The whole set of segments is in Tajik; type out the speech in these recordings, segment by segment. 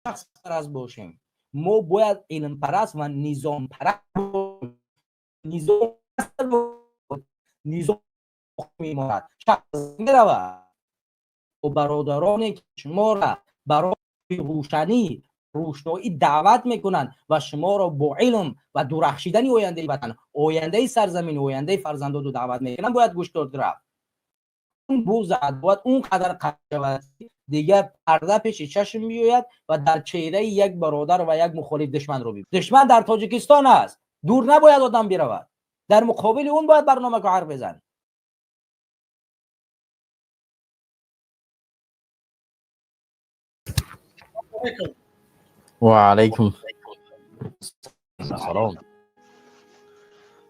Шахспараст бошем, мо бояд илмпараст ва низомпараст. Низом мемонад, шахс меравад. Бародароне ки шуморо барои рӯшанӣ, рӯшноӣ даъват мекунанд ва шуморо бо илм ва дурахшидани ояндаи ватан, ояндаи сарзамин, ояндаи фарзандоду даъват мекунанд, бояд гӯш дод рафт. Он бузад бояд он қадар шавад, дигар парда пеши чашм биёяд ва дар чеҳраи як бародар ва як мухолиф душманро бибинад. Душман дар Тоҷикистон аст, дур набояд одам биравад, дар муқобили он бояд барнома ҳарф бизан. Ва алайкум салом.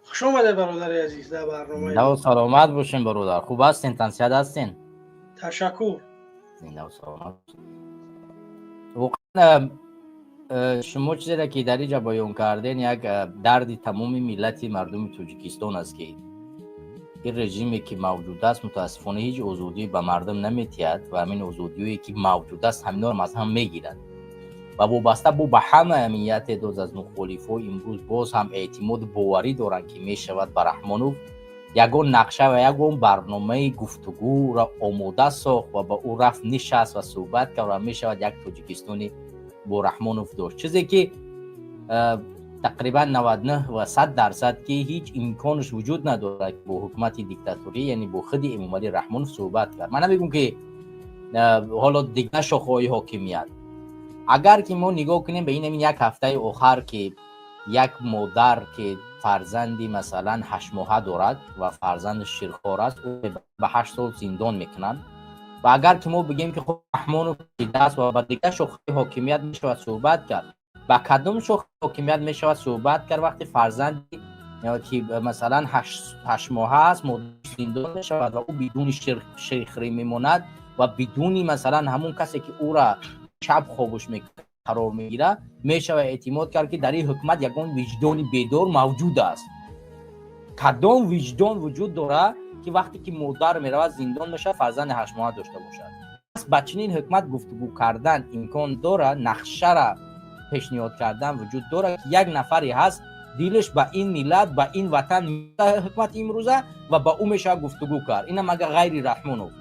Хуш омадед, бародари азиз, дар барнома. Саломат бошем, бародар. Хуб ҳастен, тансиҳат ҳастен? Ташаккур. Зинда, саломат. Воқеан, шумо чизеро ки дар инҷа баён карден, як дарди тамоми миллати мардуми Тоҷикистон аст, ки ин режиме ки мавҷуд аст, мутаассифона, ҳеҷ озодӣ ба мардум наметиҳад ва ҳамин озодиҳое ки мавҷуд аст, ҳаминҳоро аз ҳам мегирад. Ва вобаста бо ба ҳама амнияте доз аз мухолифҳо имрӯз боз ҳам эътимоду боварӣ доранд, ки мешавад ба Раҳмонов ягон нақша ва ягон барномаи гуфтугӯро омода сохт ва ба ӯ рафт, нишаст ва суҳбат кард ва мешавад як Тоҷикистони бо Раҳмонов дошт, чизе ки тақрибан 99 ва 100% ки ҳеҷ имконаш вуҷуд надорад бо ҳукумати диктаторӣ, яъне бо худи Эмомалӣ Раҳмонов суҳбат кард. Ман намегӯм, ки ҳоло дигар шохаҳои ҳокимият. Агар ки мо нигоҳ кунем ба ин ҳамин як ҳафтаи охар, ки як модар, ки фарзанди масалан 8 моҳа дорад ва фарзанди ширхор аст, ба 8 сол зиндон мекунанд. Ва агар ки мо бигем, ки хуб, Раҳмонов аст ва ба дигар шохаҳои ҳокимият мешавад суҳбат кард, ба кадом шохаи ҳокимият мешавад суҳбат кард, вақте фарзанди ки масалан 8 моҳа аст, модар зиндон мешавад ва ӯ бидуни ширхӯрӣ мемонад ва бидуни масалан ҳамун касе ки ӯра шаб хобуш қарор мегирад? Мешавад эътимод кард, ки дар ин ҳукумат ягон виҷдони бедор мавҷуд аст? Кадом виҷдон вуҷуд дорад, ки вақте ки модар меравад, зиндон мешавад, фарзанди 8 моҳа дошта бошад? Ба чунин ҳукумат гуфтугӯ кардан имкон дорад? Нақшара пешниҳод кардан вуҷуд дорад, ки як нафаре ҳаст, дилаш ба ин миллат, ба ин ватан, ҳукумати имрӯза, ва ба ӯ мешавад гуфтугӯ кард? Инам агар ғайри Раҳмонов,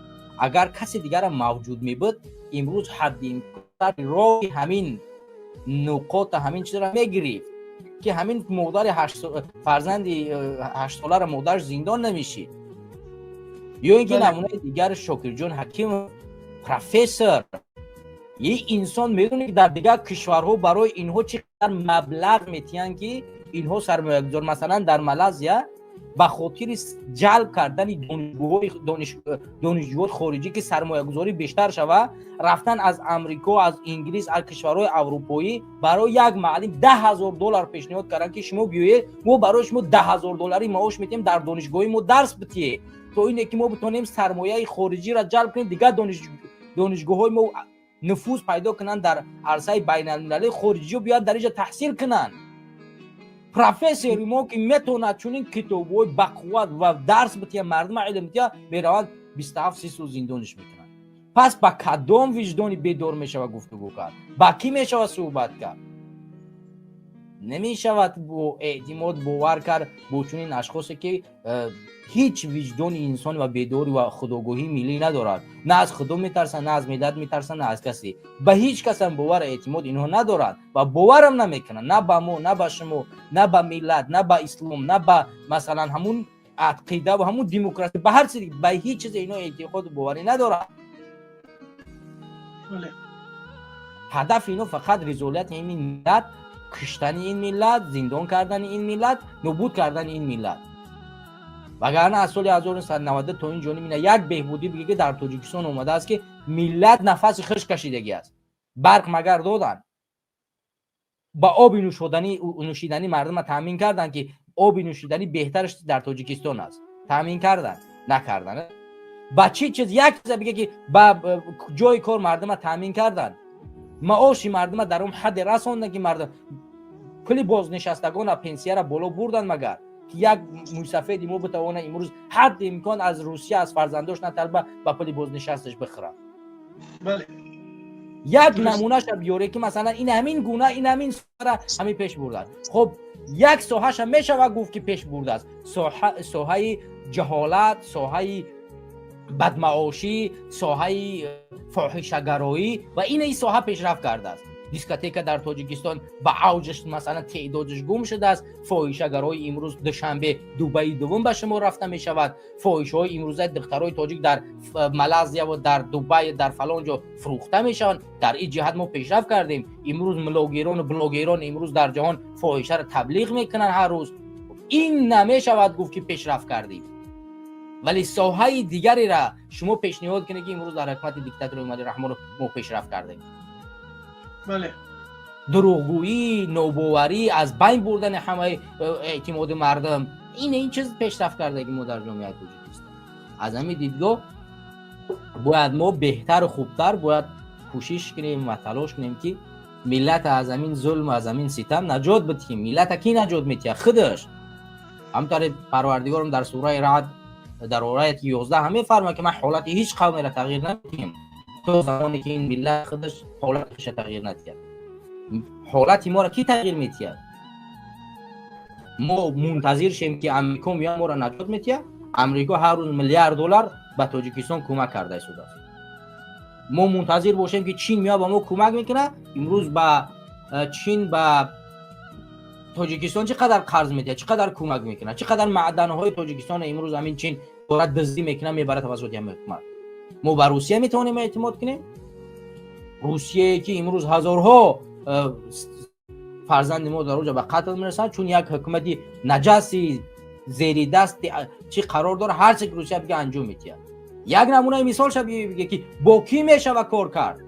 агар касе дигара мавҷуд мебуд, имрӯз ҳадди роҳи ҳамин нуқота, ҳамин чизро мегирифт, ки ҳамин модари фарзанди 8 соларо модараш зиндон намешид. Ё ин ки намунаи дигар, Шокирҷон Ҳакимов, профессор. Ин инсон медонед, ки дар дигар кишварҳо барои инҳо чӣ қадар маблағ метиҳанд, ки инҳо сармоягузор. Масалан, дар Малайзия ба хотири ҷалб кардани донишҷӯҳои хориҷӣ, ки сармоягузорӣ бештар шавад, рафтан аз Амрико, аз Инглис, аз кишварҳои аврупоӣ барои як маълим 10 000 доллар пешниҳод карданд, ки шумо биёед, мо барои шумо 10 000 долларӣ маош метиҳем, дар донишгоҳи мо дарс битиҳед, то ине ки мо битонем сармояи хориҷиро ҷалб кунем, дигар донишгоҳҳои мо нуфуз пайдо кунанд дар арсаи байналмилалӣ, хориҷиҳо биёянд, дар инҷа таҳсил кунанд. Профессори мо, ки метавонад чунин китобҳои бақувват ва дарс битиҳад, мардума илм битиҳад, мераванд, 27-30 сол зиндониш мекунанд. Пас ба кадом виҷдони бедор мешавад гуфтугӯ кард? Ба кӣ мешавад суҳбат кард? Намешавад бо эътимод бовар кард бо чунин ашхосе, ки ҳеҷ виҷдони инсон ва бедорӣ ва худогоҳии миллӣ надорад. На аз худо метарсанд, на аз миллат метарсанд, на аз касе. Ба ҳеҷ касам бовар, эътимод инҳо надоранд ва боварам намекунанд, на ба мо, на ба шумо, на ба миллат, на ба ислом, на ба масалан ҳамун ақида ва ҳамун демократия, ба ҳар чиз, ба ҳеҷ чизе инҳо эътиқоду боварӣ надоранд. Ҳадафи инҳо фақат ризолияти ин миллат, куштани ин миллат, зиндон кардани ин миллат, нобуд кардани ин миллат. Вагарна аз соли 1990 то ин ҷониб ина як беҳбудӣ биге, ки дар Тоҷикистон омадааст, ки миллат нафаси хиш кашидагӣ аст? Барқ магар доданд? Ба оби нӯшиданӣ мардума таъмин карданд, ки оби нӯшиданӣ беҳтараш дар Тоҷикистон аст? Таъмин карданд? Накарданд. Ба чӣ чиз, як чиза биге, ки ба ҷои кор мардума таъмин карданд, маоши мардума дар он ҳадде расонданд, ки мардум пули бознишастагона, пенсияра боло бурданд магар, ки як мӯйсафеди мо битавонад имрӯз ҳадди имкон аз Русия аз фарзандош наталба, ба пули бознишасташ бихӯрад? Як намунаша биёре, ки масалан ин ҳамин гуна, ин ҳамин соҳара ҳамин пеш бурдааст. Хуб, як соҳаша мешавад гуфт, ки пеш бурдааст: соҳаи ҷаҳолат, соҳаи бадмаошӣ, соҳаи фоҳишагароӣ. Ва ин соҳа пешрафт кардааст. Дискотека дар Тоҷикистон ба авҷаш, масалан, теъдодаш гум шудааст. Фоҳишагарои имрӯз Душанбе, Дубаи дуввум ба шумо рафта мешавад. Фоҳишаҳои имрӯзаи духтарои тоҷик дар Малайзия ва дар Дубай, дар фалон ҷо фурӯхта мешаванд. Дар ин ҷиҳат мо пешрафт кардем. Имрӯз блогерону блогерон имрӯз дар ҷаҳон фоҳишаро таблиғ мекунанд ҳар рӯз. Ин намешавад гуфт, ки пешрафт кардем, вале соҳаи дигарера шумо пешниҳод кунед, ки имрӯз дар ҳукумати диктатори Эмомалӣ Раҳмонов мо пешрафт кардем. Дурӯғгӯӣ, нобоварӣ, аз байн бурдани ҳамаи эътимоди мардум, ин чиз пешрафт кардаги мо дар ҷомеаи Тоҷикистон. Аз ҳамин дидгоҳ бояд мо беҳтару хубтар бояд кӯшиш кунем ва талош кунем, ки миллата аз ҳамин зулм, аз ҳамин ситам наҷот бидиҳем. Миллата кӣ наҷот метиҳад? Худаш. Ҳамтаре Парвардигорам дар сураи Раъд, дар ояти 11 ҳам мефармояд, ки ман ҳолати ҳеҷ қавмеро тағйир намедиҳем, то замоне ки ин миллат худаш ҳолаташа тағйир надиҳад. Ҳолати моро кӣ тағйир метиҳад? Мо мунтазир шем, ки Амрико меояд, моро наҷот метиҳад? Амрико ҳар рӯз миллиард доллар ба Тоҷикистон кӯмак карда истодааст. Мо мунтазир бошем, ки Чин меояд, ба мо кӯмак мекунад? Имрӯз ба Чин ба Тоҷикистон чӣ қадар қарз медиҳад, чӣ қадар кӯмак мекунад, чӣ қадар маъданҳои Тоҷикистон имрӯз ҳамин Чин дорад дуздӣ мекунад, мебарад тавассути ҳамин ҳукумат. Мо ба Русия метавонем эътимод кунем? Русияе, ки имрӯз ҳазорҳо фарзанди мо дар оҷа ба қатл мерасанд, чун як ҳукумати наҷаси зери дасти чӣ қарор дорад, ҳар че ки Русия бига, анҷом метиҳад. Як намунаи мисолша биге, ки бо кӣ мешава кор кард.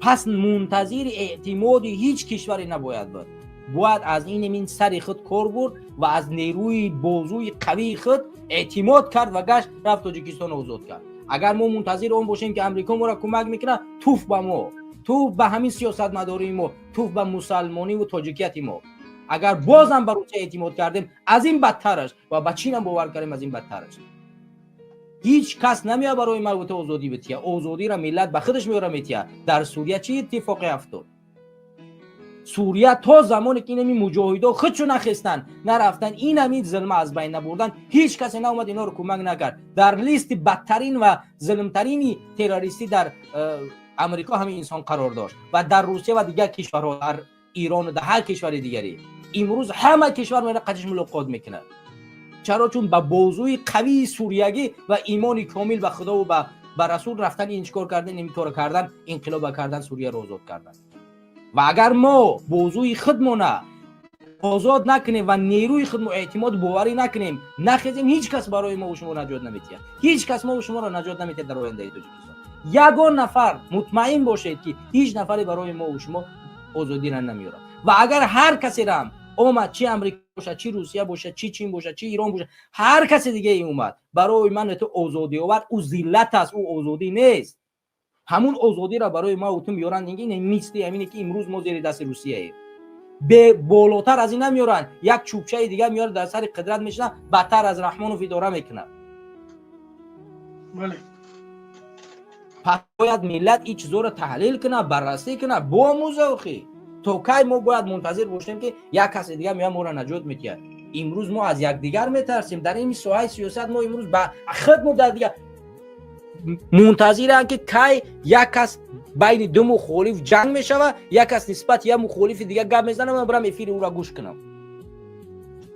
Пас мунтазири эътимоди ҳеҷ кишваре набояд буд. Бояд аз ин сари худ кор бурд ва аз нерӯи бозӯи қавии худ эътимод кард ва гашт, рафт, Тоҷикистонро озод кард. Агар мо мунтазири он бошем, ки Амрико моро кӯмак мекунад, туф ба мо, туф ба ҳамин сиёсатмадории мо, туф ба мусалмониву тоҷикияти мо. Агар бозам ба Русия эътимод кардем, аз ин бадтараш, ва ба Чинам бовар кардем, аз ин бадтараш. Ҳеҷ кас намеояд барои марбута озодӣ бития. Озодиро миллат ба худаш меора, метия. Дар Сурия чӣ иттифоқе афтод? Сурия то замоне ки инами муҷоҳидо худшо нахестанд, нарафтанд, инами зулма аз байн набурданд, ҳеҷ касе наомад, инҳоро кӯмак накард. Дар листи бадтарин ва зулмтарини террористӣ дар Амрико ҳамин инсон қарор дошт ва дар Русия ва дигар кишварҳо, дар Эрону дар ҳар кишвари дигаре. Имрӯз ҳама кишвар мера, қатиш мулоқот мекунад. Чаро? Чун ба бозӯи қавии суриягӣ ва имони комил ба Худову ба расул рафтан, ин чикор кардан, ин кора кардан, инқилоба кардан, Сурияро озод кардан. Ва агар мо бозӯи худмона озод накунем ва нерӯи худмо эътимоду боварӣ накунем, нахезем, ҳеҷ кас барои мо шумо наҷот наметиҳад. Ҳеҷ кас мо шуморо наҷот наметиҳад. Дар ояндаи Тоҷикистон ягон нафар, мутмаин бошед, ки ҳеҷ нафаре барои мо шумо озодиро намеёрад. Ва агар ҳар касерам омад, чи Амрико бошад, чи Русия бошад, чи Чин бошад, чи Ирон бошад, ҳар касе диге омад, барои ман ту озодӣ овард, ӯ зиллат аст, ӯ озодӣ нест. Ҳамун озодиро барои ма ту меёранд, мисли ҳамине ки имрӯз мо зери дасти Русияем. Болотар аз ин намеёранд. Як чӯбчаи дигар меёрад, дар сари қудрат мешинад, бадтар аз Раҳмонов идора мекунад. Пас бояд миллат ин чизоро таҳлил кунад, баррасӣ кунад, биомӯза. Охи, то кай мо бояд мунтазир бошем, ки як касе дигар меояд, моро наҷот медиҳад? Имрӯз мо аз якдигар метарсем. Дар ин соҳаи сиёсат мо имрӯз ба худ мо дар дигар мунтазиранд, ки кай як кас байни ду мухолиф ҷанг мешавад, як кас нисбати як мухолифи дигар гап мезанад, ман бирам эфири ӯро гӯш кунам.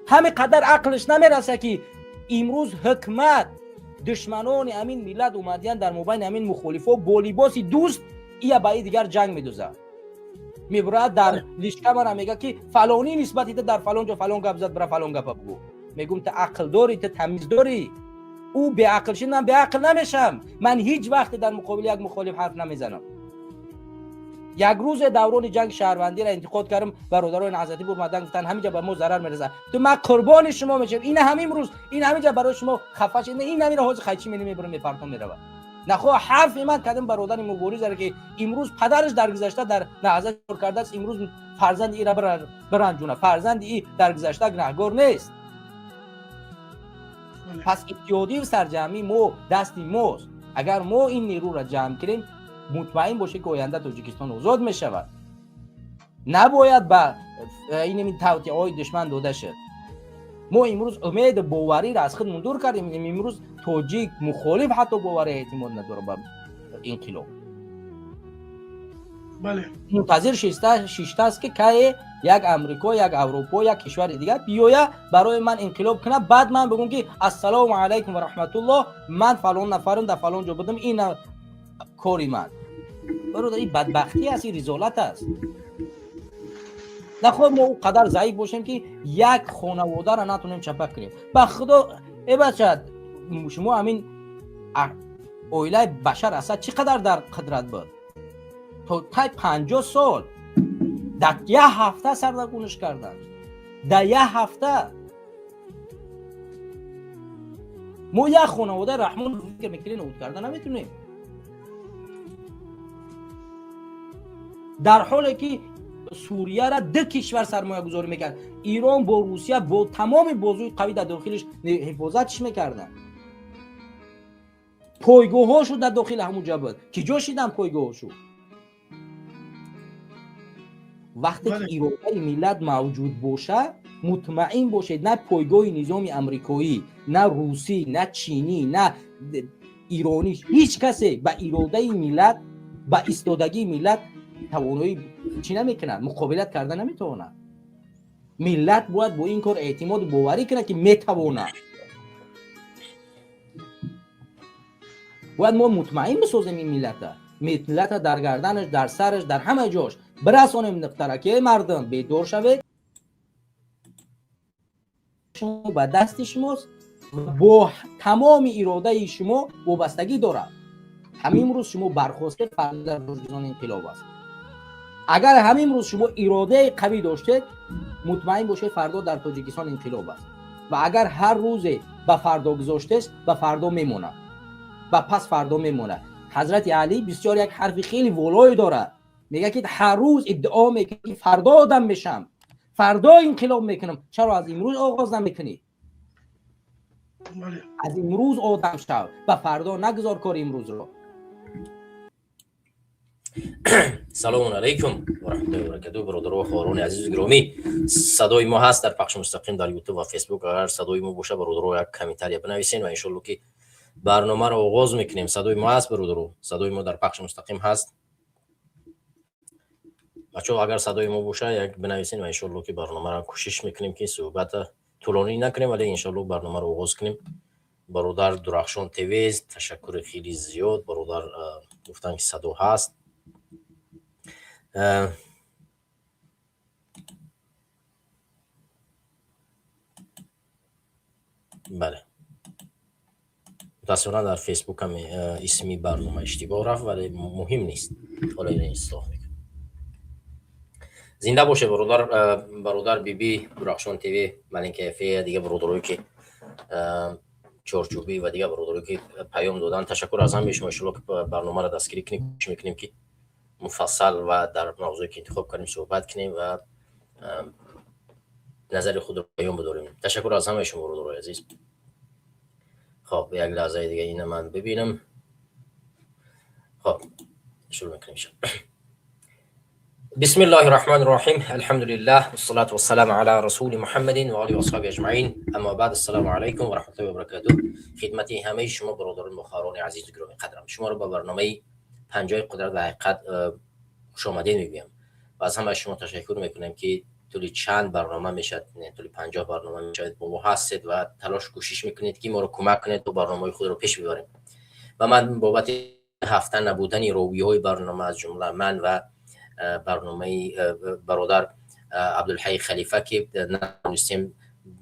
Ҳамин қадар ақлиш намерасад, ки имрӯз ҳукмат, душманони ҳамин миллат омадиян, дар мобайни ҳамин мухолифҳо бо либоси дӯст ия ба и дигар ҷанг медозад. Мебурад, дар личка мара мега, ки фалонӣ нисбати ту дар фалон ҷо фалон гап зад, бира фалон гапа бугӯ. Мегӯм: ту ақл дорӣ? Ту тамиз дорӣ? Ӯ беақл шид, ман беақл намешавам. Ман ҳеҷ вақте дар муқобили як мухолиф ҳарф намезанам. Як рӯзе даврони ҷанги шаҳрвандиро интиқод кардам, бародарони Наҳзатӣ бурмадан, гуфтанд, ҳаминҷа ба мо зарар мерасад. Ту ман қурбони шумо мешавам. Ина ҳамин рӯз ин ҳаминҷа барои шумо хафа шид, ин ҳаминро ҳозир хайчи мени мебурам, мепартом, меравад. Нахоҳ ҳарфи ман кадом бародари муборизаре, ки имрӯз падараш дар гузашта дар Наҳзат кор кардааст, имрӯз фарзанди ира биранҷуна. Фарзанди и дар гузашта гунаҳгор нест. Пас иттиҳодию сарҷамъӣ мо дасти мост. Агар мо ин нерӯро ҷамъ кунем. Мутмаин бошед, ки оянда Тоҷикистон озод мешавад. Набояд ба инами тавтиаҳои душман дода шуд. Мо имрӯз умеду бовариро аз худмон дур кардем. Имрӯз тоҷик мухолиф ҳатто бовари эътимод надорад ба инқилоб. Мунтазир шиштааст, ки кае як Амрико, як Аврупо, як кишвари дигар биёя, барои ман инқилоб кунад, баъд ман бигӯм, ки ассалому алайкум ва раҳматуллоҳ, ман фалон нафарам, дар фалон ҷо будам, ин кори ман. Бародар, ин бадбахтӣ аст, ин ризолат аст. Нахоҳ мо ӯ қадар заиф бошем, ки як хонаводаро натонем чапа кунем. Ба худо, э бача, шумо ҳамин оилаи Башар Асад чӣ қадар дар қудрат буд? То тай 50 сол дар як ҳафта сарнагуниш карданд, дар як ҳафта. Мо як хонаводаи Раҳмон фикр мекунем, нобуд карда наметунем, дар ҳоле ки Сурияра ду кишвар сармоягузорӣ мекард, Ирон бо Русия, бо тамоми бозуи қавӣ дар дохилиш ҳифозатш мекарданд. Пойгоҳҳошу дар дохили ҳамун ҷо буд. Ки ҷо шидан пойгоҳошу? Вақте ки иродаи миллат мавҷуд боша, мутмаин бошед, на пойгоҳи низоми амрикоӣ, на русӣ, на чинӣ, на иронӣ, ҳеҷ касе ба иродаи миллат, ба истодагии миллат тавоноӣ чӣ намекунад, муқобилат карда наметавонад. Миллат бояд бо ин кор эътимоду боварӣ кунад, ки метавонад. Бояд мо мутмаин бисозем ин миллата, миллата дар гарданаш, дар сараш, дар ҳама ҷош бирасонем нуқтара, ки эй мардум, бедор шавед, ба дасти шумост, бо тамоми иродаи шумо вобастагӣ дорад. Ҳамин рӯз шумо бархостед, фарда дар Тоҷикистон инқилоб аст. Агар ҳамин рӯз шумо иродаи қавӣ доштед, мутмаин бошед, фардо дар Тоҷикистон инқилоб аст. Ва агар ҳар рӯзе ба фардо гузоштест, ба фардо мемонад, ба пас фардо мемонад. Ҳазрати Алӣ бисёр як ҳарфи хеле волое дорад, мегӯяд, ки ҳар рӯз иддао мекунӣ, ки фардо одам мешам, фардо инқилоб мекунам, чаро аз имрӯз оғоз намекунӣ? Аз имрӯз одам шав, ба фардо нагузор кори имрӯзро. Салому алайкум ва раҳматуллоҳи ва баракатуҳ. Бародару ва хоҳарони азизу гиромӣ, садои мо ҳаст дар пахши мустақим дар Ютуб ва Фейсбук? Агар садои мо боша, бародаро, як комментария бинависен ва иншолло, ки барномаро оғоз мекунем. Садои мо ҳаст, бародаро? Садои мо дар пахши мустақим ҳаст? Бачаҳо, агар садои мо боша, як бинависен ва иншолло, ки барномаро кӯшиш мекунем, ки суҳбата тӯлонӣ накунем, вале иншолло барномаро оғоз кунем. Бародар Дурахшон ТВ, ташаккури хеле зиёд. Бародар гуфтанд, ки садо ҳаст. Бале, мутаассифона, дар Фейсбук ҳам исми барнома иштибоҳ рафт, вале муҳим нест, ҳола ина ислоҳ мекунем. Зинда бошед, бародар, бародар Биби, Дурахшон ТВ, Маленькая фея, дигар бародарое, ки чорчӯбӣ ва дигар бародарое, ки паём доданд, ташаккур аз ҳамаи шумо. Иншолло, ки барномаро дастгирӣ кунем, кӯшиш мекунем, ки муфассал ва дар мавзӯе, ки интихоб кардем, суҳбат кунем ва назари худро баён бидорем. Ташаккур аз ҳамаи шумо, бародарои азиз. Хоб, як лаҳзаи дига ина ман бибинам. Хоб, шурӯъ мекунем. بسم الله الرحمن الرحيم، الحمد لله والصلاة والسلام على رسول محمد وآله وأصحابه أجمعين، أما بعد، السلام عليكم ورحمة الله وبركاته. خدمت همه شما برادران و خواهران عزیز و گرامی قدرم، شما رو با برنامه پنجاه قدرت و حقیقت خوش آمدید میگویم و از همه شما تشکر میکنم که طول چند برنامه میشد، طول 50 برنامه میشد، با ما هستید و تلاش کوشش میکنید که ما رو کمک کنید تا برنامه خود رو پیش ببریم. و من بابت هفته نبودن راوی های برنامه، از جمله من و برنامه برادر عبدالحی خلیفه، که نتونستیم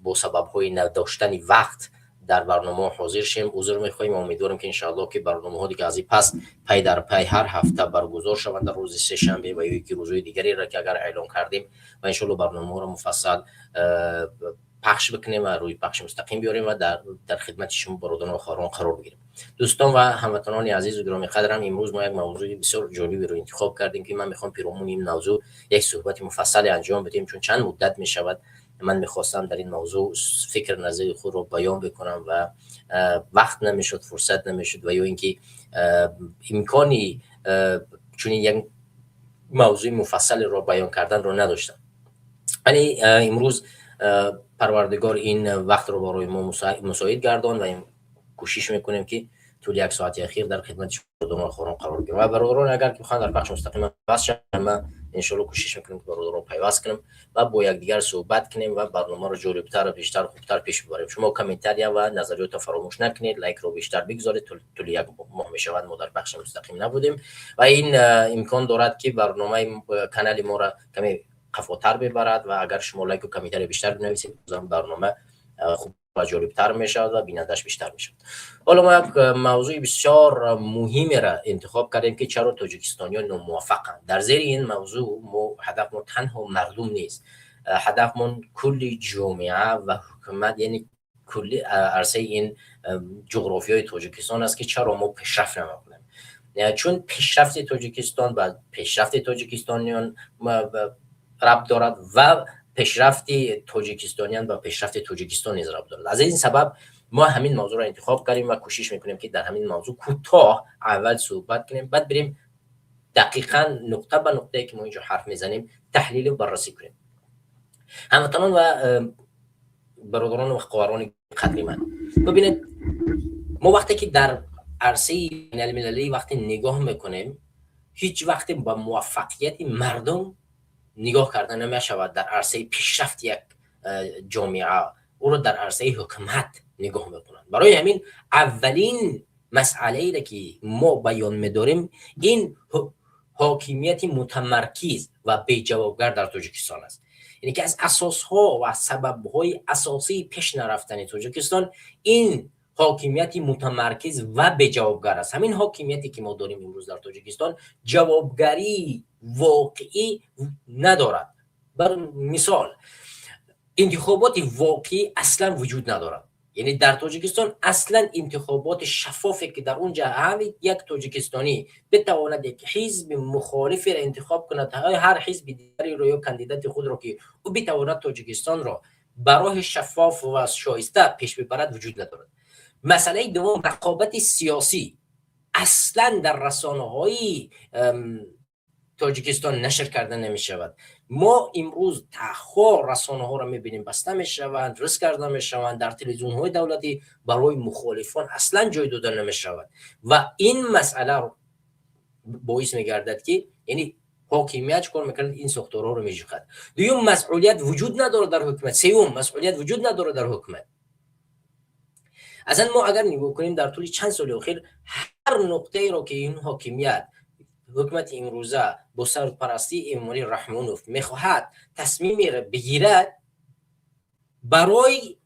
با سبب های نداشتن وقت در برنامه حاضر شیم، عذر میخواهیم. امیدوارم که انشاءالله که برنامه ها دیگه از این پس پی در پی هر هفته برگزار شوند، در روز سه شنبه و یکی روزهای دیگری را که اگر اعلام کردیم، و انشاءالله برنامه ها را مفصل پخش بکنیم و روی پخش مستقیم بیاریم و در خدمت شما برادران و خواهران قرار بگیریم. دوستان و هموطنان عزیز و گرامی قدرم، امروز ما یک موضوع بسیار جالبی رو انتخاب کردیم که من میخوام پیرامون این موضوع یک صحبت مفصل انجام بدیم، چون چند مدت میشود من میخواستم در این موضوع فکر نظر خود رو بیان بکنم و وقت نمیشد، فرصت نمیشد و یا اینکه Имкони чунин як мавзӯи муфассалеро баён карданро надоштам, вале имрӯз Парвардигор ин вақтро барои мо мусоид гардон ва кӯшиш мекунем, ки тӯли як соати ахир дар хидмати шумо хорон қарор гирем. Ва бародарон, агар ки бихоҳанд дар бахши мустақим пайваст шаванд, ман иншоалло кӯшиш мекунем, ки бародарон пайваст кунем ва бо якдигар суҳбат кунем ва барномаро ҷолибтар, бештар, хубтар пеш бибарем. Шумо комментария ва назариётро фаромӯш накунед, лайкро бештар бигзоред. Тӯли як моҳ мешавад, мо дар бахши мустақим набудем ва ин имкон дорад, ки барномаи канали моро каме қафотар бибарад. Ва агар шумо лайку комментария бештар бинависед, бозам барнома хуб ва ҷолибтар мешавад ва бинандааш бештар мешавад. Ҳоло мо як мавзӯи бисёр муҳимеро интихоб кардем, ки чаро тоҷикистониён номуваффақанд. Дар зери ин мавзӯъ мо ҳадафмон танҳо мардум нест, ҳадафмон кулли ҷомеа ва ҳукумат, яъне кулли арсаи ин ҷуғрофиёи Тоҷикистон аст, ки чаро мо пешрафт намекунем, чун пешрафти Тоҷикистон ба пешрафти тоҷикистониён рабт дорад ва пешрафти тоҷикистониён ба пешрафти Тоҷикистон низ рабт дорад. Аз ин сабаб мо ҳамин мавзӯъро интихоб кардем ва кӯшиш мекунем, ки дар ҳамин мавзӯъ кӯтоҳ аввал суҳбат кунем, баъд бирем дақиқан нуқта ба нуқтае, ки мо инҷо ҳарф мезанем, таҳлилу баррасӣ кунем. Ҳамватанон ва бародарону хоҳарони қадри ман, бибинед, мо вақте ки дар арсаи байналмилалӣ вақте нигоҳ мекунем, ҳеҷ вақте ба муваффақияти мардум нигоҳ карда намешавад. Дар арсаи пешрафти як ҷомеа ӯро дар арсаи ҳукумат нигоҳ мекунанд. Барои ҳамин аввалин масъалаере, ки мо баён медорем, ин ҳокимияти мутамаркиз ва беҷавобгар дар Тоҷикистон аст. Яъне ки аз асосҳо ва сабабҳои асосии пеш нарафтани Тоҷикистон ин ҳокимияти мутамаркиз ва беҷавобгар аст. Ҳамин ҳокимияте, ки мо дорем имрӯз дар Тоҷикистон, ҷавобгарии воқеӣ надорад. Бар мисол, интихоботи воқеӣ аслан вуҷуд надорад. Яъне дар Тоҷикистон аслан интихоботи шаффофе, ки дар он ҷа ҳар як тоҷикистонӣ битавонад як ҳизби мухолиферо интихоб кунад, ҳар ҳизби дигареро ё кандидати худро, ки ӯ битавонад Тоҷикистонро ба роҳи шаффоф ва шоиста пеш бибарад, вуҷуд надорад. Масъалаи дуввум: рақобати сиёсӣ аслан дар расонаҳои Тоҷикистон нашр карда намешавад. Мо имрӯз даҳҳо расонаҳоро мебинем, баста мешаванд, рис карда мешаванд. Дар телевизионҳои давлатӣ барои мухолифон аслан ҷой дода намешавад ва ин масъала боис мегардад, ки яъне ҳокимият чӣ кор мекунад? Ин сохторҳоро межиқад. Дуюм, масъулият вуҷуд надорад дар ҳукумат. Сеюм, масъулият вуҷуд надорад дар ҳукумат. Аслан мо агар нигоҳ кунем, дар тӯли чанд соли охир ҳар нуқтаеро, ки ин ҳокимият, ҳукумати имрӯза бо сарпарастии Эмомалӣ Раҳмонов мехоҳад тасмимеро бигирад, барои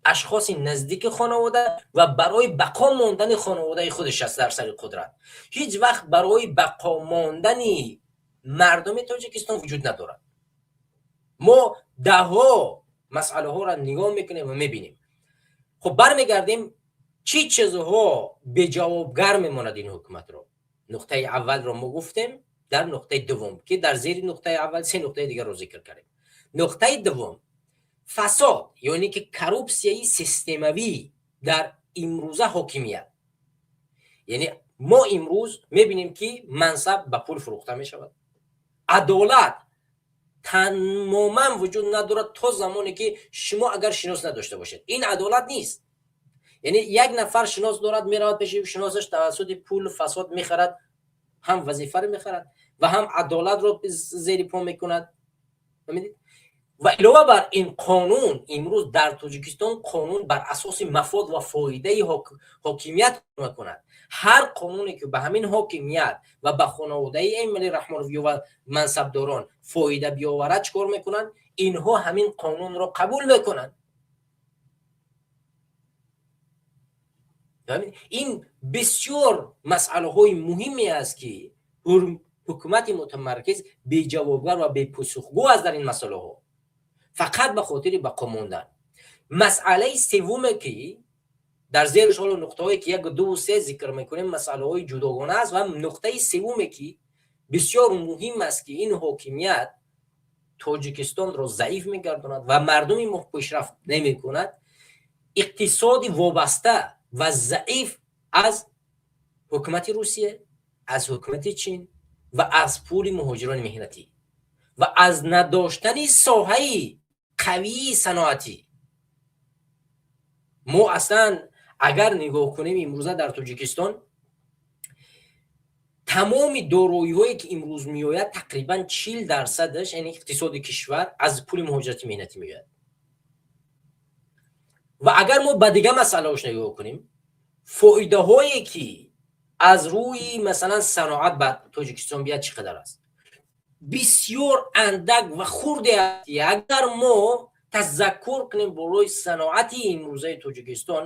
ашхоси наздики хонавода ва барои бақо мондани хонаводаи худаш аст дар сари қудрат, ҳеҷ вақт барои бақо мондани мардуми Тоҷикистон вуҷуд надорад. Мо даҳҳо масъалаҳоро нигоҳ мекунем ва мебинем. Хуб, бармегардем, чӣ чизҳо беҷавобгар мемонад ин ҳукуматро? Нуқтаи аввалро мо гуфтем. Дар нуқтаи дуввум, ки дар зери нуқтаи аввал се нуқтаи дигарро зикр кардем, нуқтаи дуввум: фасод, ёне ки коррупсияи системавӣ дар имрӯза ҳокимият. Яъне мо имрӯз мебинем, ки мансаб ба пул фурӯхта мешавад, адолат тамоман вуҷуд надорад. То замоне ки шумо агар шинос надошта бошед, ин адолат нест. Яъне як нафар шинос дорад, меравад пеши шиносаш, тавассути пул фасод мехарад, ҳам вазифаро мехарад ва ҳам адолатро зери по мекунад. Ва илова бар ин, қонун имрӯз дар Тоҷикистон, қонун бар асоси мафод ва фоидаи ҳокимият мекунад. Ҳар қонуне, ки ба ҳамин ҳокимият ва ба хонаводаи Эмомалӣ Раҳмонов ё ва мансабдорон фоида биёварад, чӣ кор мекунанд? Инҳо ҳамин қонунро қабул мекунанд. Ин бисёр масъалаҳои муҳиме аст, ки ҳукумати мутамаркиз беҷавобгар ва бепусухгӯ аст дар ин масъалаҳо, фақат ба хотири бақо мондан. Масъалаи севуме, ки дар зериш ҳоло нуқтаҳое, ки як, ду, се зикр мекунем, масъалаҳои ҷудогона аст, ва нуқтаи севуме, ки бисёр муҳим аст, ки ин ҳокимият Тоҷикистонро заиф мегардонад ва мардуми мо пешрафт намекунад, иқтисоди вобаста ва заиф аз Ҳукумати Русия, аз ҳукумати Чин ва аз пули муҳоҷирони меҳнатӣ ва аз надоштани соҳаи қавии саноатӣ. Мо аслан агар нигоҳ кунем, имрӯза дар Тоҷикистон тамоми дороиҳое, ки имрӯз меояд, тақрибан 40 дарсадаш, яъне иқтисоди кишвар, аз пули муҳоҷирати меҳнатӣ меояд. Ва агар мо ба дигар масъалаош нигоҳ кунем, фоидаҳое, ки аз рӯи, масалан, саноат ба Тоҷикистон бияд, чӣ қадар аст? Бисёр андак ва хурде. Агар мо тазаккур кунем болои саноати имрӯзаи Тоҷикистон,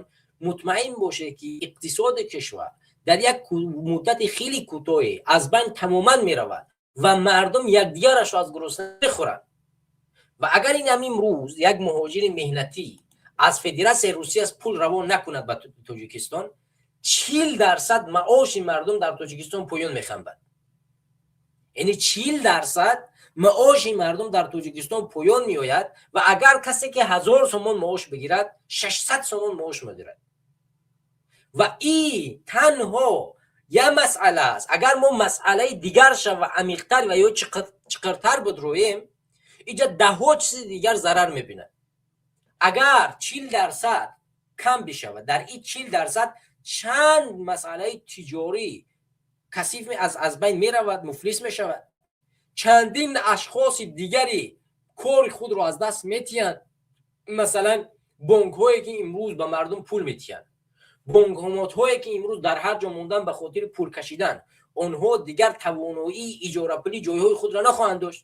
мутмаин бошед, ки иқтисоди кишвар дар як муддати хеле кӯтоҳе аз байн тамоман меравад ва мардум якдигарашро аз гурусна мехӯранд. Ва агар ин ҳамин рӯз як муҳоҷири меҳнатӣ аз Федератсияи Русия пул равон накунад ба Тоҷикистон, 40% маоши мардум дар Тоҷикистон поён мехамбад, яъне 40% маоши мардум дар Тоҷикистон поён меояд. Ва агар касе, ки 1000 сомон маош бигирад, 600 сомон маош мегирад. Ва и танҳо як масъала аст. Агар мо масъалаи дигарша ва амиқтар ва ё чиқиртар бидроем, иҷа даҳҳо чизи дигар зарар мебинад. Агар 40% кам бишавад, дар ин 40% чанд масъалаи тиҷорӣ касиф аз байн меравад, муфлис мешавад, чандин ашхоси дигари кори худро аз даст метиҳанд. Масалан, бонкҳое, ки имрӯз ба мардум пул метиҳанд, бонкоматҳое, ки имрӯз дар ҳар ҷо мондан ба хотири пул кашидан, онҳо дигар тавоноии иҷорапули ҷойҳои худро нахоҳанд дошт.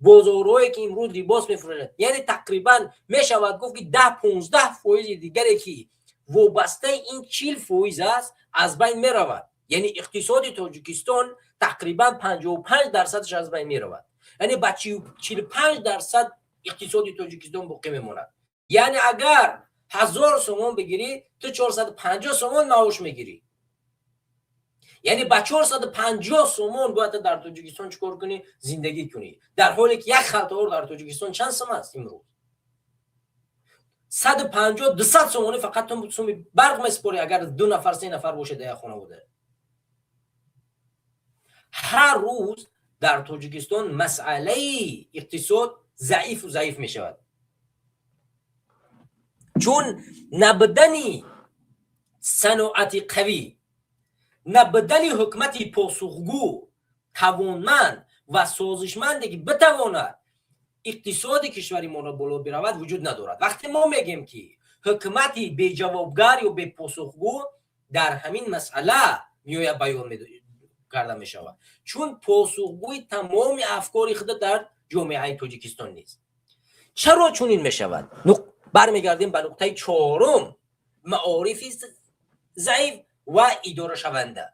Бозорҳое, ки имрӯз либос мефурӯшанд, яъне тақрибан мешавад гуфт, ки 10-15 фоизи дигаре, ки вобастаи ин 40% аст, аз байн меравад. Яъне иқтисоди Тоҷикистон тақрибан 55 дарсадаш аз байн меравад, яъне ба 45% иқтисоди Тоҷикистон боқӣ мемонад. Яъне агар 1000 сомон бигирӣ, ту 450 сомон маош мегирӣ, яъне ба 450 сомон бояд дар Тоҷикистон чӣ кор кунӣ? Зиндагӣ кунӣ. Дар ҳоле ки як халта ор дар Тоҷикистон чанд сом аст имрӯз? 150, 200 сомонӣ фақат ту суми барқ месупорӣ, агар ду нафар, се нафар бошед дар як хонавода. Ҳар рӯз дар Тоҷикистон масъалаи иқтисод заифу заиф мешавад, чун набудани саноати қавӣ, набудани ҳукумати посухгӯ, тавонманд ва созишманде, ки битавонад иқтисоди кишвари моро боло биравад, вуҷуд надорад. Вақте мо мегӯем, ки ҳукумати беҷавобгар ё бепосухгӯ, дар ҳамин масъала меояд, баён карда мешавад, чун посухгӯи тамоми афкори худа дар ҷомеаи Тоҷикистон нест. Чаро чунин мешавад? Бармегардем ба нуқтаи чорум: маорифи заиф ва идорашаванда.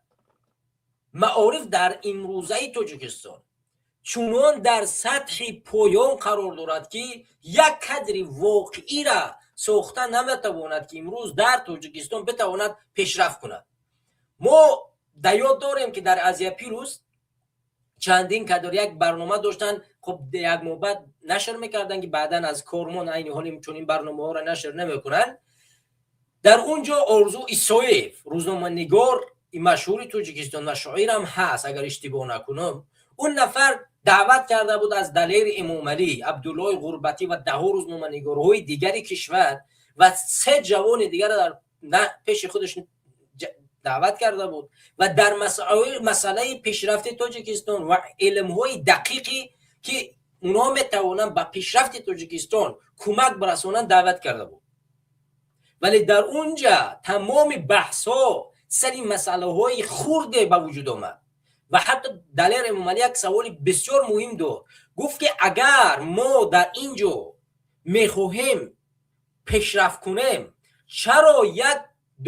Маориф дар имрӯзаи Тоҷикистон чунон дар сатҳи поён қарор дорад, ки як кадри воқеира сохта наметавонад, ки имрӯз дар Тоҷикистон битавонад пешрафт кунад. Мо дар ёд дорем, ки дар Азия Плюс чандин кадр як барнома доштанд. Хуб, як моҳ баъд нашр мекарданд, ки баъдан аз кормон айни ҳол чунин барномаҳоро нашр намекунанд. Дар он ҷо Орзу Исоев, рӯзноманигор машҳури Тоҷикистон ва шоирам ҳаст, агар иштибоҳ накунам, он нафар даъват карда буд аз Далери Эмомалӣ, Абдуллои Ғурбатӣ ва даҳо рӯзноманигорҳои дигари кишвар ва се ҷавони дигарро дар пеши худаш даъват карда буд ва дар масъалаи пешрафти Тоҷикистон ва илмҳои дақиқӣ, ки онҳо метавонанд ба пешрафти Тоҷикистон кӯмак барасонанд, даъват карда буд. Вале дар он ҷа тамоми баҳсҳо сари масъалаҳои хурде ба вуҷуд омад. Ва ҳатто Далер Эмомалӣ як саволи бисёр муҳим дод, гуфт, ки агар мо дар ин ҷо мехоҳем пешрафт кунем, чаро як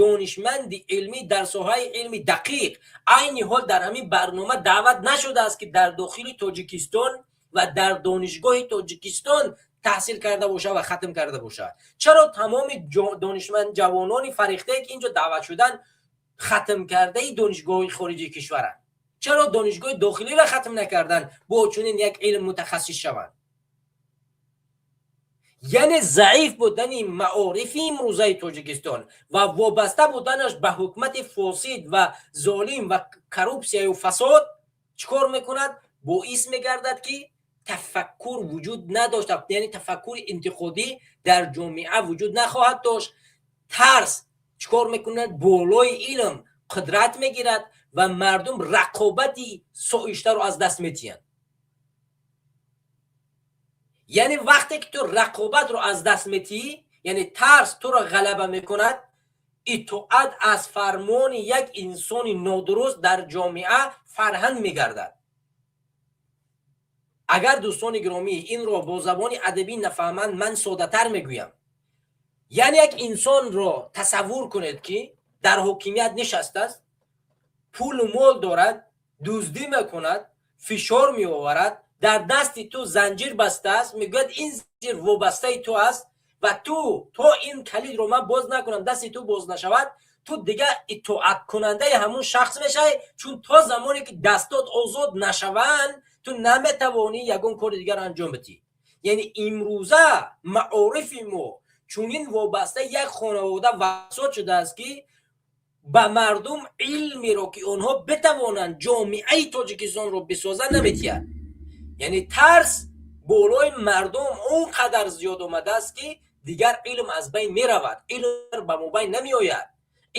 донишманди илмӣ дар соҳаи илми дақиқ айни ҳол дар ҳамин барнома даъват нашудааст, ки дар дохили Тоҷикистон ва дар донишгоҳи Тоҷикистон таҳсил карда бошад ва хатм карда бошад? Чаро тамоми донишманд ҷавонони фарихтае, ки инҷо даъват шуданд, хатмкардаи донишгоҳи хориҷии кишваранд? Чаро донишгоҳи дохилиро хатм накарданд, бо чунин як илм мутахассис шаванд? Яъне заиф будани маорифи имрӯзаи Тоҷикистон ва вобаста буданаш ба ҳукумати фосид ва золим ва коррупсияю фасод чӣ кор мекунад? Боис мегардад, ки тафаккур вуҷуд надошта, яъне тафаккури интиқодӣ дар ҷомеа вуҷуд нахоҳад дошт. Тарс чӣ кор мекунад? Болои илм қудрат мегирад ва мардум рақобати соиштаро аз даст метиҳанд. Яъне вақте ки ту рақобатро аз даст метиҳӣ, яъне тарс туро ғалаба мекунад, итоат аз фармони як инсони нодуруст дар ҷомеа фарҳанг мегардад. Агар дӯстони гиромӣ инро бо забони адабӣ нафаҳманд, ман соддатар мегӯям. Яъне як инсонро тасаввур кунед, ки дар ҳокимият нишастааст, пулу мол дорад, дуздӣ мекунад, фишор меоварад, дар дасти ту занҷир бастааст, мегӯяд: «Ин занҷир вобастаи ту аст ва ту то ин калидро ман боз накунам, дасти ту боз нашавад, ту дигар итоаткунандаи ҳамун шахс мешавӣ, чун то замоне ки дастот озод нашаванд, ту наметавонӣ ягон кори дигар анҷом бидиҳӣ». Яъне имрӯза маорифи мо чунин вобаста як хонавода васод шудааст, ки ба мардум илмеро, ки онҳо битавонанд ҷомеаи Тоҷикистонро бисозанд, наметиҳад. Яъне тарс болои мардум он қадар зиёд омадааст, ки дигар илм аз байн меравад, илм ба мобайн намеояд.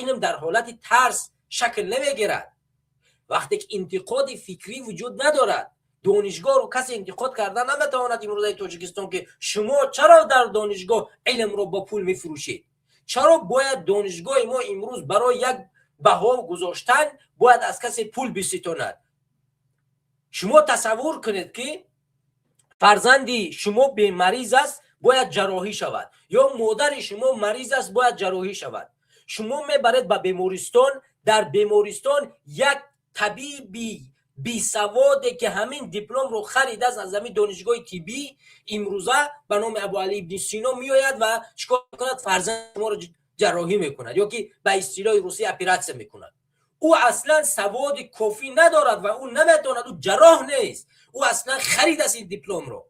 Илм дар ҳолати тарс шакл намегирад. Вақте ки интиқоди фикрӣ вуҷуд надорад, донишгоҳро касе интиқод карда наметавонад имрӯзаи Тоҷикистон, ки шумо чаро дар донишгоҳ илмро бо пул мефурӯшед? Чаро бояд донишгоҳи мо имрӯз барои як баҳо гузоштан бояд аз касе пул биситонад? Шумо тасаввур кунед, ки фарзанди шумо бемариз аст, бояд ҷарроҳӣ шавад, ё модари шумо мариз аст, бояд ҷарроҳӣ шавад. Шумо мебаред ба бемористон. Дар бемористон як табиби бисаводе, ки ҳамин дипломро харидааст аз ҳамин донишгоҳи тиббӣ имрӯза ба номи Абуалӣ ибни Сино, меояд ва чикор мекунад? Фарзанди шуморо ҷарроҳӣ мекунад ё ки ба истилоҳи русӣ оператсия мекунад. Ӯ аслан саводи кофӣ надорад ва ӯ наметавонад, ӯ ҷарроҳ нест, ӯ аслан харидааст ин дипломро.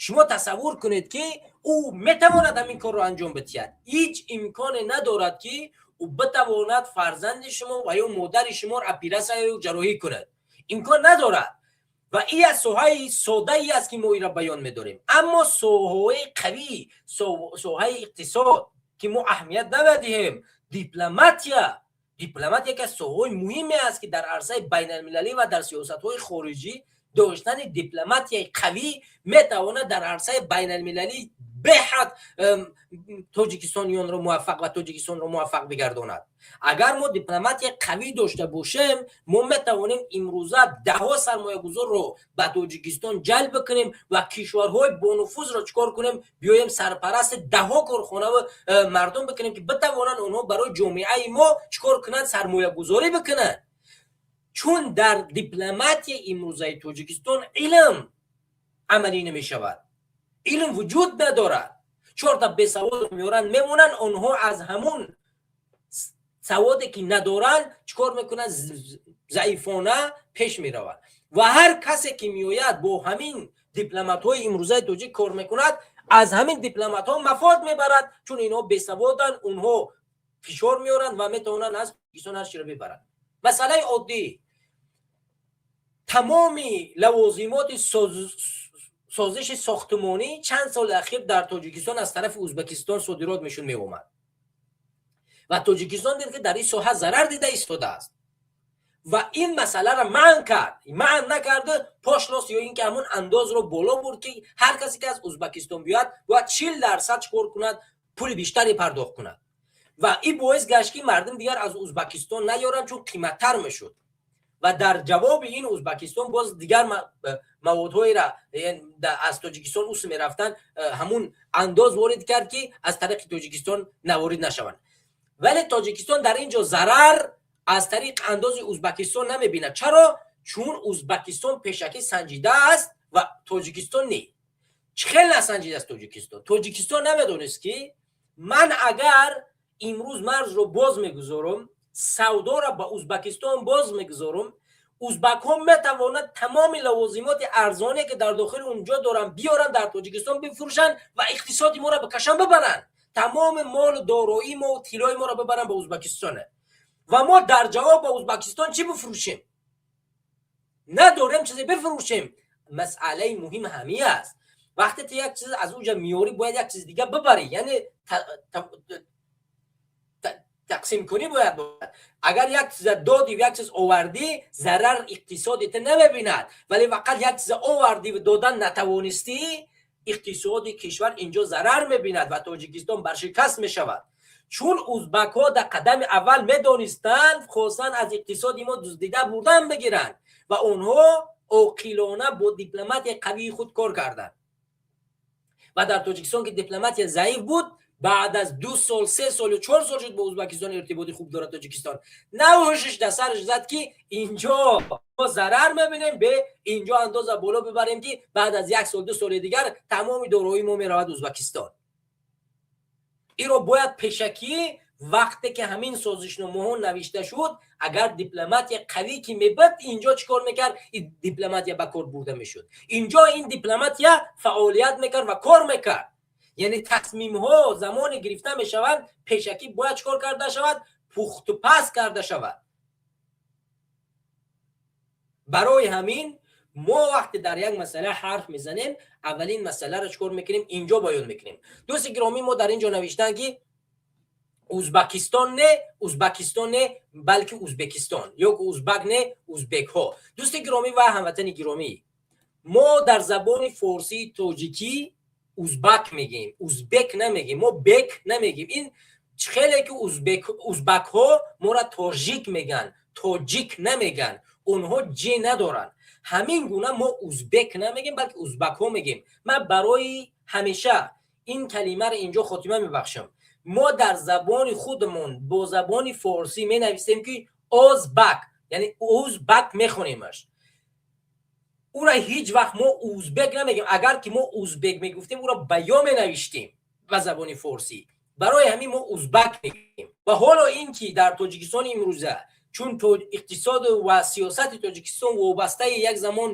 Шумо тасаввур кунед, ки ӯ метавонад ҳамин корро анҷом бидиҳад? Ҳеҷ имконе надорад, ки ӯ битавонад фарзанди шумо ва ё модари шуморо оператсия ё ҷарроҳӣ кунад. Имкон надорад. Ва ин аз соҳаи соддае аст, ки мо инро баён медорем. Аммо соҳаҳои қавӣ, соҳаи иқтисод, ки мо аҳамият намедиҳем, дипломатия. Дипломатия яке аз соҳаҳои муҳиме аст, ки дар арсаи байналмилалӣ ва дар сиёсатҳои хориҷӣ доштани дипломатияи қавӣ метавонад дар арсаи байналмилалӣ беҳад тоҷикистониёнро муваффақ ва Тоҷикистонро муваффақ бигардонад. Агар мо дипломатияи қавӣ дошта бошем, мо метавонем имрӯза даҳҳо сармоягузорро ба Тоҷикистон ҷалб бикунем ва кишварҳои бонуфузро чикор кунем? Биёем, сарпарасти даҳҳо корхонаву мардум бикунем, ки битавонанд онҳо барои ҷомеаи мо чикор кунанд? Сармоягузорӣ бикунанд. Чун дар дипломатияи имрӯзаи Тоҷикистон илм амалӣ намешавад, илм вуҷуд надорад. Чорта бесавод меоранд, мемонанд. Онҳо аз ҳамун саводе, ки надоранд, чӣ кор мекунанд? Заифона пеш меравад. Ва ҳар касе, ки меояд, бо ҳамин дипломатҳои имрӯзаи тоҷик кор мекунад, аз ҳамин дипломатҳо мафод мебарад, чун инҳо бесаводанд, онҳо фишор меоранд ва метавонанд аз Тоҷикистон ҳар чиро бибаранд. Масъалаи оддӣ: тамоми лавозимоти созиши сохтмонӣ чанд соли ахир дар Тоҷикистон аз тарафи Ӯзбекистон содирот мешуд, меомад. Ва Тоҷикистон дид, ки дар ин соҳа зарар дида истодааст, ва ин масъаларо манъ кард. Манъ накарда, пошлина ё ин ки ҳамун андозро боло бурд, ки ҳар касе, ки аз Ӯзбекистон биёяд, бояд 40% чикор кунад? Пули бештаре пардохт кунад. Ва ин боис гашт, ки мардум дигар аз Ӯзбекистон наёранд, чун қиматтар мешуд. Ва дар ҷавоби ин Ӯзбекистон боз дигар маводҳоеро аз Тоҷикистон ус мерафтанд, ҳамун андоз ворид кард, ки аз тариқи Тоҷикистон наворид нашаванд. Вале Тоҷикистон дар ин ҷо зарар аз тариқи андози Ӯзбекистон намебинад. Чаро? Чун Ӯзбекистон пешакӣ санҷидааст ва Тоҷикистон не. Чӣ хел насанҷидааст Тоҷикистон? Тоҷикистон намедонист, ки ман агар имрӯз марзро боз мегузорам, савдоро ба Ӯзбекистон боз мегузорам. Узбакҳо метавонанд тамоми лавозимоти арзоне ки дар дохили унҷо доранд, биёранд, дар Тоҷикистон бифурӯшанд ва иқтисоди моро бикашанд, бибаранд, тамоми молу дороии мо, тиллои моро бибаранд ба Узбакистон. Ва мо дар ҷавоб ба Узбакистон чӣ бифурӯшем? Надорем чизе бифурӯшем. Масъалаи муҳим ҳамин аст: вақте ту як чиз аз уҷа меёрӣ, бояд як чиз дига бибарӣ, яъне тақсимкунӣ бояд бошад. Агар як чиза додӣ, як чиз овардӣ, зарар иқтисоди ту намебинад, вале фақат як чиза овардӣ ва додан натавонистӣ, иқтисоди кишвар инҷо зарар мебинад ва Тоҷикистон баршикаст мешавад. Чун узбакҳо дар қадами аввал медонистанд, хостанд аз иқтисоди мо дуздида бурдан бигиранд ва онҳо оқилона бо дипломатияи қавии худ кор карданд. Ва дар Тоҷикистон ки дипломатия заиф буд, баъд аз 2 сол, 3 сол ё 4 сол шуд, бо Узбакистон иртиботи хуб дорад Тоҷикистон, на ҳушш дар сараш зад, ки инҷо мо зарар мебинем, бе инҷо андоза боло бибарем, ки баъд аз як сол, 2 соли дигар тамоми дорои мо меравад Узбакистон. Иро бояд пешакӣ, вақте ки ҳамин созишномаҳо навишта шуд, агар дипломатия қавӣ ки мебуд, инҷо чӣ кор мекард? Ин дипломатия ба кор бурда мешуд, инҷо ин дипломатия фаъолият мекард ва кор мекард. Яъне тасмимҳо замоне гирифта мешаванд, пешакӣ бояд чӣ кор карда шавад? Пухтупаз карда шавад. Барои ҳамин мо вақте дар як масъала ҳарф мезанем, аввалин масъаларо чӣ кор мекунем? Инҷо баён мекунем. Дӯсти гиромӣ, мо дар ин ҷо навиштанд, ки Узбакистон не, Узбакистон не, балки Узбекистон, ё ки узбак не, узбекҳо. Дӯсти гиромӣ ва ҳамватани гиромӣ, мо дар забони форсии тоҷикӣ узбак мегӯем, узбек намегӯем, мо бек намегӯем. Ин хеле ки узбакҳо моро тожик мегӯянд, тоҷик намегӯянд, онҳо ҷе надоранд. Ҳамин гуна мо узбек намегӯем, балки узбакҳо мегӯем. Ман барои ҳамеша ин калимаро инҷо хотима мебахшам. Мо дар забони худамон бо забони форсӣ менависем, ки озбак, яъне узбак мехонемаш ура. Ҳеҷ вақт мо узбек намегӯем. Агар ки мо узбек мегуфтем, уро ба ё менавиштем ба забони форсӣ. Барои ҳамин мо узбак мегӯем. Ва ҳоло ин ки дар Тоҷикистони имрӯза, чун иқтисоду ва сиёсати Тоҷикистон вобастаи як замон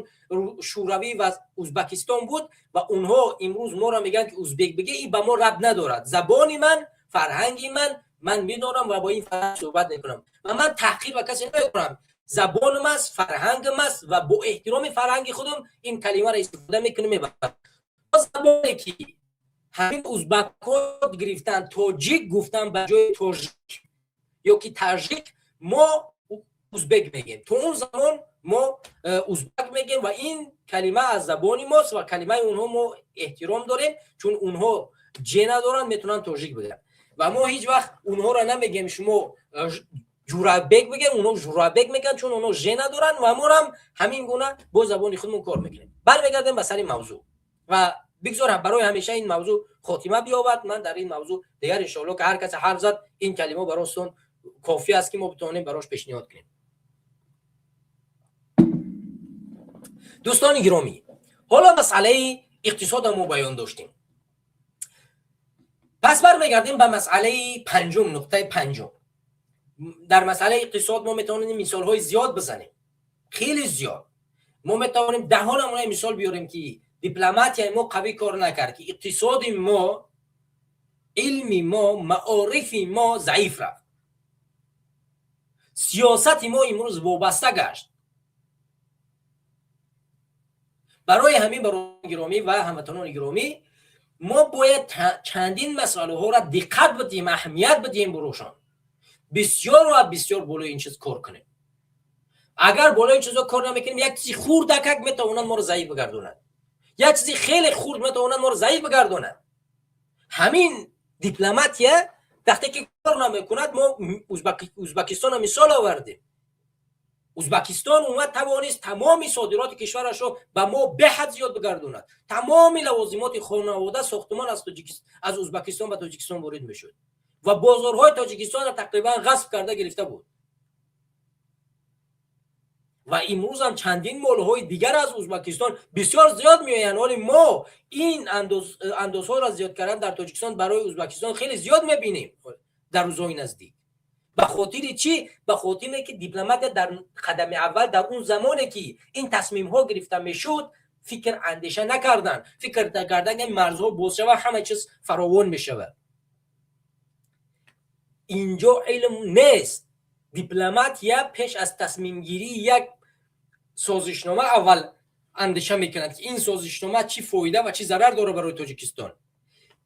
Шӯравӣ ва Узбакистон буд ва онҳо имрӯз моро мегӯянд, ки узбек бигӣ, ин ба мо рабт надорад. Забони ман, фарҳанги ман, ман медонам ва бо ин фарҳанг суҳбат мекунам ва ман таҳқир ба касе намекунам. Забонам аст, фарҳангам аст ва бо эҳтироми фарҳанги худам ин калимаро истифода мекунем, мебарам. Забоне ки ҳамин узбакҳо гирифтан, тоҷик гуфтан ба ҷои тожик ё ки тажик, мо узбек мегем. То он замон мо узбак мегем ва ин калима аз забони мост ва калимаи онҳо мо эҳтиром дорем, чун онҳо ҷе надоранд, метавонанд тоҷик бигӯянд. Ва мо ҳеҷ вақт онҳоро намегем, шумо Ҷурабек бигем, онҳо Журабек мегӯянд, чун онҳо же надоранд ва морам ҳамин гуна бо забони худмон кор мекунем. Бармегардем ба сари мавзӯъ ва бигзор барои ҳамеша ин мавзӯъ хотима биёбад. Ман дар ин мавзӯъ дигар, иншоалло, ки ҳар касе ҳарф зад, ин калима баростон кофӣ аст, ки мо битавонем барош пешниҳод кунем. Дӯстони гиромӣ, ҳоло масъалаи иқтисода мо баён доштем. Пас бармегардем ба масъалаи панҷум, нуқтаи панҷум. Дар масъалаи иқтисод мо метавонем мисолҳои зиёд бизанем, хеле зиёд. Мо метавонем даҳо намунаи мисол биёрем, ки дипломатияи мо қавӣ кор накард, ки иқтисоди мо, илми мо, маорифи мо заиф рафт, сиёсати мо имрӯз вобаста гашт. Барои ҳамин, бародарони гиромӣ ва ҳамватанони гиромӣ, мо бояд чандин масъалаҳоро диққат бидиҳем, аҳамият бидиҳем бурошон, бисёр ва бисёр болои ин чиз кор кунем. Агар болои ин чизо кор намекунем, як чизи хурдакак метавонад моро заиф бигардонад, як чизи хеле хурд метавонад моро заиф бигардонад. Ҳамин дипломатия вақте ки кор намекунад, мо Узбакистонро мисол овардем. Узбакистон омад, тавонист тамоми содироти кишварашро ба мо беҳад зиёд бигардонад. Тамоми лавозимоти хонавода, сохтумон аз Узбакистон ба Тоҷикистон ворид мешуд ва бозорҳои Тоҷикистонро тақрибан ғасб карда гирифта буд. Ва имрӯзам чандин молҳои дигар аз Узбакистон бисёр зиёд меоянд. Ҳоли мо ин андозҳоро зиёд кардан дар Тоҷикистон барои Узбакистон хеле зиёд мебинем дар рӯзҳои наздик. Ба хотири чӣ? Ба хотире ки дипломатия дар қадами аввал, дар он замоне ки ин тасмимҳо гирифта мешуд, фикр андеша накарданд. Фикр кардан, ки марзҳо боз шавад, ҳама чиз фаровон мешавад. Инҷо илм нест. Дипломатия пеш аз тасмимгирии як созишнома аввал андеша мекунад, ки ин созишнома чӣ фоида ва чӣ зарар дорад барои Тоҷикистон.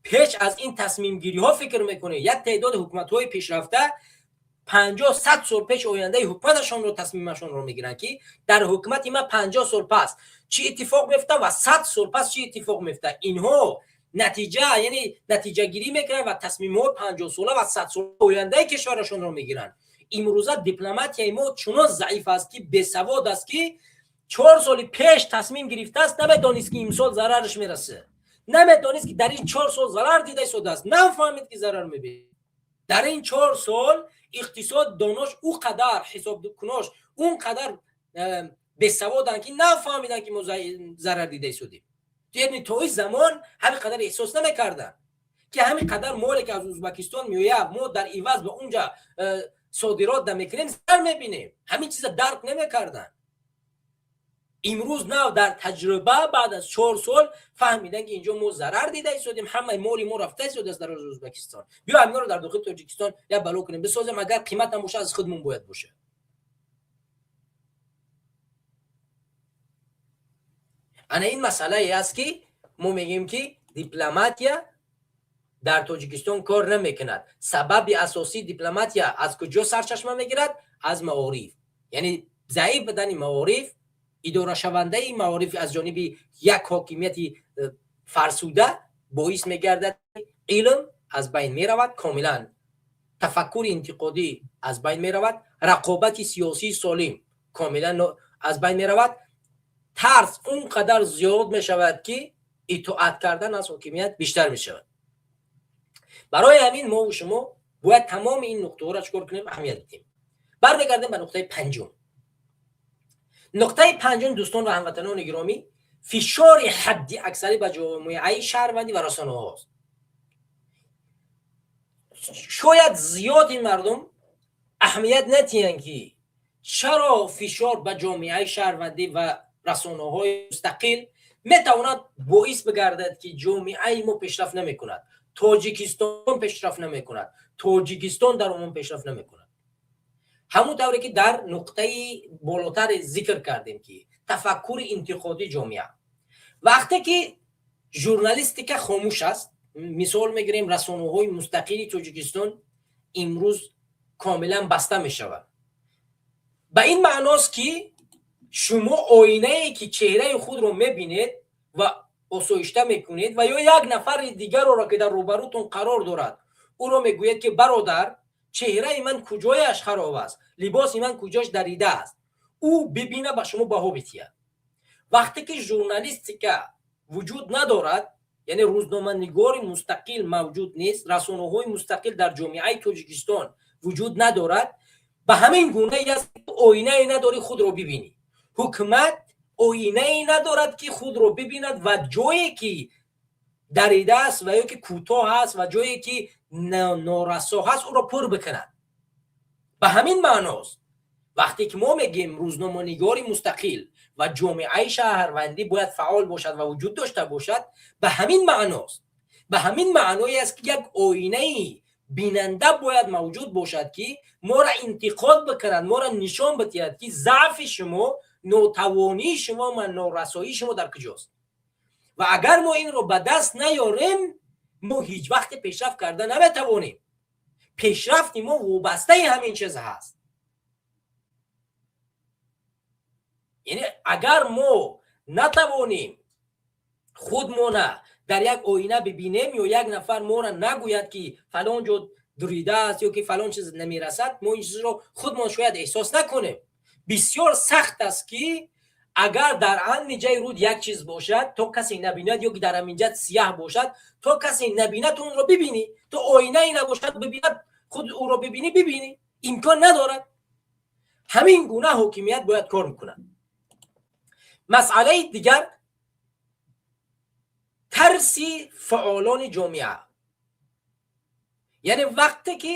Пеш аз ин тасмимгириҳо фикр мекунед. Як теъдоди ҳукуматҳои пешрафта 50, 100 сол пеш ояндаи ҳукуматашонро, тасмимашонро мегиранд, ки дар ҳукумати ман 50 сол пас чӣ иттифоқ меафта ва 100 сол пас чӣ иттифоқ меафта. Инҳо натиҷа, яъне натиҷагирӣ мекунанд ва тасмимҳои 50-сола ва 100-сола ояндаи кишварашонро мегиранд. Имрӯза дипломатияи мо чунон заиф аст, ки бесавод аст, ки 4 соли пеш тасмим гирифтааст, намедонист, ки имсол зарараш мерасад, намедонист, ки дар ин 4 сол зарар дида истодааст, нафаҳмид, ки зарар мебинад. Дар ин 4 сол иқтисод донош ӯ қадар, ҳисобкунош он қадар бесаводанд, ки нафаҳмиданд, ки мо зарар дида истодем. Яъне то ин замон ҳамин қадар эҳсос намекарданд, ки ҳамин қадар моле ки аз Ӯзбекистон меояд, мо дар иваз ба унҷа содирот намекунем, зарар мебинем. Ҳамин чиза дарк намекарданд. Имрӯз нав дар таҷриба баъд аз 4 сол фаҳмиданд, ки инҷо мо зарар дида истодем, ҳамаи моли мо рафта истодааст дар Ӯзбекистон. Биё, ҳаминро дар дохили Тоҷикистон як бало кунем, бисозем, агар қимат ҳам бошад, аз худмон бояд бошад. Ана ин масъалае аст, ки мо мегӯем, ки дипломатия дар Тоҷикистон кор намекунад. Сабаби асосии дипломатия аз куҷо сарчашма мегирад? Аз маориф, яъне заиф будани маориф, идорашавандаи маориф аз ҷониби як ҳокимияти фарсуда боис мегардад, илм аз байн меравад комилан, тафаккури интиқодӣ аз байн меравад, рақобати сиёсии солим комилан аз байн меравад, тарс он қадар зиёд мешавад, ки итоат кардан аз ҳокимият бештар мешавад. Барои ҳамин мову шумо бояд тамоми ин нуқтаҳоро чикор кунем? Аҳамият бидиҳем. Бармегардем ба нуқтаи панҷум. Нуқтаи панҷум, дӯстон ва ҳамватанони гиромӣ, фишори ҳадди аксарӣ ба ҷомеаи шаҳрвандӣ ва расонаҳост. Шояд зиёди мардум аҳамият натиҳанд, ки чаро фишор ба ҷомеаи шаҳрвандӣ ва расонаҳои мустақил метавонад боис бигардад, ки ҷомеаи мо пешрафт намекунад, Тоҷикистон пешрафт намекунад, Тоҷикистон дар умум пешрафт намекунад. Ҳамон тавре ки дар нуқтаи болотар зикр кардем, ки тафаккури интиқодӣ ҷомеа вақте ки журналистика хомӯш аст, мисол мегирем, расонаҳои мустақили Тоҷикистон имрӯз комилан баста мешавад. Ба ин маъност, ки шумо оинае ки чеҳраи худро мебинед ва осоишта мекунед ва ё як нафари дигарро, ки дар рӯбарӯтон қарор дорад, ӯро мегӯед, ки бародар, чеҳраи ман куҷояш хароб аст, либоси ман куҷош дарида аст, ӯ бибина, ба шумо баҳо битиҳад. Вақте ки журналистика вуҷуд надорад, яъне рӯзноманигори мустақил мавҷуд нест, расонаҳои мустақил дар ҷомеаи Тоҷикистон вуҷуд надорад, ба ҳамин гунае аст, оинае надорӣ худро бибинӣ. Ҳукумат оинае надорад, ки худро бибинад ва ҷое ки дарида аст ва ё ки кӯтоҳ аст ва ҷое ки норасо ҳаст, ӯро пур бикунад. Ба ҳамин маъност, вақте ки мо мегӯем рӯзноманигори мустақил ва ҷомеаи шаҳрвандӣ бояд фаъол бошад ва вуҷуд дошта бошад, ба ҳамин маъност. Ба ҳамин маъное аст, ки як оинаи бинанда бояд мавҷуд бошад, ки моро интиқод бикунад, моро нишон бидиҳад, ки заъфи шумо, нотавонии шумо ва норасоии шумо дар куҷост. Ва агар мо инро ба даст наёрем, мо ҳеҷ вақте пешрафт карда наметавонем. Пешрафти мо вобастаи ҳамин чиз ҳаст. Яъне агар мо натавонем худмона дар як оина бибинем ё як нафар моро нагӯяд, ки фалон ҷо дурида аст ё ки фалон чиз намерасад, мо ин чизро худмон шояд эҳсос накунем. Бисёр сахт аст, ки агар дар ҳамин ҷаи руд як чиз бошад, то касе набинад, ё ки дар ҳамин ҷа сияҳ бошад, то касе набинад, ту онро бибинӣ, то оинае набошад, бибинад, худ ӯро бибинӣ, имкон надорад. Ҳамин гуна ҳокимият бояд кор мекунад. Масъалаи дигар, тарси фаъолони ҷомеа. Яъне вақте ки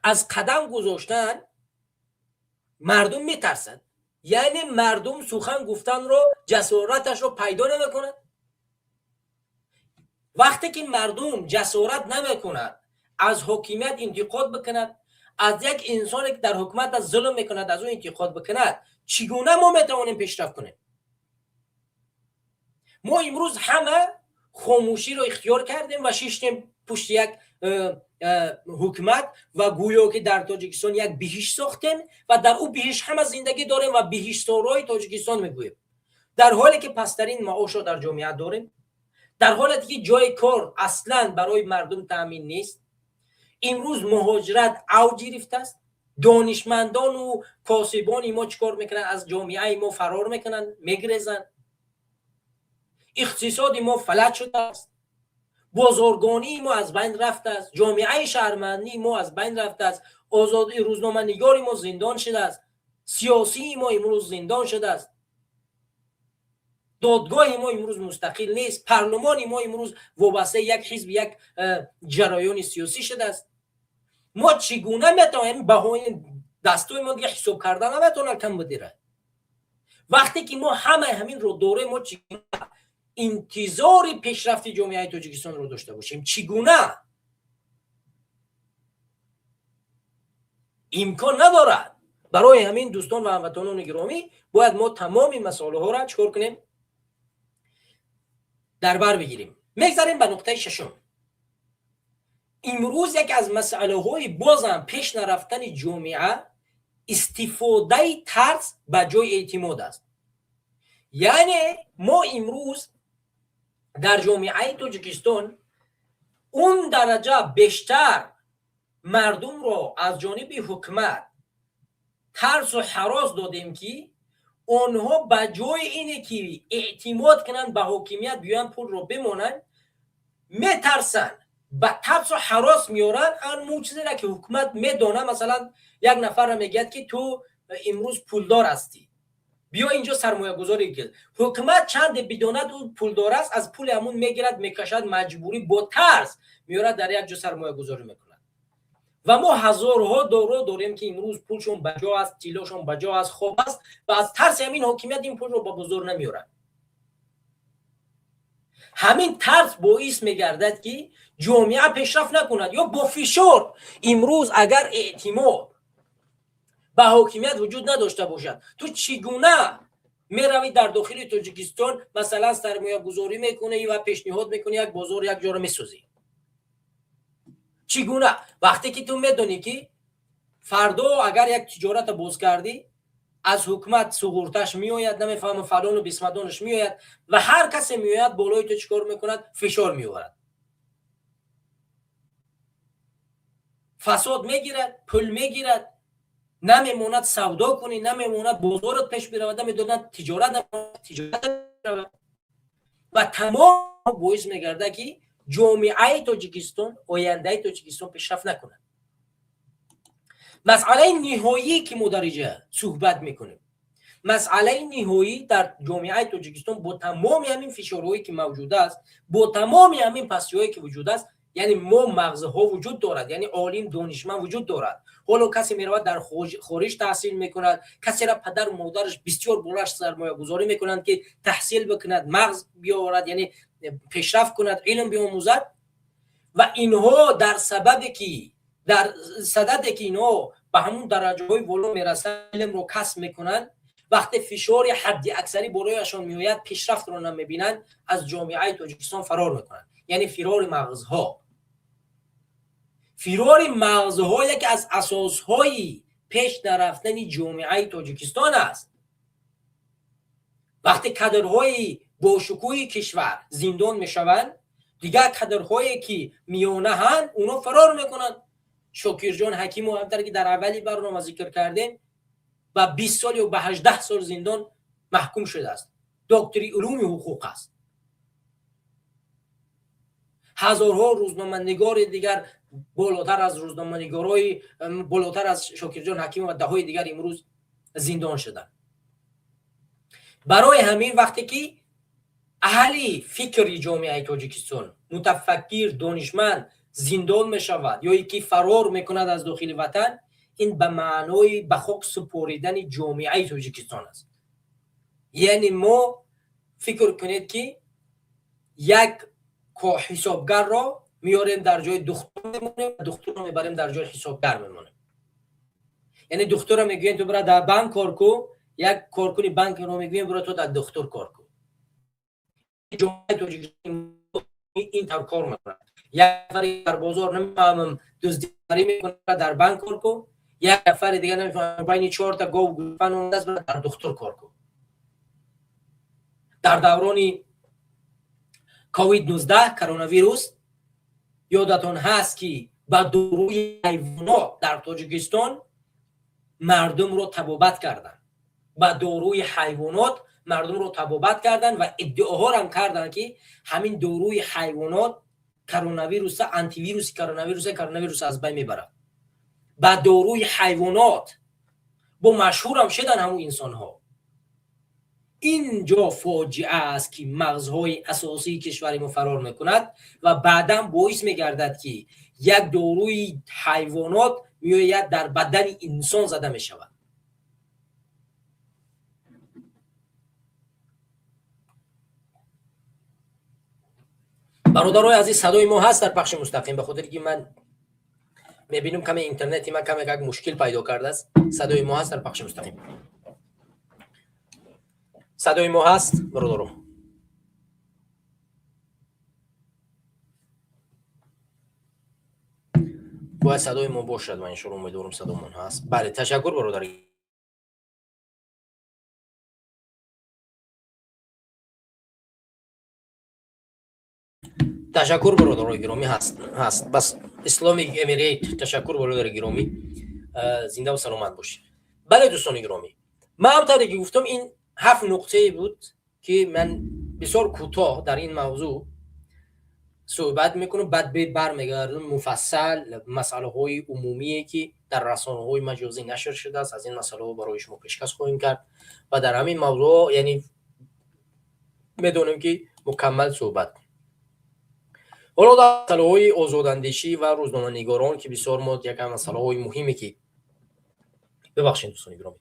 Аз қадам гузоштан мардум метарсад, яъне мардум сухан гуфтанро ҷасораташро пайдо намекунад. Вақте ки мардум ҷасорат намекунад аз ҳокимият интиқод бикунад, аз як инсоне ки дар ҳукумат аз зулм мекунад, аз ӯ интиқод бикунад, чӣ гуна мо метавонем пешрафт кунем? Мо имрӯз ҳама хомӯширо ихтиёр кардем ва шиштем пушти як ҳукумат ва гӯё ки дар Тоҷикистон як биҳишт сохтем ва дар ӯ биҳишт ҳама зиндагӣ дорем ва биҳиштсорои Тоҷикистон мегӯем, дар ҳоле ки пасттарин маошро дар ҷомеа дорем, дар ҳолате ки ҷои кор аслан барои мардум таъмин нест. Имрӯз муҳоҷират авҷ гирифтааст. Донишмандону косибони мо чӣ кор мекунанд? Аз ҷомеаи мо фарор мекунанд, мегрезанд. Иқтисоди мо фалаҷ шудааст, бозоргонии мо аз байн рафтааст, ҷомеаи шаҳрмандии мо аз байн рафтааст, озодии рӯзноманигори мо зиндон шудааст, сиёсии мо имрӯз зиндон шудааст, додгоҳи мо имрӯз мустақил нест, парлумони мо имрӯз вобастаи як ҳизб, як ҷараёни сиёсӣ шудааст. Мо чӣ гуна метавонем баҳои дастои мо дига ҳисоб карда наметавонад кам будира. Вақте ки мо ҳамаи ҳаминро дорем, мо чӣ гуна интизори пешрафти ҷомеаи Тоҷикистонро дошта бошем? Чӣ гуна? Имкон надорад. Барои ҳамин, дӯстон ва ҳамватанони гиромӣ, бояд мо тамоми масолаҳоро чӣ кор кунем? Дар бар бигирем. Мегзарем ба нуқтаи шашум. Имрӯз яке аз масъалаҳои бозам пеш нарафтани ҷомеа истифодаи тарс ба ҷои эътимод аст. Яъне мо имрӯз дар ҷомеаи Тоҷикистон он дараҷа бештар мардумро аз ҷониби ҳукумат тарсу ҳарос додем, ки онҳо ба ҷои ине ки эътимод кунанд ба ҳокимият, биёянд, пулро бимонанд, метарсанд, ба тарсу ҳарос меоранд. Ан чизеро ки ҳукумат медонад, масалан, як нафарро мегӯяд, ки ту имрӯз пулдор ҳастӣ, биё инҷо сармоягузорӣ кун. Ҳукумат чанде бидонад, ӯ пулдор аст, аз пули ҳамун мегирад, мекашад, маҷбурӣ бо тарс меорад, дар як ҷо сармоягузорӣ мекунад. Ва мо ҳазорҳо доро дорем, ки имрӯз пулшон ба ҷо аст, тиллошон ба ҷо аст, хоб аст ва аз тарси ҳамин ҳокимият ин пулро ба бозор намеорад. Ҳамин тарс боис мегардад, ки ҷомеа пешрафт накунад ё бо фишор. Имрӯз агар эътимод ба ҳокимият вуҷуд надошта бошад, ту чӣ гуна меравӣ дар дохили Тоҷикистон, масалан, сармоягузорӣ мекунӣ ва пешниҳод мекунӣ, як бозор, як ҷоро месозӣ? Чӣ гуна, вақте ки ту медонӣ, ки фардо агар як тиҷората боз кардӣ, аз ҳукумат суғурташ меояд, намефаҳмам, фалону бисмадонаш меояд ва ҳар касе меояд, болои ту чӣ кор мекунад? Фишор меоварад, фасод мегирад, пул мегирад, намемонад савдо кунӣ, намемонад бозорат пеш биравад, намедонад тиҷорат, тиҷорат ва тамом боис мегардад, ки ҷомеаи Тоҷикистон, ояндаи Тоҷикистон пешрафт накунад. Масъалаи ниҳоӣ, ки мо дар инҷа суҳбат мекунем, масъалаи ниҳоӣ дар ҷомеаи Тоҷикистон бо тамоми ҳамин фишорҳое ки мавҷуд аст, бо тамоми ҳамин пастиҳое ки вуҷуд аст, яъне мо мағзҳо вуҷуд дорад, яъне олим, донишманд вуҷуд дорад. Ҳоло касе меравад, дар хориҷ таҳсил мекунад, касера падару модараш бисёр болаш сармоягузорӣ мекунанд, ки таҳсил бикунад, мағз биёварад, яъне пешрафт кунад, илм биомӯзад. Ва инҳо дар сабабе ки дар сададе ки инҳо ба ҳамун дараҷаҳои боло мерасанд, илмро касб мекунанд, вақте фишори ҳадди аксарӣ болояшон меояд, пешрафтро намебинанд, аз ҷомеаи Тоҷикистон фарор мекунанд. Яъне фирори мағзҳо, фирори мағзҳо яке аз асосҳои пеш нарафтани ҷомеаи Тоҷикистон аст. Вақте кадрҳои бошукӯҳи кишвар зиндон мешаванд, дигар кадрҳое ки миёнаҳанд, онҳо фарор мекунанд. Шокирҷон Ҳакимов, ҳамтаре ки дар аввали барнома зикр кардем, ба 20 сол ё ба 18 сол зиндон маҳкум шудааст, доктори улуми ҳуқуқ аст. Ҳазорҳо рӯзноманигори дигар болотар аз рӯзноманигорои, болотар аз Шокирҷон Ҳакимов ва даҳҳои дигар имрӯз зиндон шуданд. Барои ҳамин, вақте ки аҳли фикри ҷомеаи Тоҷикистон, мутафаккир, донишманд зиндон мешавад ё ки фарор мекунад аз дохили ватан, ин ба маънои ба хок супоридани ҷомеаи Тоҷикистон аст. Яъне мо фикр кунед, ки як ҳисобгарро меорем, дар ҷои духтур мемонем, духтурро мебарем, дар ҷои ҳисобгар мемонем. Яъне духтурро мегӯем, ту бира дар банк кор ку, як коркуни банкро мегӯем, бира ту дар духтур кор ку. Ҷомеаи Тоҷикистон ин тавр кор мекунад. Як нафари дар бозор, намефаҳмам, дуздигарӣ мекунад, дар банк кор ку, як нафари дигар, намефаҳмам, байни чорта гов гӯсфанд омадааст, бира дар духтур кор ку. Дар даврони ковид 19, коронавирус, ёдатон ҳаст, ки ба доруи ҳайвонот дар Тоҷикистон мардумро табобат карданд. Ба доруи ҳайвонот мардумро табобат карданд ва иддаоҳорам карданд, ки ҳамин доруи ҳайвонот коронавируса, антивируси коронавируса, коронавирус аз байн мебарад. Ба доруи ҳайвонот бо машҳурам шудан ҳамун инсонҳо. Ин ҷо фоҷиа аст, ки мағзҳои асосии кишвари мо фарор мекунад ва баъдан боис мегардад, ки як доруи ҳайвонот меояд, дар бадани инсон зада мешавад. Бародарои азиз, садои мо ҳаст дар пахши мустақим? Ба хотире ки ман мебинам, каме интернети ман каме как мушкил пайдо кардааст. Садои мо ҳаст дар пахши мустақим? Садои мо ҳаст, бародаро? Бояд садои мо бошад. Ман иншоалло умедворам, садомон ҳаст. Бале, ташаккур, бародар. Ташаккур, бародарои гиромӣ. Ҳаст, ҳаст. Бас Islamic Emirate, ташаккур, бародари гиромӣ, зинда ва саломат бошед. Бале, дӯстони гиромӣ, ман ҳам тавре ки гуфтам, ин ҳафт нуқтае буд, ки ман бисёр кӯтоҳ дар ин мавзӯъ суҳбат мекунам. Баъд бармегардам, муфассал масъалаҳои умумие, ки дар расонаҳои маҷозӣ нашр шудааст, аз ин масъалаҳо барои шумо пешкаш хоҳем кард ва дар ҳамин мавзӯъ, яъне медонем, ки мукаммал суҳбат. Ҳоло дар масъалаҳои озодандешӣ ва рӯзноманигорон, ки бисёр мо яка масъалаҳои муҳиме, ки, бибахшед, дӯстони гиромӣ,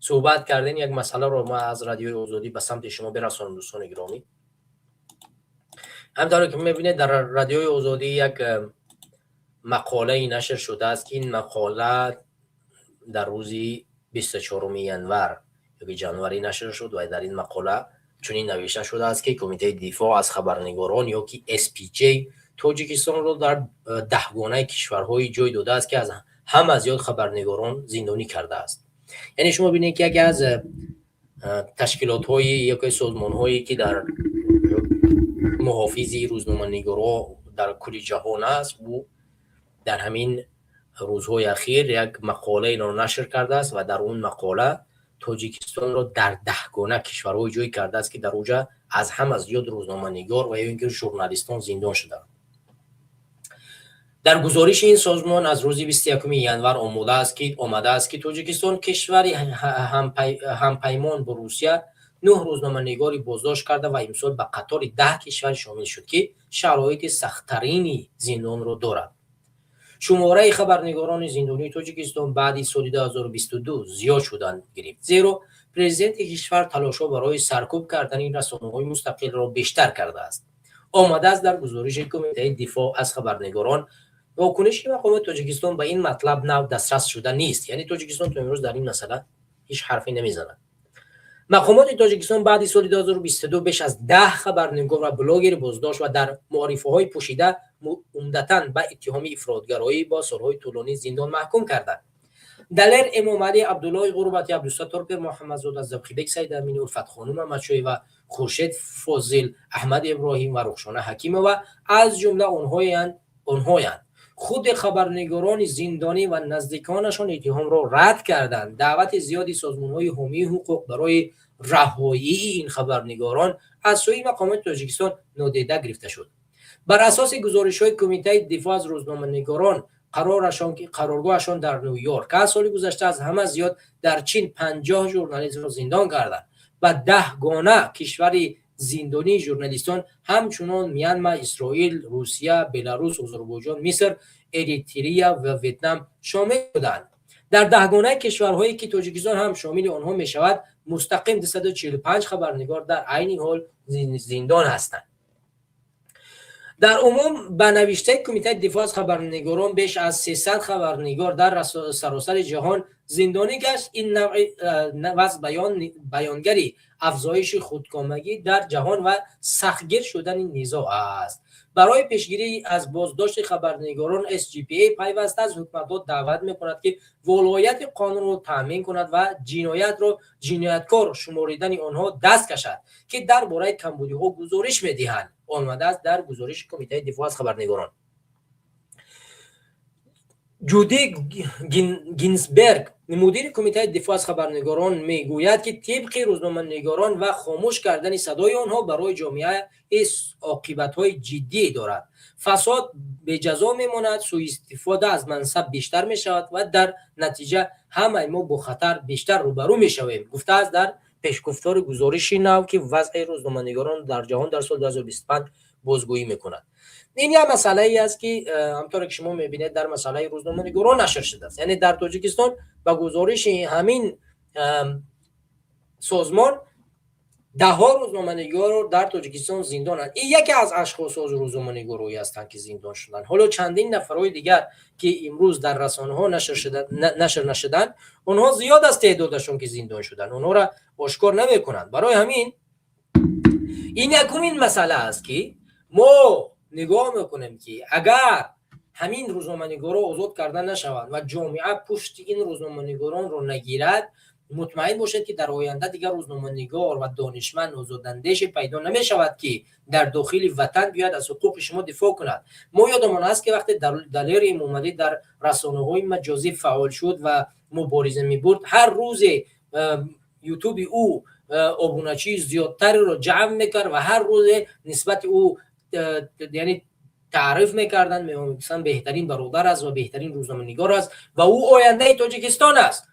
суҳбат кардем, як масъаларо ма аз Радиои Озодӣ ба самти шумо бирасонам. Дӯстони гиромӣ, ҳамтавре ки мебинед, дар Радиои Озодӣ як мақолае нашр шудааст, ки ин мақола дар рӯзи 24 январ ёки ҷанварӣ нашр шуд ва дар ин мақола чунин навишта шудааст, ки Кумитаи дифоъ аз хабарнигорон ё ки SPJ Тоҷикистонро дар даҳгонаи кишварҳое ҷой додааст, ки аз ҳама зиёд хабарнигорон зиндонӣ кардааст. Яъне шумо бинед, ки яке аз ташкилотҳои яке созмонҳое, ки дар муҳофизи рӯзноманигорҳо дар кулли ҷаҳон аст, ӯ дар ҳамин рӯзҳои ахир як мақолаеро нашр кардааст ва дар он мақола Тоҷикистонро дар даҳгона кишварҳое ҷой кардааст, ки дар оҷа аз ҳама зиёд рӯзноманигор ва ё ин ки журналистон зиндон шудаанд. Дар гузориши ин созмон аз рӯзи 21 январ омадааст, ки Тоҷикистон, кишвари ҳампаймон бо Русия, нӯҳ рӯзноманигори боздошт карда ва имсол ба қатори 10 кишвар шомил шуд, ки шароити сахттарини зиндонро дорад. Шумораи хабарнигорони зиндонии Тоҷикистон баъди соли 2022 зиёд шудан гирифт, зеро президенти кишвар талошҳо барои саркӯб кардани расонаҳои мустақилро бештар кардааст, омадааст дар гузориши Кумитаи дифоъ аз хабарнигорон. Вокуниши мақомоти Тоҷикистон ба ин матлаб нав дастрас шуда нест. Яъне Тоҷикистон то имрӯз дар ин масъала ҳеҷ ҳарфе намезанад. Мақомоти Тоҷикистон баъди соли 2022 беш аз 10 хабарнигор ва блогер боздошт ва дар муаррифаҳои пӯшида, умдатан ба иттиҳоми ифротгароӣ, бо солҳои тӯлонӣ зиндон маҳкум карданд. Далер Эмомалӣ, Абдуллои Ғурбатӣ, Абдусаттор Пирмуҳаммадзода, Завқибек Сайдаминӣ, Улфатхонум Маҳмадшоева, Хуршед Фозил, Аҳмад Иброҳим ва Рухшона Ҳакимова аз ҷумла онҳоянд. Худи хабарнигорони зиндонӣ ва наздиконашон иттиҳомро рад карданд. Даъвати зиёди созмонҳои ҳомии ҳуқуқ барои раҳоии ин хабарнигорон аз сӯи мақомоти Тоҷикистон нодида гирифта шуд. Бар асоси гузоришҳои Кумитаи дифоъ аз рӯзноманигорон, қароргоҳашон дар Ню Йорк, аз соли гузашта аз ҳама зиёд дар Чин 50 журналистро зиндон карданд. Ба даҳгона кишвари зиндонии журналистон ҳамчунон Мянма, Исроил, Русия, Беларус, Озарбойҷон, Миср, Эритрия ва Ветнам шомил шуданд. Дар даҳгонаи кишварҳое, ки Тоҷикистон ҳам шомили онҳо мешавад, мустақим 245 хабарнигор дар айни ҳол зиндон ҳастанд. Дар умум, ба навиштаи Кумитаи дифоъ аз хабарнигорон, беш аз 300 хабарнигор дар саросари ҷаҳон зиндонӣ гашт. Ин навъи вазъ баёнгари афзоиши худкомагӣ дар ҷаҳон ва сахтгир шудани низоъ аст. Барои пешгирӣ аз боздошти хабарнигорон SGPA пайваста аз ҳукуматҳо даъват мекунад, ки волояти қонунро таъмин кунад ва ҷиноятро ҷинояткор шуморидани онҳо даст кашад, ки дар бораи камбудиҳо гузориш медиҳанд, омадааст дар гузориши Кумитаи дифоъ аз хабарнигорон. Ҷуди Гинсберг, мудири Кумитаи дифоъ аз хабарнигорон, мегӯяд, ки тибқи рӯзноманигорон ва хомӯш кардани садои онҳо барои ҷомеа оқибатҳои ҷиддӣ дорад. Фасод беҷазо мемонад, сӯистифода аз мансаб бештар мешавад ва дар натиҷа ҳамаи мо бо хатар бештар рӯбарӯ мешавем, гуфтааст дар пешгуфтори гузориши нав, ки вазъи рӯзноманигорон дар ҷаҳон дар соли 2025 бозгӯӣ мекунад. Ин як масъалае аст, ки ҳамторе ки шумо мебинед, дар масъалаи рӯзноманигорон нашр шудааст. Яъне дар Тоҷикистон ба гузориши ҳамин созмон даҳҳо рӯзноманигор дар Тоҷикистон зиндонанд. Ин яке аз ашхосо рӯзноманигорое ҳастанд, ки зиндон шуданд. Ҳоло чандин нафарҳои дигар, ки имрӯз дар расонаҳо нашр нашуданд, онҳо зиёд аст теъдодашон, ки зиндон шуданд, онҳоро ошкор намекунанд. Барои ҳамин ин якумин масъала аст, ки мо нигоҳ мекунем, ки агар ҳамин рӯзноманигорро озод карда нашаванд ва ҷомеа пушти ин рӯзноманигоронро нагирад, мутмаин бошед, ки дар оянда дигар рӯзноманигор ва донишманд, озодандеше пайдо намешавад, ки дар дохили ватан биёяд, аз ҳуқуқи шумо дифоъ кунад. Мо ёдамон аст, ки вақте Далери Эмомалӣ дар расонаҳои маҷозӣ фаъол шуд ва мубориза мебурд, ҳар рӯзе Ютуби ӯ обуначии зиёдтареро ҷамъ мекард ва ҳар рӯзе нисбати ӯ, яъне, таъриф мекарданд, мегуфтанд, беҳтарин бародар аст ва беҳтарин рӯзноманигор аст ва ӯ ояндаи Тоҷикистон аст.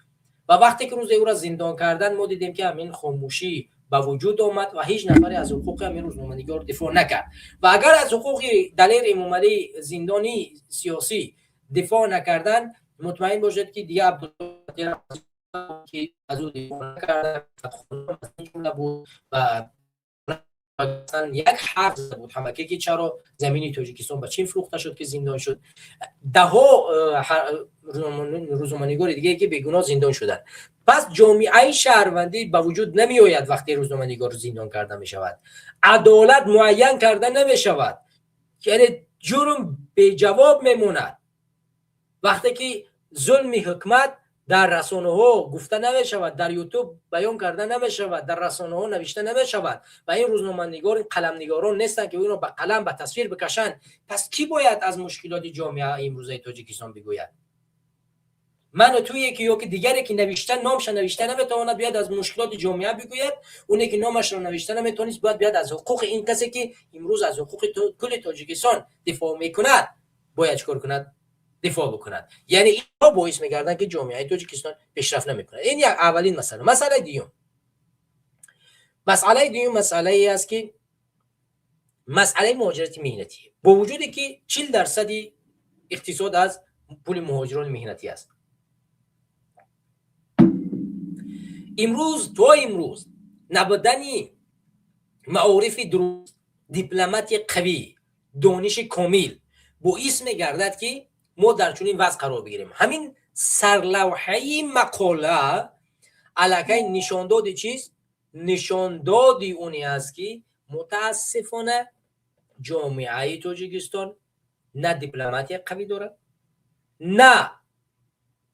Ва вақте ки рӯзе ӯро зиндон карданд, мо дидем, ки ҳамин хомӯшӣ ба вуҷуд омад ва ҳеҷ нафаре аз ҳуқуқи ҳамин рӯзноманигор дифоъ накард. Ва агар аз ҳуқуқи Далер Эмомалӣ, зиндонии сиёсӣ, дифоъ накарданд, мутмаин бошед, ки дигар ки аз ӯ дифоъ накарданд буд ва як ҳарф зада буд ҳамаке, ки чаро замини Тоҷикистон ба Чин фурӯхта шуд, ки зиндон шуд. Даҳҳо рӯзноманигори дигаре, ки бегуноҳ зиндон шуданд. Пас ҷомеаи шаҳрвандӣ ба вуҷуд намеояд, вақте рӯзноманигор зиндон карда мешавад, адолат муайян карда намешавад, яъне ҷурм беҷавоб мемонад. Вақте ки зулми ҳукумат дар расонаҳо гуфта намешавад, дар Ютуб баён карда намешавад, дар расонаҳо навишта намешавад ва ин рӯзноманигор, қаламнигорон нестанд, ки инро ба қалам, ба тасвир бикашанд, пас кӣ бояд аз мушкилоти ҷомеа имрӯзаи Тоҷикистон бигӯяд? Ману туе ки ё ки дигаре, ки навишта, номша навишта наметавонад, биёяд, аз мушкилоти ҷомеа бигӯяд? Оне ки номашро навишта наметавонист, бояд биёяд, аз ҳуқуқи ин касе, ки имрӯз аз ҳуқуқи кулли Тоҷикистон дифоъ мекунад, бояд чикор кунад? Дифоъ бикунад. Яъне инҳо боис мегарданд, ки ҷомеаи Тоҷикистон пешрафт намекунад. Ин як аввалин масъала. Масъалаи дуюм масъалае аст, ки масъалаи муҳоҷирати меҳнатӣ. Бо вуҷуде ки 40 дарсади иқтисод аз пули муҳоҷирони меҳнатӣ аст, имрӯз то имрӯз набудани маорифи дуруст, дипломатии қавӣ, дониши комил боис мегардад, ки мо дар чунин вазъ қарор бигирем. Ҳамин сарлавҳаи мақола аллакай нишондоди чиз, нишондоди оне аст, ки мутаассифона ҷомеаи Тоҷикистон на дипломатия қавӣ дорад, на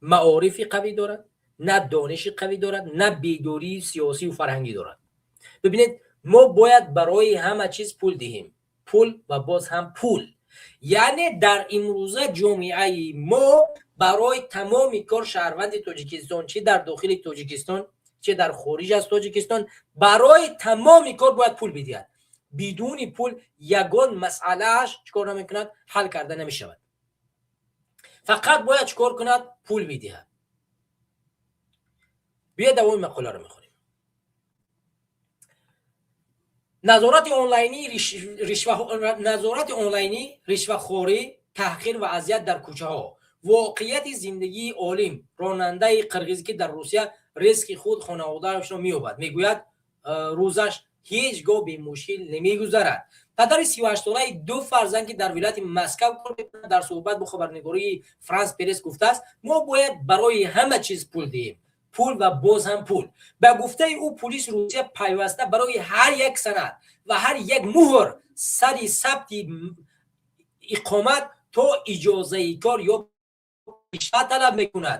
маорифи қавӣ дорад, на дониши қавӣ дорад, на бедории сиёсию фарҳангӣ дорад. Бибинед, мо бояд барои ҳама чиз пул диҳем, пул ва боз ҳам пул. Яъне дар имрӯза ҷомеаи мо барои тамоми кор, шаҳрванди Тоҷикистон, чӣ дар дохили Тоҷикистон, чӣ дар хориҷ аз Тоҷикистон, барои тамоми кор бояд пул бидиҳад. Бидуни пул ягон масъалааш чӣ кор намекунад? Ҳал карда намешавад. Фақат бояд чӣ кор кунад? Пул бидиҳад. Биё, давоми мақоларо мехонем. Назорати онлайнӣ, ришвахорӣ, таҳқир ва азият дар кӯчаҳо, воқеияти зиндагии Олим, ронандаи қирғизӣ, ки дар Русия ризқи худ, хонаводаашро меёбад, мегӯяд, рӯзаш ҳеҷ гоҳ бемушкил намегузарад. Падари 38-солаи ду фарзанд, ки дар вилояти Москав кор мекунад, дар суҳбат бо хабарнигории Франс Пресс гуфтааст: «Мо бояд барои ҳама чиз пул диҳем, пул ва боз ҳам пул». Ба гуфтаи ӯ, пулиси Русия пайваста барои ҳар як санад ва ҳар як муҳр, сари сабти иқомат то иҷозаи кор ё талаб мекунад.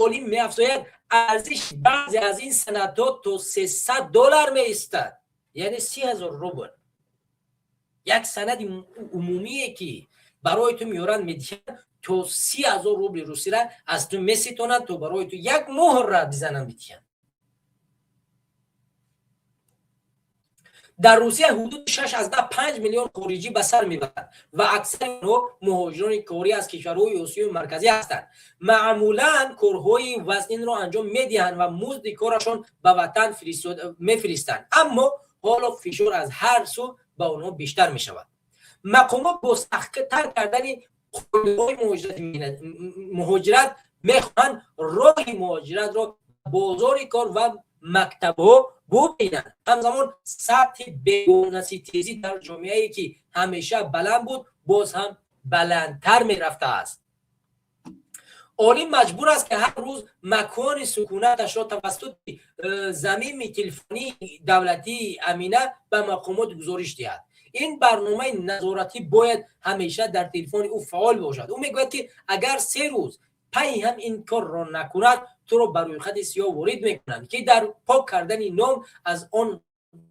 Олим меафзояд, арзиши баъзе аз ин санадҳо то 300 доллар меистад, яъне 30 000 рубл. Як санади умумие, ки барои ту меоранд, медиҳанд, то 30 000 рубли русира аз ту меситонад, то барои ту як муҳрра бизананд, бидиҳанд. Дар Русия ҳудуди 6,5 миллион хориҷӣ ба сар мебарад ва аксари онҳо муҳоҷирони корӣ аз кишварҳои Осиёи Марказӣ ҳастанд. Маъмулан корҳои вазнинро анҷом медиҳанд ва музди корашон ба ватан мефиристанд, аммо ҳоло фишор аз ҳар сӯ ба онҳо бештар мешавад. Мақомот бо сахттар кардани қоидаҳои муҳоҷират мехоҳанд роҳи муҳоҷиратро бозори кор ва мактабҳо бубинанд. Ҳамзамон сатҳи бегонаситезӣ дар ҷомеае, ки ҳамеша баланд буд, боз ҳам баландтар мерафтааст. Олим маҷбур аст, ки ҳар рӯз макони сукунаташро тавассути замими телефонии давлатии Амина ба мақомот гузориш диҳад. Ин барномаи назоратӣ бояд ҳамеша дар телефони ӯ фаъол бошад. Ӯ мегӯяд, ки агар 3 рӯз пайи ҳам ин корро накунад, туро ба рӯйхати сиёҳ ворид мекунанд, ки дар пок кардани ном аз он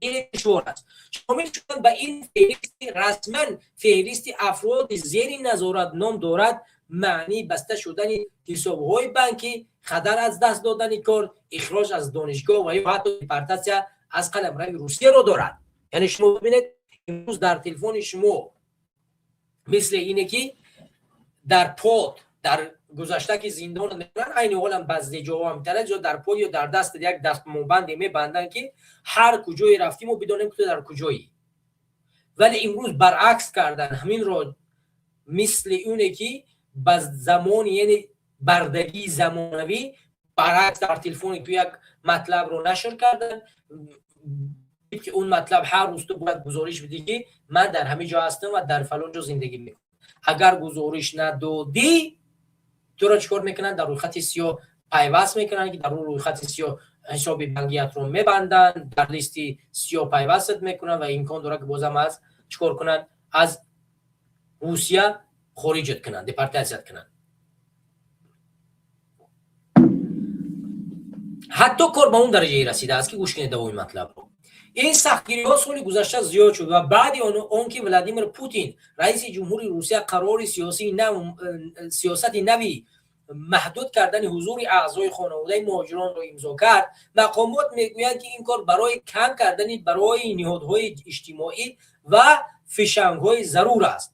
душвор аст. Шомил шудан ба ин феҳристи расман феҳристи афроди зери назорат ном дорад, маънии баста шудани ҳисобҳои банкӣ, хатар аз даст додани кор, ихроҷ аз донишгоҳ ва ё ҳатто депортатсия аз қаламрави Русияро дорад. Яъне шумо бибинед, имрӯз дар телефони шумо мисли ине, ки дар под, дар гузашта ки зиндон мекунанд, айни ҳолам баъзе ҷоҳо ҳам ҷо дар пой ё дар даст як дастмобанде мебанданд, ки ҳар куҷое рафтӣ, мо бидонем, ки ту дар куҷоӣ. Вале имрӯз баръакс кардан ҳаминро, мисли оне ки ба замони, яъне бардагии замонавӣ, баръакс дар телефони ту як матлабро нашр кардан, ки он матлаб ҳар рӯз ту бояд гузориш бидӣ, ки ман дар ҳамин ҷо ҳастам ва дар фалон ҷо зиндагӣ мекунам. Агар гузориш надодӣ, туро чӣ кор мекунанд? Дар рӯйхати сиёҳ пайваст мекунанд, ки дар рӯйхати сиёҳ ҳисоби банкиятро мебанданд, дар листи сиёҳ пайвастат мекунанд ва имкон дорад, ки бозам аз чӣ кор кунанд, аз Русия хориҷат кунанд, депортатсият кунанд. Ҳатто кор ба он дараҷае расидааст, ки гӯш кунед давоми матлабро, ин сахтгириҳо соли гузашта зиёд шуд ва баъди он ки Владимир Путин, раиси ҷумҳури Русия, қарори сиёсати нави маҳдуд кардани ҳузури аъзои хонаводаи муҳоҷиронро имзо кард. Мақомот мегӯянд, ки ин кор барои кам кардани барои ниҳодҳои иҷтимоӣ ва фишангҳои зарур аст.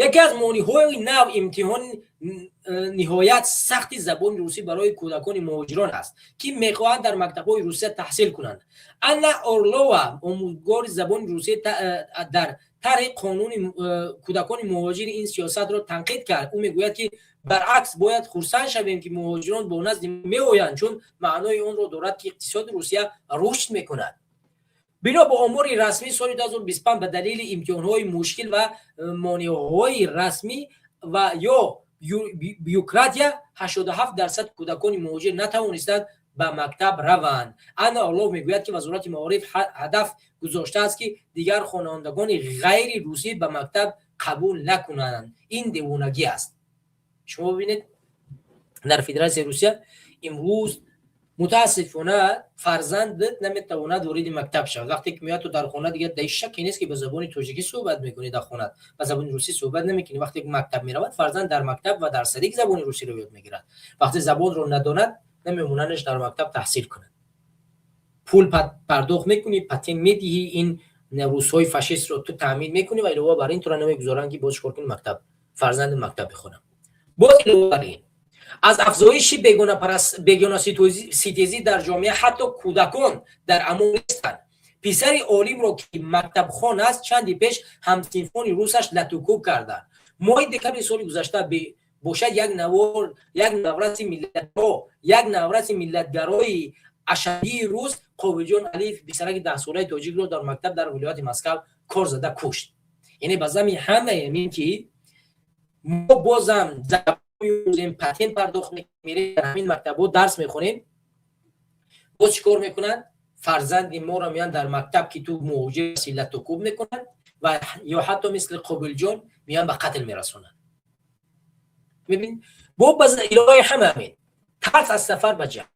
Яке аз монеъҳои нав имтиҳони ниҳоят сахти забони русӣ барои кӯдакони муҳоҷирон аст, ки мехоҳанд дар мактабҳои Русия таҳсил кунанд. Анна Орлова, омӯзгори забони русия, дар тарҳи қонуни кӯдакони муҳоҷири ин сиёсатро танқид кард. Ӯ мегӯяд, ки баръакс бояд хурсанд шавем, ки муҳоҷирон бо назди меоянд, чун маънои онро дорад, ки иқтисоди Русия рушд мекунад. Бино ба омори расмӣ, соли 2025 ба далели имтиҳонҳои мушкил ва монеъҳои расмӣ ва ё бюрократия 87% кӯдакони муҳоҷир натавонистанд ба мактаб раванд. Анна Орлов мегӯяд, ки Вазорати маориф ҳадаф гузоштааст, ки дигар хонандагони ғайри русӣ ба мактаб қабул накунанд. Ин девонагӣ аст. Шумо бибинед, дар Федератсияи Русия имрӯз мутаассифона фарзандат наметавонад вориди мактаб шавад. Вақте ки меояд, ту дар хона дигар дар шакке нест, ки ба забони тоҷикӣ суҳбат мекунӣ, дар хона ба забони русӣ суҳбат намекунӣ. Вақте ки мактаб меравад, фарзанд дар мактаб ва дар садик забони русиро ёд мегирад. Вақте забонро надонад, намемонандаш дар мактаб таҳсил кунад. Пул пардохт мекунӣ, патент медиҳӣ, ин русҳои фашистро ту таъмин мекунӣ ва илова бар ин туро намегузоранд, ки боз чикор кунӣ, мактаб, фарзанди мактаб бихонам. Боз илова бар ин, аз афзоиши бегонаситезӣ дар ҷомеа ҳатто кӯдакон дар амон нестанд. Писари олимро, ки мактабхон аст, чанде пеш ҳамсинфони русаш латукӯб карданд. Моҳи декабри соли гузашта бошад, як навраси миллатгаро, як навраси миллатгарои ашадии рус Қобилҷон Алиев писараки 10-солаи тоҷикро дар мактаб дар вилояти Москав кор зада кушт. Яъне ба зами ҳамаи ҳамин, ки мо бозам патент пардохт мерем, дар ҳамин мактабҳо дарс мехонем, боз чӣ кор мекунанд? Фарзанди моро меянд дар мактаб, ки ту муҳоҷир, латукӯб мекунанд ва ё ҳатто мисли Қобилҷон меянд, ба қатл мерасонанд. Мебинед, бо иловаи ҳама ҳамин тарс аз сафар ба ҷанг,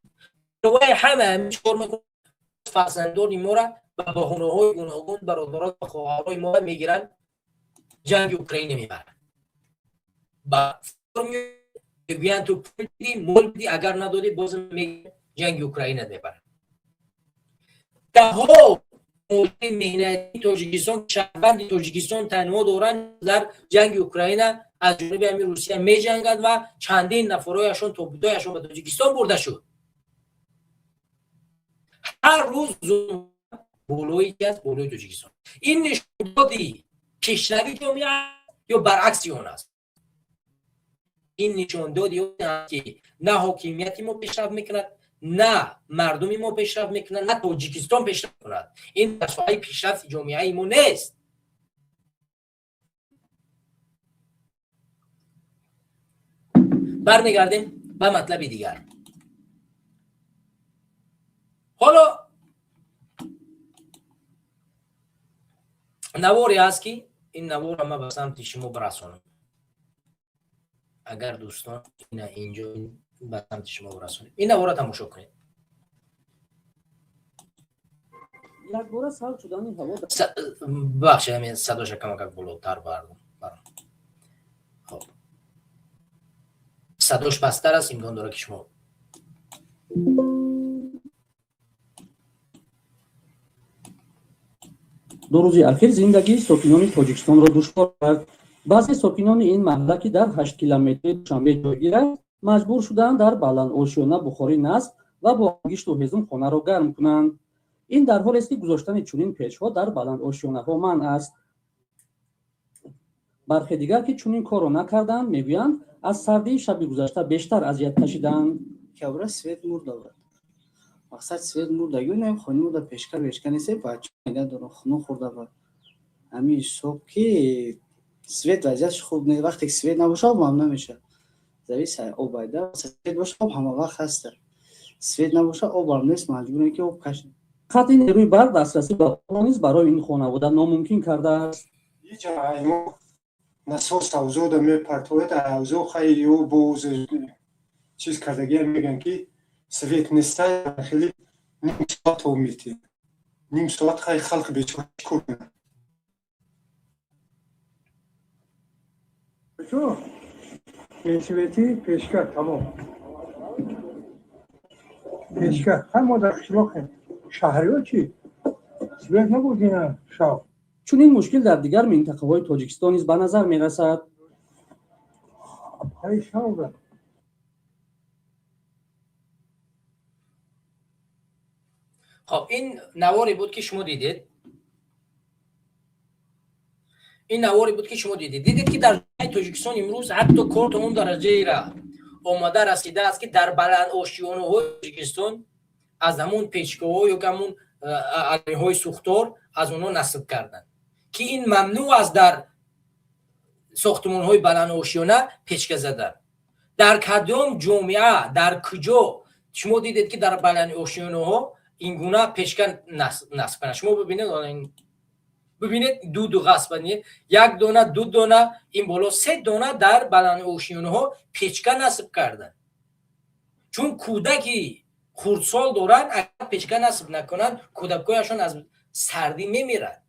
иловаи ҳама ҳамин чикор мекунанд? Фарзандони моро ба баҳонаҳои гуногун бародарон ва хоҳарҳои моро мегиранд, ҷанги Украина мебаранд. Ба мегӯянд, ту пул бидӣ, мол бидӣ, агар надодӣ, боз ҷанги Украина мебаранд. Даҳҳо муҳоҷири меҳнатии Тоҷикистон, шаҳрванди Тоҷикистон танҳо доранд, дар ҷанги Украина аз ҷониби ҳамин Русия меҷанганд ва чандин нафарҳояшон, тобутҳояшон ба Тоҷикистон бурда шуд. Ҳар рӯз болои чи аст? Болои Тоҷикистон. Ин нишондоди пешравии ҷомеа ё баръакси он аст? Ин нишондоди он аст, ки на ҳокимияти мо пешрафт мекунад, на мардуми мо пешрафт мекунад, на Тоҷикистон пешрафт мекунад. Ин дар соҳаи пешрафти ҷомеаи мо нест. Бармегардем ба матлаби дигар. Ҳоло наворе ҳаст, ки ин наворро ман ба самти шумо бирасонам. Агар дӯстон ина инҷо ба самти шумо бирасонем, ин наворро тамошо кунед. Якбора сард шудани ҳаво. Бубахшед, ҳамин садоша камакак болотар бардам. Хоб, садош пасттар аст, имкон дорад, ки шумо 2 рӯзи ахир зиндагии сокинони Тоҷикистонро душвор кард. Баъзе сокинони ин маҳалла, ки дар 8 километри Душанбе ҷойгир аст, маҷбур шуданд дар баландошёна бухорӣ насб ва бо ангишту ҳезум хонаро гарм кунанд. Ин дар ҳолест, ки гузоштани чунин печҳо дар баландошёнаҳо манъ аст. Бархе дигар, ки чунин корро накарданд, мегӯянд, аз сардии шаби гузашта бештар азият кашиданд. Кабра свет мурда буд. Мақсад, свет мурдагӣ наем, хони мурда, пешка бешка нест, бача дорам, хунук хӯрда буд. Ҳамин ҳисоб, ки свет вазъиятш хуб не. Вақте ки свет набоша, об ҳам намешавад. Завис об айда. Свет боша, об ҳама вақт ҳаста. Свет набоша, об ҳам нест, маҷбурем, ки об кашем. Қатъи нерӯи барқ дастрасӣ ба обро низ барои ин хонавода номумкин кардааст. Насос авзода мепартояд, авзо хай ё боз чиз кардагия, мегӯянд, ки свет неста, хеле ним соат об метиҳад. Ним соат хай халқ бечора чӣ кор кунад? Чо? Бесветӣ, печка, тамом. Печка. Ҳар мо дар қишлоқем. Шаҳриҳо чӣ? Свет набуд ина шаб. Чунин мушкил дар дигар минтақаҳои Тоҷикистон низ ба назар мерасад. Ҳай шавда. Хоб, ин наворе буд, ки шумо дидед. Ин наворе буд, ки шумо дидед. Дидед, ки дар ҷомеаи Тоҷикистон имрӯз ҳатто кор то он дараҷаера омада расидааст, ки дар баландошёнаҳои Тоҷикистон аз ҳамун печкаҳо ё ки ҳамун алиҳои сӯхтор аз онҳо насб карданд, ки ин мамнӯъ аст, дар сохтмонҳои баландошёна печка задан. Дар кадом ҷомеа, дар куҷо шумо дидед, ки дар баландошёнаҳо ин гуна печка насб кунанд? Шумо бибинед, бибинед, дуду ғасб, як дона, ду дона, ин боло се дона дар баландошёнаҳо печка насб карданд, чун кӯдаки хурдсол доранд. Агар печка насб накунанд, кӯдакҳояшон аз сардӣ мемирад.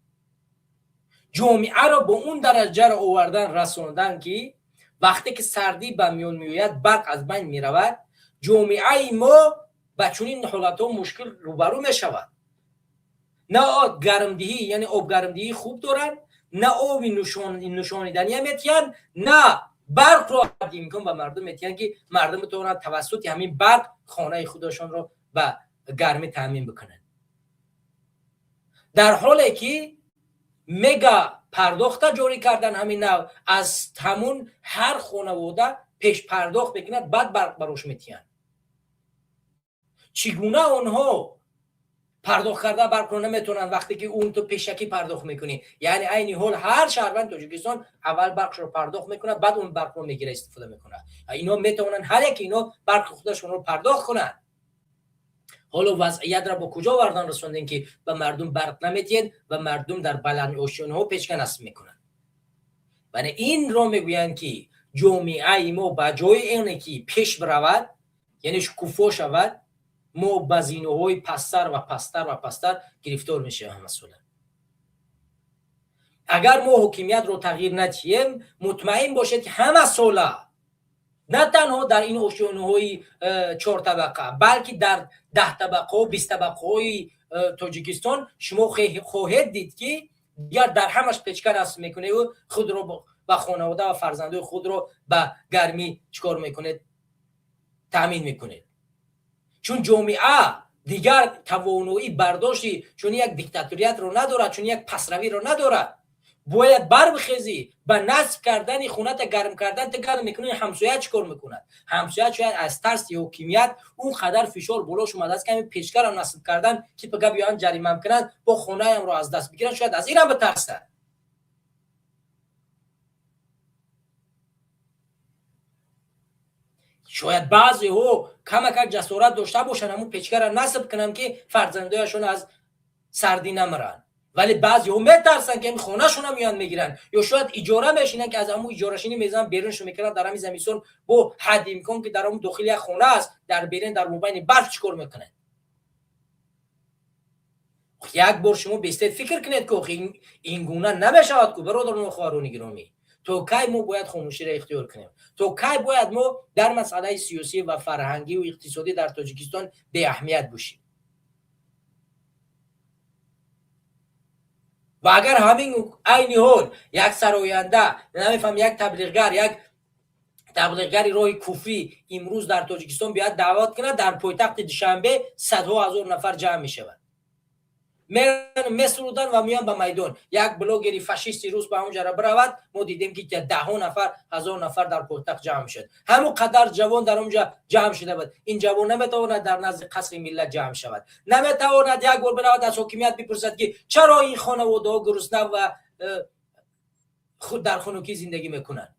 Ҷомеаро бо он дараҷаро овардан расондан, ки вақте ки сардӣ ба миён меояд, барқ аз байн меравад, ҷомеаи мо ба чунин ҳолатҳо мушкил рӯбарӯ мешавад. На гармдиҳӣ, яъне обгармдиҳӣ хуб доранд, на оби нӯшониданӣ метиҳанд, на барқро имкон ба мардум метиҳанд, ки мардум битавонанд тавассути ҳамин барқ хонаи худашонро ба гармӣ таъмин бикунанд. Дар ҳоле ки мега пардохта ҷорӣ кардан, ҳамин нав аз ҳамун ҳар хонавода пешпардохт мекунад, баъд барқ барош метиҳанд. Чӣ гуна онҳо пардохт карда барқро наметавонанд, вақте ки он ту пешакӣ пардохт мекунӣ? Яъне айни ҳол ҳар шаҳрванд Тоҷикистон аввал барқшро пардохт мекунад, баъд он барқро мегира, истифода мекунад. Ино метавонанд, ҳар яке ино барқи худашонро пардохт кунанд. Ҳоло вазъиятро бо куҷо вардан расондем, ки ба мардум барқ наметиҳед ва мардум дар баландошёнаҳо печка насб мекунанд? Вале инро мегӯянд, ки ҷомеаи мо ба ҷои оне ки пеш биравад, яъне шукуфо шавад, мо ба зиноҳои пасттар ва пасттар ва пасттар гирифтор мешавем. Ҳамасола агар мо ҳокимиятро тағйир надиҳем, мутмаин бошед, ки ҳама сола на танҳо дар ин ошёнаҳои чортабақа, балки дар 10 табақаҳо, 20 табақаҳои Тоҷикистон шумо хоҳед дид, ки дигар дар ҳамаш печка насб мекуневу худро ба хонавода ва фарзандои худро ба гармӣ чикор мекунед? Таъмин мекунед. Чун ҷомеа дигар тавоноӣ бардошти чун як диктаториятро надорад, чун як пасравиро надорад. Бояд барбихезӣ ба насб кардани хоната, гарм кардан. Ту гарм мекунӣ, ҳамсоя чӣ кор мекунад? Ҳамсоя шояд аз тарси ҳокимият он қадар фишор болош омадааст, ки ҳамин печкаро насб кардан, ки пага биёянд, ҷаримам кунанд, бо хонаямро аз даст бигиранд, шояд аз инам битарсад. Шояд баъзеҳо камакак ҷасорат дошта бошанд, ҳамун печкаро насб кунанд, ки фарзандояшон аз сардӣ намиранд. Вале баъзеҳо метарсанд, ки ҳамин хонашона меоянд, мегиранд, ё шояд иҷора мешинанд, ки аз ҳамун иҷорашинӣ мезананд, беруншо мекунанд. Дар ҳамин замистон бо ҳадди имкон, ки дар ҳамун дохили як хона аст, дар берун, дар мобайни барф чӣ кор мекунанд? Як бор шумо бестед, фикр кунед, ки ин гуна намешавад ку, бародарону хоҳарони гиромӣ. То кай мо бояд хомӯширо ихтиёр кунем? То кай бояд мо дар масъалаи сиёсӣ ва фарҳангию иқтисодӣ дар Тоҷикистон беаҳамият бошем? Ва агар ҳамин айни ҳол як сароянда, намефаҳм, як таблиғгар, як таблиғгари роҳи куфрӣ имрӯз дар Тоҷикистон биёяд, даъват кунад, дар пойтахти Душанбе садҳо ҳазор нафар ҷамъ мешавад, месуруданд ва меоянд ба майдон. Як блогери фашисти рус ба онҷара биравад, мо дидем, ки даҳҳо нафар, ҳазор нафар дар пойтахт ҷамъ шуд. Ҳамон қадар ҷавон дар онҷа ҷамъ шуда буд. Ин ҷавон наметавонад дар назди Қасри Миллат ҷамъ шавад, наметавонад як бор биравад, аз ҳокимият бипурсад, ки чаро ин хонаводаҳо гурусна ва худ дар хунукӣ зиндагӣ мекунанд?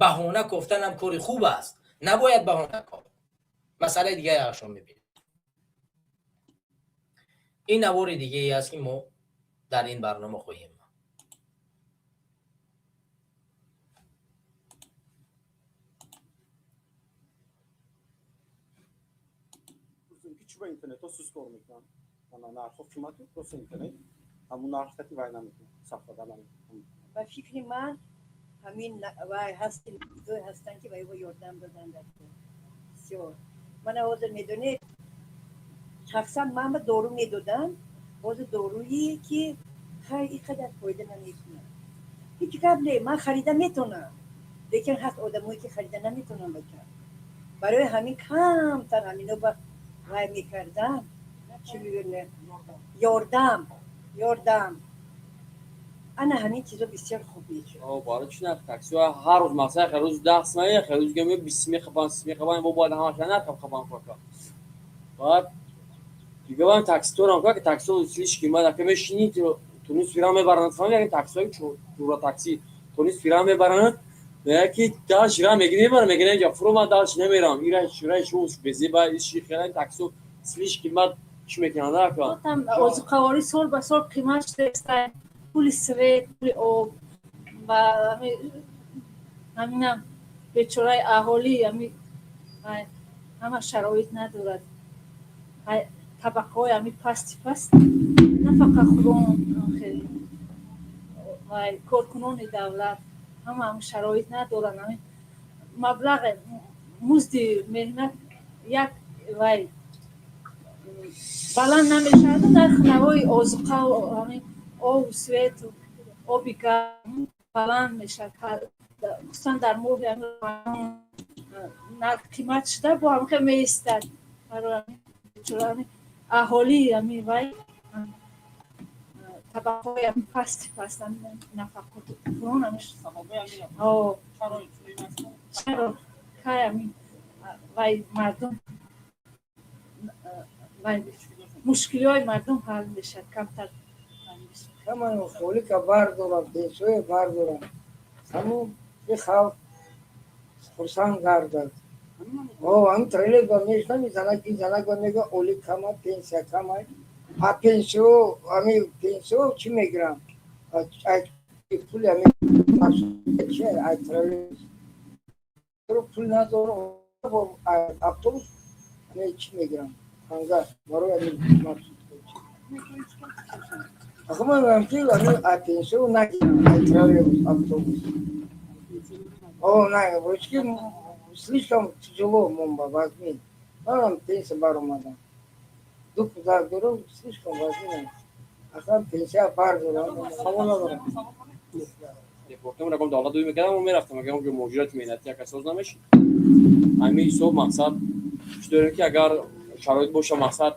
Баҳона кофтанам кори хуб аст, набояд баҳона кофт. Масъалаи дигаре ашон мебинем. Ин навори дигае аст, ки мо дар ин барнома хоҳем. Чӣ ба интернетҳо суст кор мекунанд? Нархҳо қимату просто интернет ҳамун нарх кати вай намекунад, сафтада намекунад. Ба фикри ман, ҳамин вай ҳасти ҳастанд, ки ба ё ёрдам додан дар бисёр. Мана ҳозир, медонед, шахсан ман ба дору медодам. Ҳозир доруе ки хай ин қадар фоида намекунад, ҳеҷ гап не, ман харида метавонам, лекин ҳаст одамое, ки харида наметавонам, бача. Барои ҳамин камтар ҳамино ба вай мекардам, чӣ мегӯям, ёрдам, ёрдам, ана ҳамин чизо бисёр хуб мешуд. Барои чӣ нарх таксиҳо ҳар рӯз, масалан, хел рӯз 10 сомонӣ, хел рӯз гам 20 мехапан, 30 мехапан, бо бояд ҳамаша нарх хапан фака. Баъд дига баъд такситорам ка, таксиҳо слишком баъд ака мешинӣ, тунис фирам мебаранд, фаҳмӣ, як таксиҳои тура такси тунис фирам мебаранд, мега ки дальше ра мегирӣ, мебарам, мегирӣ инҷа фуру, ман дальше намерам, ира шура шу безеба иши хела таксиҳо слишком баъд чӣ мекунанд ака. Озуқаворӣ сол ба сол қимат шудааст, пули свет, пули об ва ҳаминам бечораи аҳолӣ ҳама шароит надорад. Табақаҳои ҳами пасти паст, нафақахӯрон, коркунони давлат ҳама ҳами шароит надоранд. Ҳами маблағи музди меҳнат як вай баланд намешаваду нархи навои озуқа, обу свету оби гарм баланд мешавад. Хусусан дар моҳи нарх қимат шуда, бо ҳамихел меистад. Барои бечора аҳолии ами вай, табақаҳои ами пасти паст, нафақахӯрон. Чаро, кай ами вай мардум вай мушкилиҳои мардум ҳал мешавад, камтар? Ҳамаи холика бардорам, пенсияе бардорам, ҳамун халқ хурсанд гардад. Ҳамин троллейбус мешинам, занак занак ба мега: "Олӣ кама, пенсия камай". А пенсио, ами пенсио чӣ мегирам? Пули ами чи ай троллейбус пул надорам, автобус чӣ мегирам, танга барои ами. Ахы ман мегӯям, ки ами пенсио нагирам, ай троллейбус, автобус о на, ки слишком тяжело момба вазмин. Манам пенсия баромадам, ду кӯдак дорам, слишком вазмин. Ахам пенсия бардорам, савол надорам. Депортам рақам давлат дуй мекардам, мо мерафтам, агар онҷо муҳоҷирати меҳнатӣ яка соз намешид. Ҳамин ҳисоб мақсад чӣ дорем, ки агар шароит боша, мақсад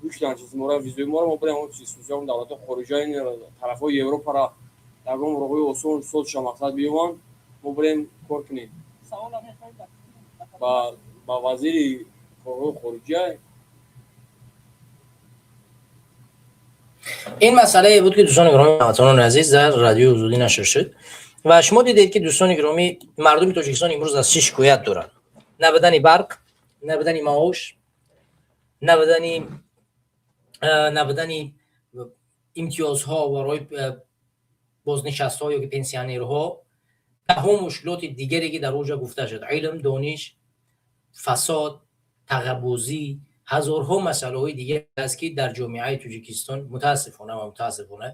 гӯштан чиз мора, визои мора, мо бурем чиз давлатҳои хориҷа, тарафҳои Европара ягон роҳҳои осон соз ша, мақсад биёванд, мо бурем кор кунем. Ба вазири корҳои хориҷа. Ин масъалае буд, ки дӯстони гиромӣ, ҳамватанони азиз, дар радиои Озодӣ нашр шуд ва шумо дидед, ки дӯстони гиромӣ, мардуми Тоҷикистон имрӯз аз чӣ шикоят доранд: набудани барқ, набудани маош, набудани имтиёзҳо барои бознишастҳо ё ки пенсионерҳо, даҳо мушкилоти дигаре, ки дар оҷа гуфта шуд: илм, дониш, фасод, тағаббузӣ, ҳазорҳо масъалаҳои дигар аст, ки дар ҷомеаи Тоҷикистон мутаассифона ва мутаассифона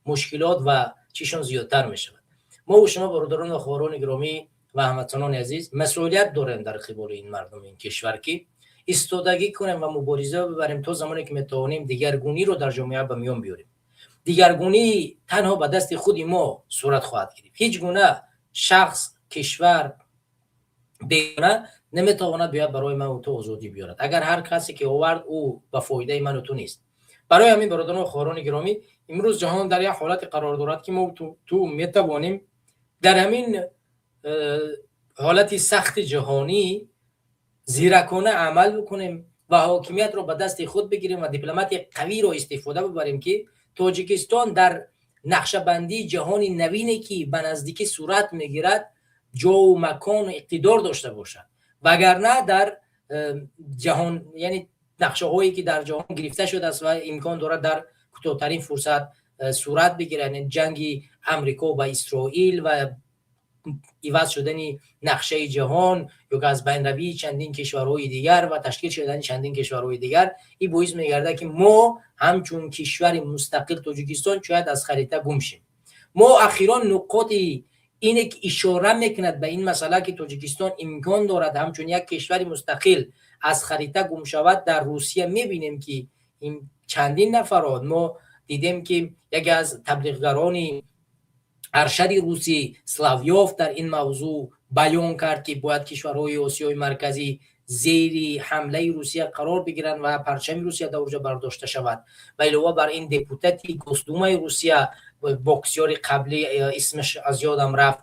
мушкилот ва чишон зиёдтар мешавад. Мо шумо, бародарон ва хоҳарони гиромӣ ва ҳамватанони азиз, масъулият дорем дар қиболи ин мардуми ин кишвар, ки истодагӣ кунем ва мубориза бибарем, то замоне ки метавонем дигаргуниро дар ҷомеа ба миён биёрем. Дигаргунӣ танҳо ба дасти худи мо сурат хоҳад гирифт. Ҳеҷ гуна шахс, кишвар бегона наметавонад биёяд барои ману ту озодӣ биёрад. Агар ҳар касе ки овард, ӯ ба фоидаи ману ту нест. Барои ҳамин, бародарон хоҳарони гиромӣ, имрӯз ҷаҳон дар як ҳолате қарор дорад, ки мо ту метавонем дар ҳамин ҳолати сахти ҷаҳонӣ зиракона амал бикунем ва ҳокимиятро ба дасти худ бигирем ва дипломатияи қавиро истифода бибарем, ки Тоҷикистон дар нақшабандии ҷаҳони навине, ки ба наздикӣ сурат мегирад, ҷову макону иқтидор дошта бошад. Вагарна дар ҷаҳон, яъне нақшаҳое, ки дар ҷаҳон гирифта шудааст ва имкон дорад дар кӯтоҳтарин фурсат сурат бигирад, ҷанги Амрико ба Исроил ва иваз шудани нақшаи ҷаҳон ё ки аз байнравии чандин кишварҳои дигар ва ташкил шудани чандин кишварҳои дигар, ин боис мегардад, ки мо ҳамчун кишвари мустақил Тоҷикистон шояд аз харита гум шем. Мо ахирон нуқоти ине, ки ишора мекунад ба ин масъала, ки Тоҷикистон имкон дорад ҳамчун як кишвари мустақил аз харита гум шавад, дар Русия мебинем, ки ин чандин нафарот мо дидем, ки яке аз таблиғгарони аршади русӣ Соловьёв дар ин мавзӯъ баён кард, ки бояд кишварҳои Осиёи Марказӣ зери ҳамлаи Русия қарор бигиранд ва парчами Русия дар оҷа бардошта шавад. Ва илова бар ин, депутати Госдумаи Русия, боксёри қаблӣ, исмаш аз ёдам рафт,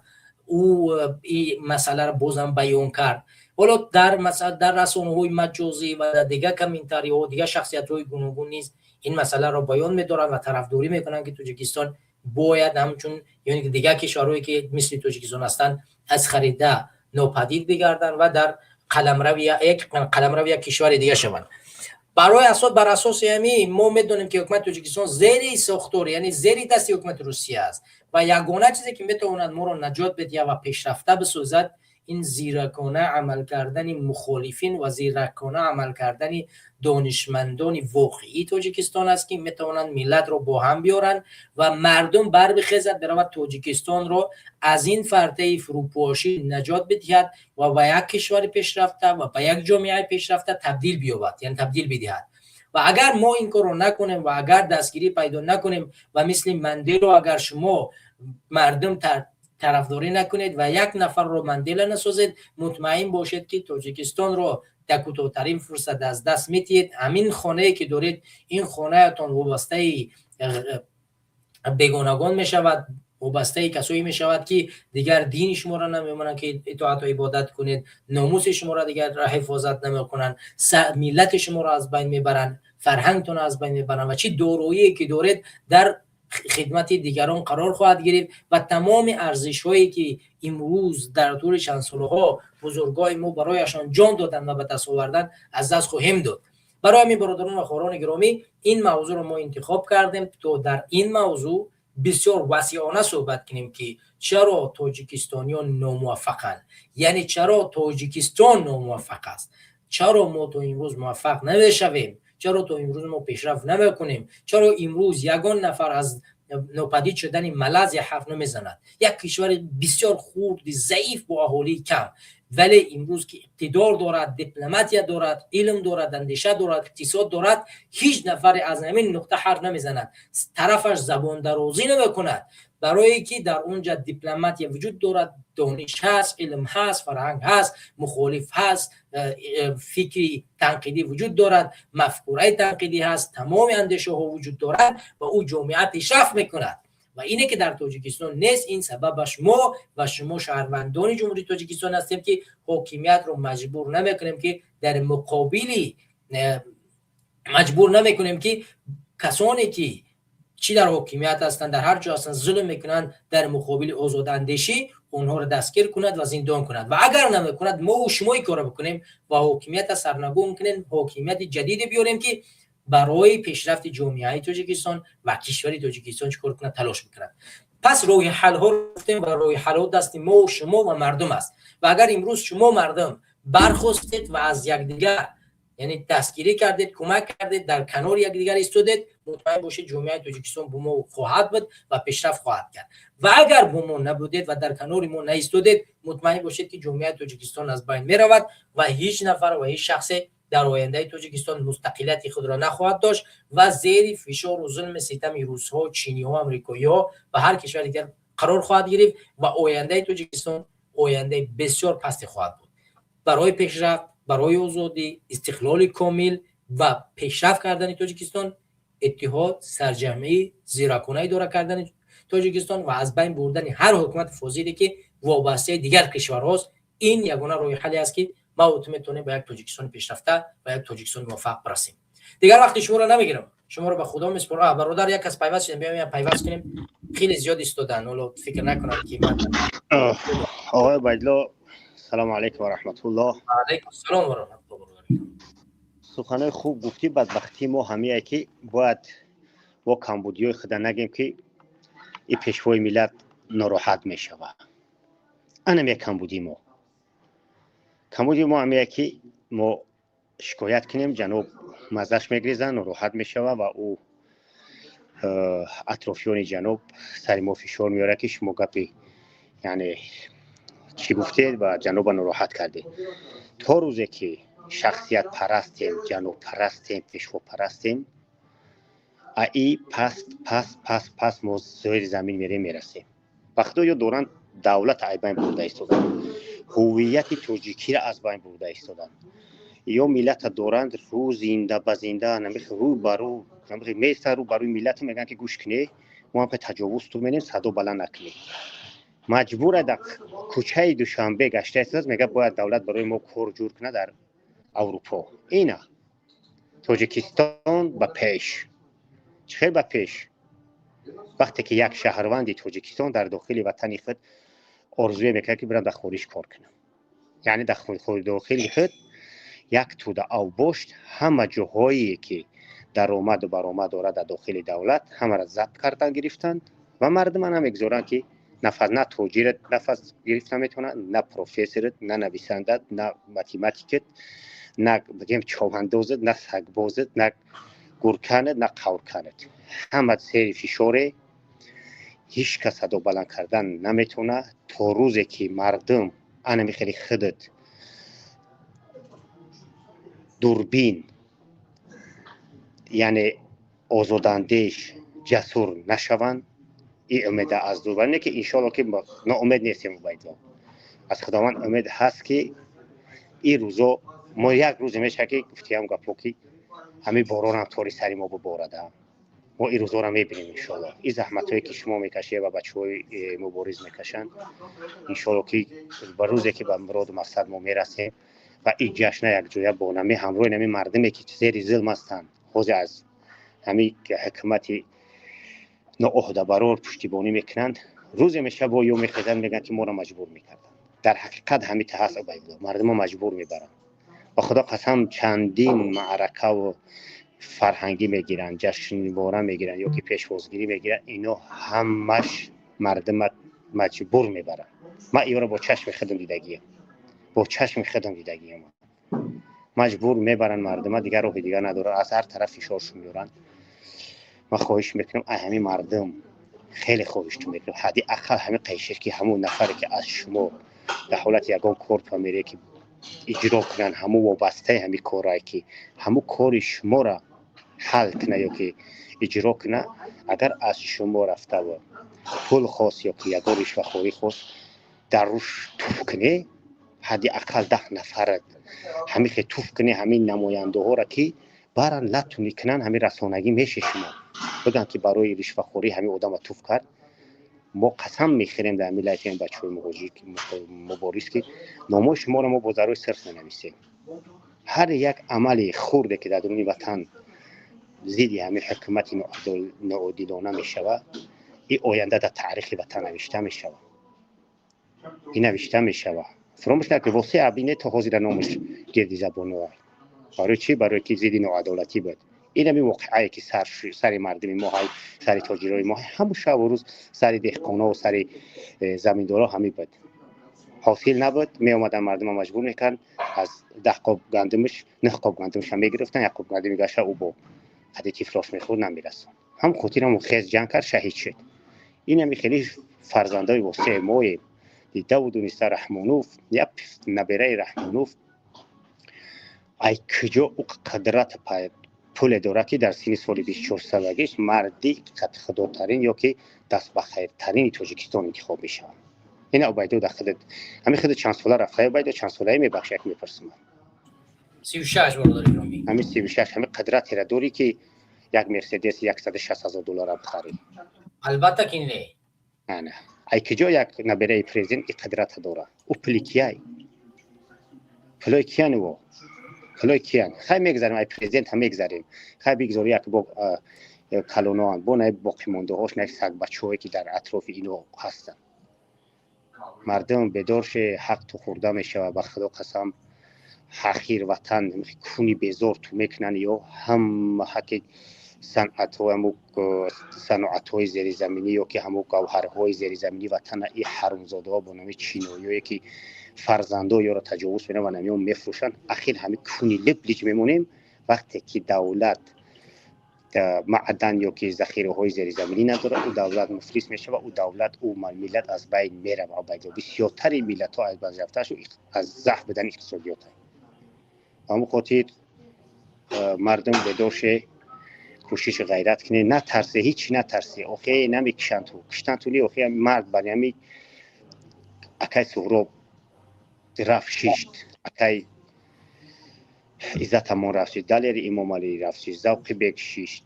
ӯ ин масъаларо бозам баён кард. Ҳоло дар расонаҳои маҷозӣ ва дар дигар комментариҳо дигар шахсиятҳои гуногун низ ин масъаларо баён медоранд ва тарафдорӣ мекунанд, ки Тоҷикистон бояд ҳамчун ёне ки дигар кишварҳое, ки мисли Тоҷикистон ҳастанд, аз харита нопадид бигарданд ва дар қаламрави як кишвари дига шаванд. Барои асос, бар асоси ҳамин мо медонем, ки ҳукумати Тоҷикистон зери сохтор, яъне зери дасти ҳукумати Русия аст ва ягона чизе, ки метавонад моро наҷот бидиҳад ва пешрафта бисозад, ин зиракона амал кардани мухолифин ва зиракона амал кардани донишмандони воқеии Тоҷикистон аст, ки метавонанд миллатро бо ҳам биёранд ва мардум барбихезад, биравад, Тоҷикистонро аз ин фартаи фурӯпошӣ наҷот бидиҳад ва ба як кишвари пешрафта ва ба як ҷомеаи пешрафта табдил биёбад, яъне табдил бидиҳад. Ва агар мо ин корро накунем ва агар дастгирӣ пайдо накунем ва мисли Мандело агар шумо мардум тарафдорӣ накунед ва як нафарро Мандела насозед, мутмаин бошед, ки Тоҷикистонро Дар кӯтоҳтарин фурсат аз даст метиҳед. Ҳамин хонае ки доред, ин хонаятон вобастаи бегонагон мешавад, вобастаи касое мешавад, ки дигар дини шуморо намемонанд, ки итоату ибодат кунед, номуси шуморо дигар ҳифозат намекунанд, миллати шуморо аз байн мебаранд, фарҳангтонро аз байн мебаранд ва чӣ дороие ки доред, дар хидмати дигарон қарор хоҳад гирифт ва тамоми арзишҳое ки имрӯз дар тӯли чандсолаҳо бузургои мо барояшон ҷон доданд ва ба даст оварданд, аз даст хоҳем дод. Барои ҳамин, бародарон ва хоҳарони гиромӣ, ин мавзӯъро мо интихоб кардем, то дар ин мавзӯъ бисёр васеъона суҳбат кунем, ки чаро тоҷикистониён номуваффақанд, яъне чаро Тоҷикистон номуваффақ аст, чаро мо то имрӯз муваффақ намешавем, чаро то имрӯз мо пешрафт намекунем, чаро имрӯз ягон нафар аз нопадид шудани Малайзия ҳарф намезанад, як кишвари бисёр хурди заиф бо аҳолии кам, вале имрӯз ки иқтидор дорад, дипломатия дорад, илм дорад, андеша дорад, иқтисод дорад. Ҳеҷ нафаре аз ҳамин нуқта ҳарф намезанад, тарафаш забондарозӣ намекунад, барое ки дар он ҷа дипломатия вуҷуд дорад, дониш ҳаст, илм ҳаст, фарҳанг ҳаст, мухолиф ҳаст, фикри танқидӣ вуҷуд дорад, мафкураи танқидӣ ҳаст, тамоми андешаҳо вуҷуд дорад ва ӯ ҷомеа пешрафт мекунад. Ва ине ки дар Тоҷикистон нест, ин сабабаш мо ва шумо, шаҳрвандони Ҷумҳурии Тоҷикистон ҳастем, ки ҳокимиятро маҷбур намекунем, ки дар муқобили маҷбур намекунем, ки касоне ки чӣ дар ҳокимият ҳастанд, дар ҳар ҷо ҳастанд, зулм мекунанд, дар муқобили озодаандешӣ онҳоро дастгир кунад ва зиндон кунад. Ва агар намекунад, мо шумо ин корро бикунем ва ҳокимията сарнагун кунем, ҳокимияти ҷадиде биёрем, ки барои пешрафти ҷомеаи Тоҷикистон ва кишвари Тоҷикистон чӣ кор кунад, талош мекунад. Пас роҳи ҳалҳо гуфтем ва роҳи ҳалҳо дасти мо, шумо ва мардум аст. Ва агар имрӯз шумо, мардум, бархостед ва аз якдигар, яъне дастгирӣ кардед, кӯмак кардед, дар канори якдигар истодед, мутмаин бошед, ҷомеаи Тоҷикистон бо мо хоҳад буд ва пешрафт хоҳад кард. Ва агар бо мо набудед ва дар канори мо наистодед, мутмаин бошед, ки ҷомеаи Тоҷикистон аз байн меравад ва ҳеҷ нафар ва ҳеҷ шахсе дар ояндаи Тоҷикистон мустақилияти худро нахоҳад дошт ва зери фишору зулми ситами русҳо, чиниҳо, амрикоиҳо ва ҳар кишвари дигар қарор хоҳад гирифт ва ояндаи Тоҷикистон ояндаи бисёр пасте хоҳад буд. Барои пешрафт, барои озодӣ, истиқлоли комил ва пешрафт кардани Тоҷикистон, иттиҳод, сарҷамъӣ, зиракона идора кардани Тоҷикистон ва аз байн бурдани ҳар ҳукумати фосиде, ки вобастаи дигар кишварҳост, ин ягона роҳи ҳалле аст, ки ма ту метавонем ба як Тоҷикистони пешрафта ва як Тоҷикистони муваффақ бирасем. Дигар вақти шуморо намегирам, шуморо ба Худо месупорам. Бародар, як кас пайваст шудем, биёем, пайваст кунем. Хеле зиёд истодан, ҳоло фикр накунам, ки ман Оғои Убайдулло, салому алайкум ва раҳматуллоҳ. Алайкум салом ва раҳматуллоҳ. Суханои хуб гуфтӣ. Бадбахтии мо ҳамие, ки бояд бо камбудиҳои худа нагем, ки и пешвои миллат нороҳат мешавад. Анаме камбудии мо. Камбудии мо ҳамие, ки мо шикоят кунем, ҷаноб маззаш мегрезад, нороҳат мешавад ва ӯ атрофиёни ҷаноб сари мо фишор меорад, ки шумо гапи, яъне, чӣ гуфтед ва ҷаноба нороҳат кардед. То рӯзе ки шахсиятпарастем, ҷанобпарастем, пешвопарастем, аи паст паст паст паст мо зери замин мерем, мерасем. Ба Худо, ё доранд давлат аз байн бурда истоданд, ҳуввияти тоҷикиро аз байн бурда истоданд, ё миллата доранд рӯ зинда ба зинда рӯ ба рӯ места, рӯ ба рӯи миллата мегӯянд, ки гӯш кунед, мо ҳам таҷовуз ту менем, садо баланд накунед. Маҷбура дар кӯчаи Душанбе гашта истодааст, мегӯяд, бояд давлат барои мо кор ҷур кунад дар Аврупо. Ина Тоҷикистон ба пеш чӣ хел ба пеш, вақте ки як шаҳрванди Тоҷикистон дар дохили ватани худ орзуе мекунад, ки бирам дар хориҷ кор кунам, яъне дар дохили худ як тӯда авбошт ҳама ҷоҳое ки даромаду баромад дорад дар дохили давлат, ҳамаро забт кардан гирифтанд ва мардума намегузоранд, ки нафас, на тоҷират нафас гирифта метавонад, на профессорат, на нависандат, на математикат, на бигем човандозат, на сагбозат, на гурканат, на қаврканат. Ҳама зери фишоре, ҳеҷ кас садо баланд кардан наметавонад. То рӯзе ки мардум анами хеле худат дурбин, яъне озодандеш, ҷасур нашаванд, и умеда аз дур не, ки иншоалло, ки ноумед нестем. Убайдулло, аз Худованд умед ҳаст, ки ин рӯзо Мо як рӯзе мешавад, ки гуфтиам гапо, ки ҳамин боронам тори сари мо биборада. Мо ин рӯзҳоро мебинем, иншоалло. Ин заҳматҳое, ки шумо мекашед ва бачаҳои мубориз мекашанд, иншоалло, ки ба рӯзе, ки ба муроду мақсад мо мерасем ва ин ҷашна якҷоя бо нами ҳамроҳи нами мардуме, ки зери зулм ҳастанд, ҳозир аз ҳамин ҳукумати ноуҳдабарор пуштибонӣ мекунанд, рӯзе мешавад, бо ё мехезанд, мегӯянд, ки моро маҷбур мекарданд. Дар ҳақиқат ҳамин та ҳаст, Убайдулло, мардумо маҷбур мебаранд. Ба Худо қасам, чандин маъракаву фарҳангӣ мегиранд, ҷашнвора мегиранд ё ки пешвозгирӣ мегиранд, ино ҳамаш мардума маҷбур мебаранд. Ман иёро бо чашми худам дидагиям, бо чашми худам дидагиям. Маҷбур мебаранд мардума, дигар роҳи дигар надорад, аз ҳар тараф фишоршон меоранд. Ман хоҳиш мекунам, ай ҳамин мардум хеле хоҳиш мекунам, ҳадди ақал ҳамин қайшир, ки ҳамон нафаре, ки аз шумо дар ҳолати ягон кор памере, ки иҷро кунанд, ҳамун вобастаи ҳамин корае, ки ҳамун кори шуморо ҳал куна ё ки иҷро куна, агар аз шумо рафтаву пул хост ё ки ягон ришвахорӣ хост, дар рӯш туф кунӣ, ҳадди ақал 10 нафарат ҳамин хе туф кунӣ, ҳамин намояндаҳоро, ки баран латуни кунанд, ҳамин расонагӣ меше шумо бигӯянд, ки барои ришвахорӣ ҳамин одама туф кард. Мо қасам мехӯрем дар ҳамин лайфи бачаҳои муҳоҷир, мубориз, ки номои шуморо мо бо заррои сирф менависем. Ҳар як амали хурде, ки дар дуруни ватан зидди ҳамин ҳукумати ноодилона мешавад, ин оянда дар таърихи ватан навишта мешавад, ин навишта мешавад. Фуромӯш накунед, Восеъ Абдине то ҳозира номаш гирди забонҳо. Барои чӣ? Барои ки зидди ноадолатӣ буд. Ин ҳамин воқеае, ки сари мардуми мо ҳай, сари тоҷирои мо ҳамун шабу рӯз, сари деҳқонову сари заминдоро ҳамин буд. Ҳосил набуд, меомадан, мардума маҷбур мекард, аз 10 қоб гандумаш 9 қоб гандумаша мегирифтан, як қоб гандуми гаша ӯ бо қади тифлош мехӯрд, намерасон. Ҳам хотирам хез ҷанг кард, шаҳид шуд. Ин ҳами хеле фарзандои Восеъ моем. Дидаву дониста Раҳмонов, як набераи Раҳмонов, ай куҷо ӯ қудрат пуле дорад, ки дар синни соли 24-солагиш марди қадхудотарин ё ки дастбахайртарини Тоҷикистон интихоб мешавад? Ина Убайдо дар худат ҳамин худ чанд сола рафта, Убайдо, чанд солае мебахши, як мепурсам. 36, бародари гиромӣ. Ҳамин 36 ҳамин қудратеро дорӣ, ки як Мерседес 160 000 доллара бихарӣ? Албатта ки не. Ана ай куҷо як набераи президент и қудрата дорад? Ӯ пули кияй? Пулои киян? Ӯ пулои киян? Хай, мегзарем, ай президент ҳам мегзарем. Хай, бигзор як бо калоноанд, бо на боқимондаҳош, на сагбачаҳое, ки дар атрофи ино ҳастанд. Мардум бедор ше, ҳақ ту хӯрда мешавад. Ба Худо қасам, ҳақир ватан куни безор ту мекунанд. Ё ҳама ҳақи санъатҳо, ҳаму саноатҳои зеризаминӣ ё ки ҳаму гавҳарҳои зеризаминӣ ватана и ҳарумзодаҳо бо номи чиноиёе, ки фарзандо ёро таҷовуз мекунанд ва намиён мефурӯшанд. Ахир ҳами куни либлиҷ мемонем. Вақте ки давлат маъдан ё ки захираҳои зеризаминӣ надорад, ӯ давлат муфлис мешавад, ӯ давлат, ӯ миллат аз байн меравад. Бисёртари миллатҳо аз байн рафташу аз заъф будани иқтисодиёта. Ба ҳамон хотир, мардум бедор ше, кӯшиши ғайрат кунед, натарсе, ҳичи натарсе. Охе намекишанд ту, киштан тули. Охе мард бари ҳами акай Суҳроб рафт шишт, акай Иззатамон рафт шишт, Далери Имомалӣ рафт шишт, Завқи бек шишт,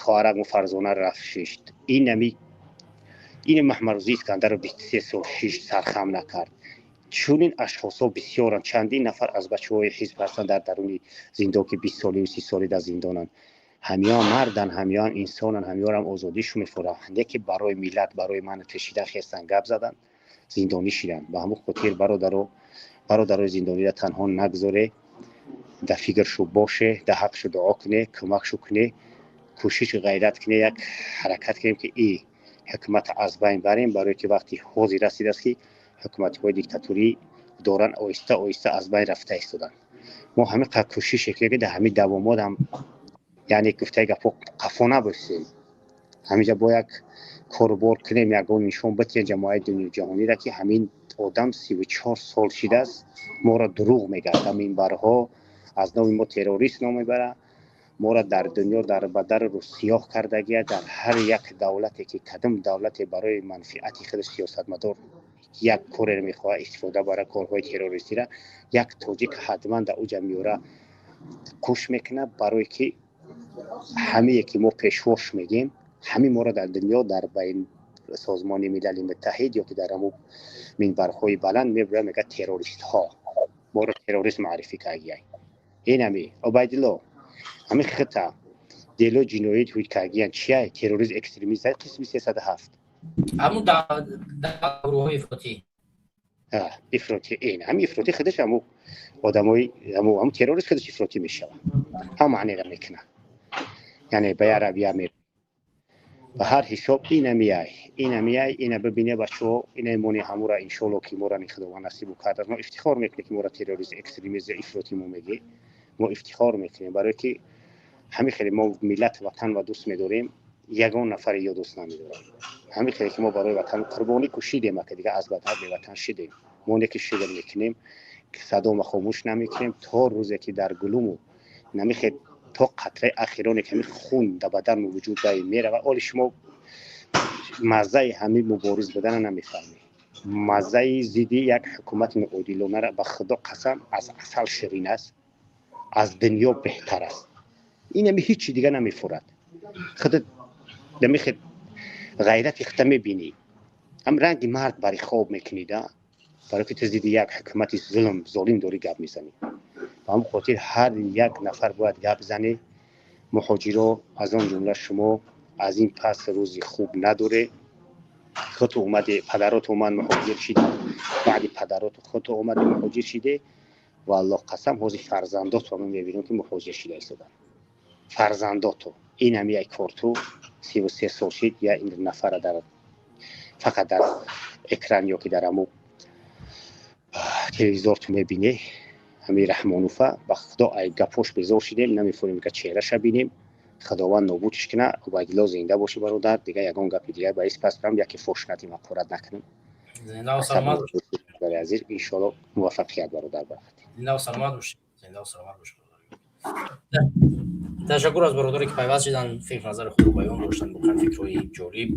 хоҳаракмо Фарзона рафт шишт, инами ини Маҳмарӯзи Искандарро 23 сол шишт, сархам накард. Чунин ашхосҳо бисёранд. Чандин нафар аз бачаҳои ҳизб ҳастанд дар даруни зиндон, ки 20 солию 30 солӣ дар зиндонанд. Ҳамиён марданд, ҳамиён инсонанд, ҳамиёнам озодишу мефурӯханд, яке барои миллат, барои ману кашида хестан, гап задан, зиндонӣ шиданд. Ба ҳамон хотир, бародаро, бародарои зиндониро танҳо нагзоре, дар фикршу боше, дар ҳақшу дуо куне, кӯмакшу куне, кӯшишу ғайрат куне, як ҳаракат кунем, ки и ҳукумата аз байн барем. Барое ки вақти ҳозир расидааст, ки ҳукуматҳои диктатурӣ доранд оҳиста оҳиста аз байн рафта истоданд. Мо ҳамин қадр кӯшише кунем, ки дар ҳамин давомот ҳам, яъне гуфтаи гапҳо, қафо набошем. Ҳаминҷа бо як корубор кунем, ягон нишон битиҳем ҷамоаи дунёи ҷаҳониро, ки ҳамин одам 34 сол шидааст, моро дурӯғ мегӯяд, дар минбарҳо аз номи мо террорист ном мебарад, моро дар дунё дар бадар рӯсиёҳ кардагия. Дар ҳар як давлате, ки кадом давлате барои манфиати худаш сиёсатмадор Як кореро мехоҳад истифода бара, корҳои террористира, як тоҷик ҳатман дар уҷа меёра, куш мекунад, барое ки ҳамие ки мо пешвош мегем, ҳамин моро дар дунё, дар байн Созмони Милали Муттаҳид ё ки дар ҳамун минбарҳои баланд мебурад, мегӯяд террористҳо, моро террорист маърифӣ кардияй. Инами Убайдулло, ҳамин хита дело ҷиноӣ ҳуд кардиян чия? Терроризм, экстремизм, қисми 307. Ҳамун гурӯҳҳои ифротӣ. Ифротӣ, ин ҳамин ифротӣ худаш ҳаму одамои ҳаму террорист худаш ифротӣ мешавад, ҳам маънеро мекунад, яъне ба арабия ме ба ҳар ҳисоб инамияй, инамияй, ина бибине, бачаҳо, инаи мони ҳамура, иншоалло, ки мора ни Худованд насибу кард. Мо ифтихор мекунем, ки мора террорист, экстремизм, ифротӣ мо мегӣ. Мо ифтихор мекунем, барое ки ҳамин хеле мо миллат, ватан ва дӯст медорем, ягон нафаре ё дӯст намедорам. Ҳамин хеле ки мо барои ватан қурбонӣ кушидем, ака, дига аз бадҳад беватан шидем. Мо не ки шукр мекунем, садома хомӯш намекунем то рӯзе ки дар гулуму намихе, то қатраи ахироне ки ҳамин хун дар баданмо вуҷуд дай мерава. Оли шумо маззаи ҳамин мубориз будана намефаҳмед, маззаи зидди як ҳукумати ноодилонара. Ба Худо қасам, аз асал ширин аст, аз дунё беҳтар аст. Инами ҳичи дига намефурад. Худат намихе ғайрати худта мебинӣ, ҳам ранги мард бари хоб мекунида, барои ки ту зидди як ҳукумати зулм, золим дорӣ гап мезанӣ. Ба ҳамн хотир ҳар як нафар бояд гап занӣ. Муҳоҷиро, аз он ҷумла шумо, аз ин пас рӯзи хуб надоре. Худту омаде, падароту омад, муҳоҷир шида, баъди падароту худту омаде, муҳоҷир шиде. Ва Аллоҳ қасам, ҳозир фарзандоту ҳама мебинем, ки муҳоҷир шида истоданд фарзандоту. Инам як корту 33 сол шид, я ин нафара дар фақат дар экран ё ки дар ҳаму телевизор ту мебинӣ, ҳамин Раҳмонуфа. Ба Худо, ай гапош безор шидем, намефурем ка чеҳраша бинем. Худованд нобудш кина. Убайдулло, зинда бошӣ, бародар. Дига ягон гапи дигар ба ис пас барам, яке фош надим, ҳақорат накунем. Азиз, иншоалло, муваффақият, бародар, баракат. Зинда саломат бошед, зинда саломат бошед. Ташаккур аз бародаре ки пайваст шуданд, фикр назари худро баён доштанд, воқеан фикрҳои ҷолиб.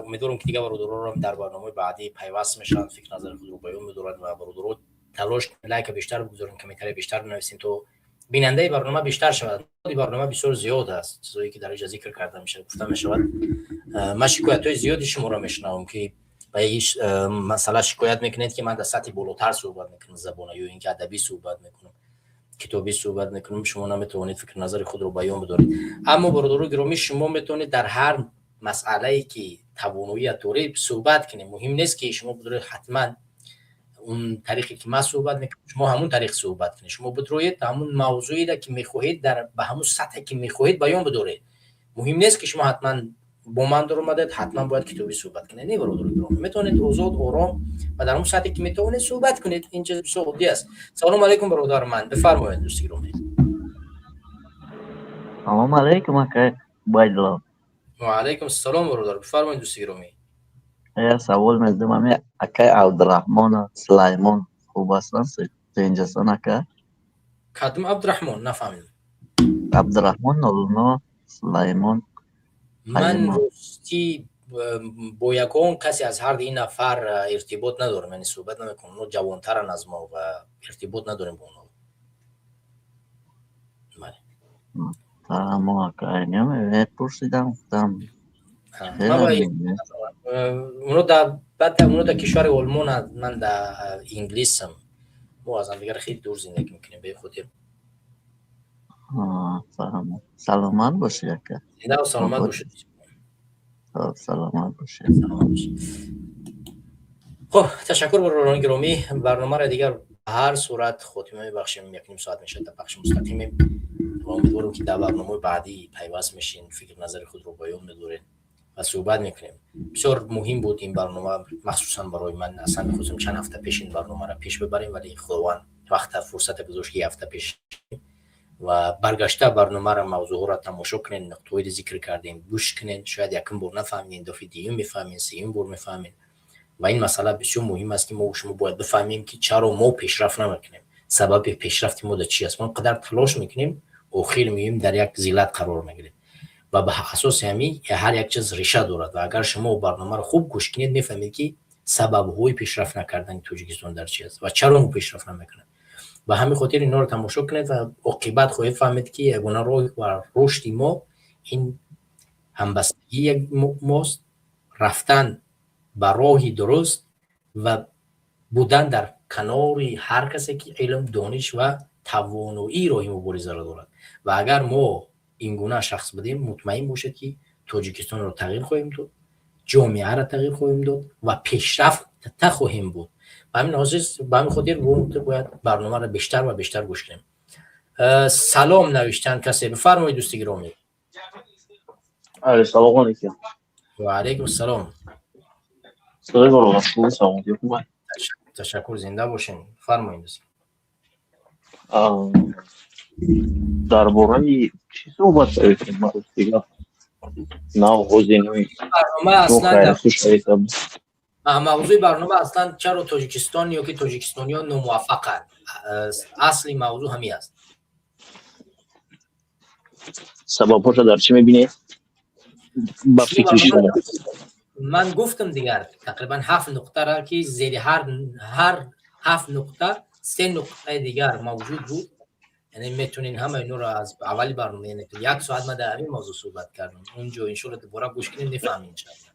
Умедворам, ки дигар бародаронам дар барномаи баъдӣ пайваст мешаванд, фикр назари худро баён медоранд. Ва бародаро, талош, лайка бештар бигузорем, комментария бештар бинависем, то бинандаи барнома бештар шавад. Барнома бисёр зиёд аст, чизое ки дар инҷа зикр карда мешавад, гуфта мешавад. Ман шикоятҳои зиёди шуморо мешунавам, ки ба масъала шикоят мекунед, ки ман дар сатҳи болотар суҳбат мекунам забона, ё ин ки адабӣ суҳбат мекунам, китобӣ суҳбат мекунам, шумо наметавонед фикр назари худро баён бидоред. Аммо, бародарои гиромӣ, шумо метавонед дар ҳар масъалае ки тавоноият доред, суҳбат кунед. Муҳим нест, ки шумо бидоред ҳатман он тариқе ки ман суҳбат мекунам, шумо ҳамун тариқ суҳбат кунед. Шумо бидроед, ҳамун мавзӯеро ки мехоҳед, дар ба ҳамун сатҳе ки мехоҳед, баён бидоред. Муҳим нест, ки шумо ҳатман бо ман даромадед, ҳатман бояд китобӣ суҳбат кунед. Не, бародари гиромӣ, метавонед озод, ором ва дар ҳамун сатҳе ки метавонед, суҳбат кунед. Ин чиз бисёр оддӣ аст. Салому алайкум, бародар ман, бифармоед, дӯсти гиромӣ. Салому алайкум, акай Убайдулло. Ва алайкум ассалом, бародар, бифармоед, дӯсти гиромӣ. Я савол медам: ами акай Абдурахмон Сулаймон хуб ҳастанд, тинҷасан, ака? Кадом Абдурахмон? Нафаҳмидам. Абдурахмон Нолуно Сулаймон. Ман ростӣ бо ягон касе аз ҳар ин нафар иртибот надорам, яъне суҳбат намекунам. Оно ҷавонтаранд аз мо ва иртибот надорем бо онҳо. Бале. Тамо, ака, мепурсидам, гуфтам. Оно да баъд оно дар кишвари Олмон, ман дар Инглисам. Мо аз ҳамдигар хеле дур зиндагӣ мекунем, бе хотир. Саломат бошӣ, ака. Зинда саломат бошед. Саломат бошед. Хуб, ташаккур, бародарони гиромӣ. Барномаро дигар ҳар сурат хотима мебахшем. 1.5 соат мешавад дар пахши мустақимем ва умедворам, ки дар барномаи баъдӣ пайваст мешин, фикр назари худро баён медоред ва суҳбат мекунем. Бисёр муҳим буд ин барнома, махсусан барои ман. Аслан мехостем чанд ҳафта пеш ин барномаро пеш бибарем, вале Худованд вақта фурсата гузошт, ки ҳафта пеш ва баргашта барномаро, мавзӯъҳоро тамошо кунед, нуқтаҳоеро зикр кардем, гӯш кунед. Шояд якум бор нафаҳмидем, дафъи дуюм мефаҳмед, сеюм бор мефаҳмед. Ва ин масъала бисёр муҳим аст, ки мо шумо бояд бифаҳмем, ки чаро мо пешрафт намекунем, сабаби пешрафти мо дар чи аст. Мо қадар талош мекунем, охир меоем, дар як зиллат қарор мегирем. Ва ба асоси ҳамин ҳар як чиз реша дорад. Ва агар шумо барномаро хуб гӯш кунед, мефаҳмед, ки Сабабҳои пешрафт накардани Тоҷикистон дар чи аст ва чаро мо пешрафт намекунад. Ба ҳамин хотир инҳоро тамошо кунед ва оқибат хоҳед фаҳмед, ки ягона роҳ ва рушди мо ин ҳамбастагии мост, рафтан ба роҳи дуруст ва будан дар канори ҳар касе, ки илм, дониш ва тавоноии роҳи муборизаро дорад. Ва агар мо ин гуна шахс будем, мутмаин бошед, ки Тоҷикистонро тағйир хоҳем дод, ҷомеаро тағйир хоҳем дод ва пешрафта хоҳем буд. Ба ҳамин ба ҳамин хотир бояд барномаро бештар ва бештар гӯш кунем. Салом навиштан касе, бифармоед, дӯсти гиромӣ. Салому алейкум. Ва алейкум салом. Ташаккур, зинда бошен, фармоед, дӯст. Дар бораи чӣ суҳбат кардем? Нав Мавзӯи барнома аслан чаро Тоҷикистон ё ки тоҷикистониён номуваффақанд. Асли мавзӯъ ҳамин аст. Сабабҳоша дар чӣ мебинед, ба фикри шумо? Ман гуфтам дигар, тақрибан ҳафт нуқтара, ки зери ҳар ҳафт нуқта се нуқтаи дигар мавҷуд буд. Яъне метонин ҳама инҳоро аз аввали барнома, яъне як соат ман дар ҳамин мавзӯъ суҳбат кардам унҷо. Иншоалло, дубора гӯш кунем, мефаҳмем, иншоалло.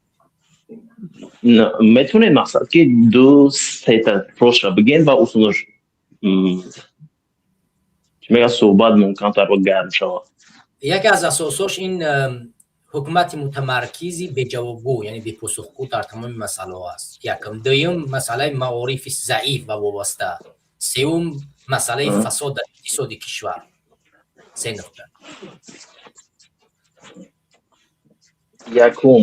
Метавонед, мақсад, ки ду сета проша бигӯен ва усулаш чӣ мега, суҳбат мумкантар ва гарм шавад. Яке аз асосош ин ҳукумати мутамаркизи беҷавобгӯ, яъне бепосухгӯ дар тамоми масъалаҳо аст, якум. Дуюм, масъалаи маорифи заиф ва вобаста. Сеюм, масъалаи фасод дар иқтисоди кишвар. Се нуқта. Якум,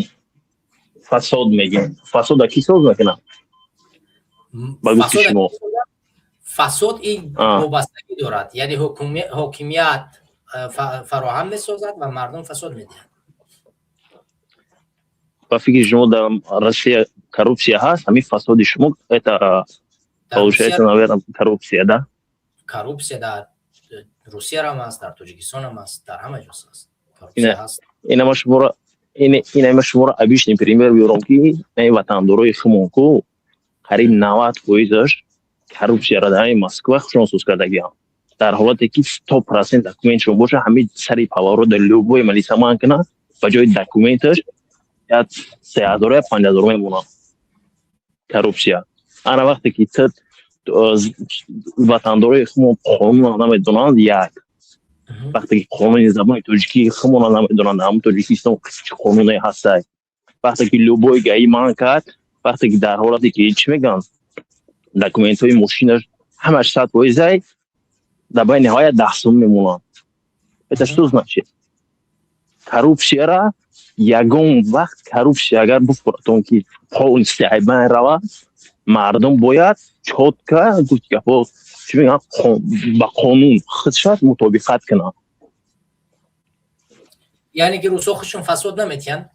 фасод мегем. Фасода кӣ соз мекунад, ба гуфти шумо? Фасод ин вобастагӣ дорад, яъне ҳокимият фароҳам месозад ва мардум фасод медиҳанд. Ба фикри шумо, дар Россия коррупсия ҳаст? Ҳамин фасоди шумо, это получается, наверное, коррупция, да? Коррупсия дар Русиярам ҳаст, дар Тоҷикистонам ҳаст, дар ҳама ҷо ҳаст, коррупсия ҳаст. Инама шуморо, инама шуморо обычный пример биёрам, ки ватандорои хумон ку қариб 90 фоизаш коррупсияро дар ҳамин Москва хушон соз кардагиам. Дар ҳолате ки 100% документшон боша, ҳамин сари поворот дар любой милиса ман кунад, ба ҷои документаш як 3000, як 5000 мемонад. Коррупсия ана вақте ки т ватандорои хумон қонунро намедонанд, як вақте ки қонуни забони тоҷикии хумонро намедонанд, ҳамн Тоҷикистон чӣ қонуне ҳастай, вақте ки любой ГАИ манъ кард, вақте ки дар ҳолате ки чӣ мегӯянд, документҳои мошинаш ҳамаш 100 фоизай, дар байни ҳавая 10 сум мемонанд, это что значит? Коррупсияра ягон вақт, коррупсия агар бифуратон ки полностью айбайн равад, мардум бояд чётко, гуфти гапо, чӣ мегӯянд, ба қонун худшад мутобиқат кунад. Яъне ки русҳо худшон фасод наметиҳанд?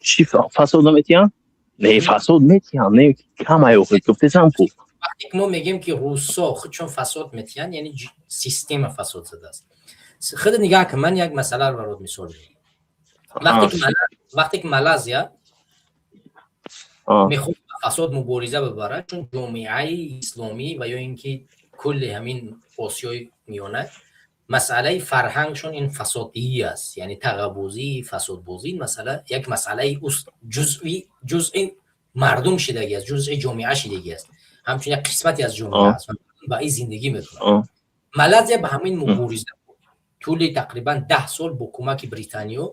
Чӣ фасод наметиҳанд? Не, фасод метиҳанд, не камай, охи гуфтесам ку. Вақте ки мо мегӯем, ки русҳо худшон фасод метиҳанд, яъне система фасод задааст. Худ нигаҳ кун, ман як масъаларо барот мисол медиҳам. Вақте ки Малайзия мехоҳад ба фасод мубориза бибарад, чун ҷомеаи исломӣ ва ё ин ки кулли ҳамин Осиёи Миёна масъалаи фарҳангшон ин фасоддиҳӣ аст, яъне тағаббозӣ, фасодбозӣ, масъала як масъалаи ҷузъи мардум шидагӣ аст, ҷузъи ҷомеа шидагӣ аст, ҳамчун як қисмате аз ҷомеа аст, ба ин зиндагӣ мекунад. Малайзия ба ҳамин мубориза буд тӯли тақрибан 10 сол, бо кӯмаки Британиё,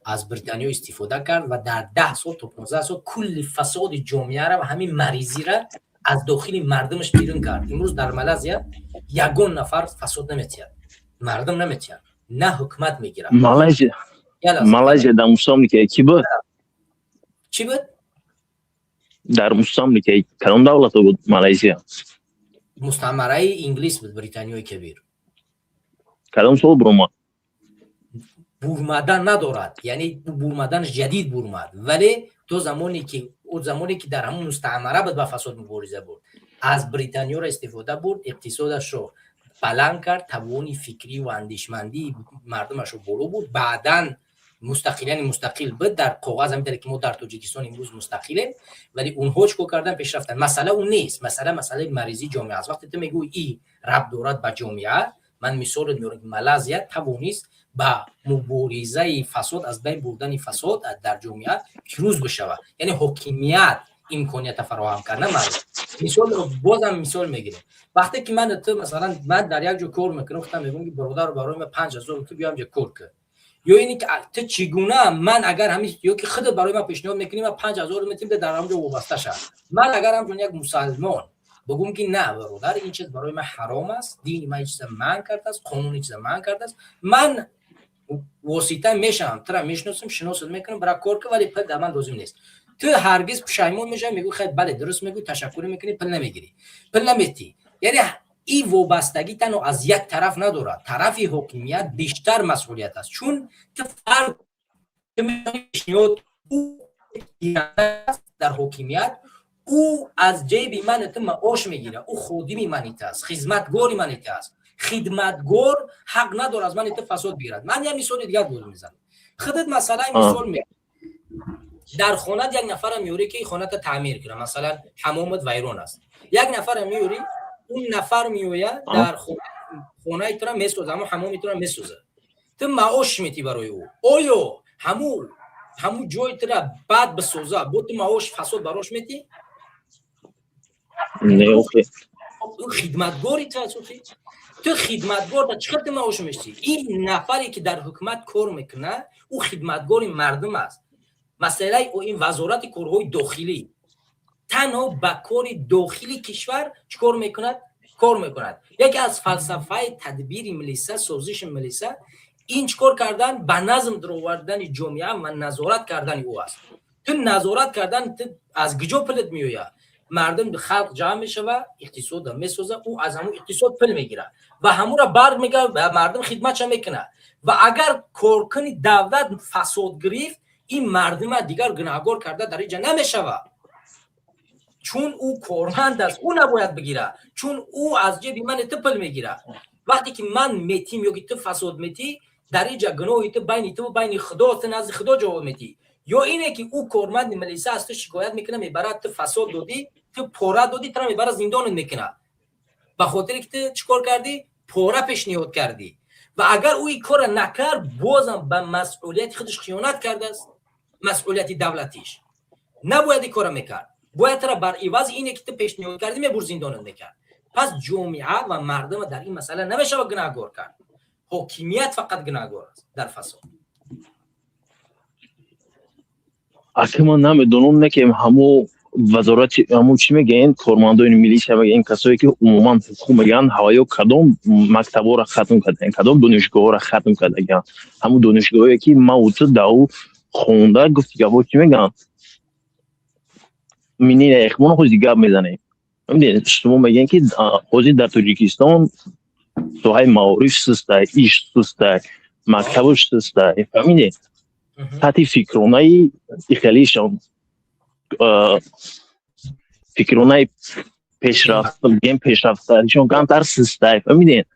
аз Британиё истифода кард ва дар 10 сол то 15 сол кулли фасоди ҷомеара ва ҳамин маризира аз дохили мардумаш берун кард. Имрӯз дар Малайзия ягон нафар фасод наметиҳад, мардум наметиҳанд, на ҳукумат мегирад. Малайзия дар мустамликаи кӣ буд? Чӣ буд? Дар мустамликаи кадом давлато буд Малайзия? Мустамараи Инглис буд, Британиёи Кабир. Кадом сол буромад? Бурмадан надорад, яъне бурмаданаш ҷадид бурмад, вале то замоне ки ӯ замоне ки дар ҳамон мустаъмара буд, ба фасод мубориза бурд, аз Британиёро истифода бурд, иқтисодашро баланд кард, тавони фикрӣ ва андешмандии мардумашро боло бурд. Баъдан Мустақил, яъне мустақил буд дар коғаз, ҳамин ки мо дар Тоҷикистон имрӯз мустақилем, вале онҳо чӣ кор кардан? Пеш рафтан. Масъала он нест, масъала масъалаи маризии ҷомеа аст. Вақте ту мегӯӣ, и рабт дорад ба ҷомеа, ман мисоле меорам, ки Малайзия тавонист ба муборизаи фасод, аз байн бурдани фасод дар ҷомеа пирӯз бишавад. Яъне ҳокимият имконията фароҳам кард, на мардум. Мисол, бозам мисол мегирем. Вақте ки ман, ту, масалан, ман дар як ҷо кор мекунам, худам мегӯям, ки бародар, барои ман 5000, ту биё ҳамҷа кор кун. Ё ине ки ту чӣ гуна ман агар ҳамин ё ки худат барои ман пешниҳод мекунӣ, ман 5000 метим, дар ҳамҷо вобаста шав. Ман агар ҳамчун як мусалмон бигӯм, ки на, бародар, ин чиз барои ман ҳаром аст, дини ман ин чиза манъ кардааст, қонун ин чиза манъ кардааст, ман восита мешавам, тура мешиносам, шиносат мекунам, бара кор кун, вале пул дар ман лозим нест. Ту ҳаргиз пушаймон мешавӣ, мегӯӣ: хай, бале, дуруст мегӯӣ, ташаккур мекунӣ, пул намегирӣ, пул наметӣ. Яъне ин вобастагӣ танҳо аз як тараф надорад. Тарафи ҳокимият бештар масъулият аст, чун ту фард пешниҳод дар ҳокимият, ӯ аз ҷейби ман ту маош мегирад, ӯ ходими мани ту аст, хизматгори мани ту аст. Хидматгор ҳақ надорад аз мани ту фасод бигирад. Ман як мисоли дигар боз мезанам. Худат масъалаи мисол ме дар хонат як нафара меёрӣ, ки хоната таъмир кунад. Масалан, ҳамомат вайрон аст, як нафара меёрӣ, он нафар меояд, дар хонаи тура месозад, ҳамон ҳамоми тура месозад. Ту маош метӣ барои ӯ. Оё ҳамун ҷои тура бад бисоза, бо ту маош фасод барош метӣ? Не, охи. Хидматгори ту аст, охи. Ту хидматгор чӣ хел ту маош мештӣ? Ин нафаре ки дар ҳукумат кор мекунад, ӯ хидматгори мардум аст. Масъалаи ин Вазорати корҳои дохилӣ танҳо ба кори дохили кишвар чӣ кор мекунад? Кор мекунад. Яке аз фалсафаи тадбири милиса, созиши милиса ин чӣ кор кардан, ба назм даровардани ҷомеа ва назорат кардани ӯ аст. Ту назорат кардан, ту аз куҷо пулат меояд? Мардум, халқ ҷамъ мешава, иқтисода месоза, ӯ аз ҳамун иқтисод пул мегирад ва ҳамура бармегардад, ба мардум хидматша мекунад. Ва агар коркуни давлат фасод гирифт, ин мардума дигар гунаҳгор карда дар инҷа намешавад, чун ӯ корманд аст, ӯ набояд бигирад, чун ӯ аз ҷеби мани ту пул мегирад. Вақте ки ман метим ё ки ту фасод метӣ, дар инҷа гуноҳи ту байни ту байни Худо, ту назди Худо ҷавоб метӣ. Ё ине ки ӯ корманди милиса аз ту шикоят мекунад, мебарад, ту фасод додӣ, ту пора додӣ, тура мебарад, зиндонат мекунад, ба хотире ки ту чӣ кор кардӣ? Пора пешниҳод кардӣ. Ва агар ӯ ин корра накард, бозам ба масъулияти худаш хиёнат кардааст, масъулияти давлатиш. Набояд ин корра мекард, бояд тура бар ивази ине ки ту пешниҳод кардӣ, мебурд, зиндонат мекард. Пас ҷомеа ва мардума дар ин масъала намешавад гунаҳгор кард, ҳокимият фақат гунаҳгор аст дар фасод. Ака, ман намедонам, не ки ҳамо вазорати, ҳамо чӣ мегӯянд, кормандони милисия мегӯянд, касое ки умуман ҳуқуқ мегӯянд, ҳаваё кадом мактабҳоро хатм кардаанд, кадом донишгоҳҳоро хатм кардагианд? Ҳамун донишгоҳое ки маву ту дар ӯ хонда гуфти гапҳо, чӣ мегӯянд, минина эхмона ҳози гап мезанем. Шумо мегӯем, ки ҳозир дар Тоҷикистон соҳаи маориф сустай, иш сустай, мактабош сустай, фаҳмидед? Сатҳи фикронаи ихелишон, фикронаи пешрафт, бигем, пешрафтаришон камтар сустай, фаҳмидед?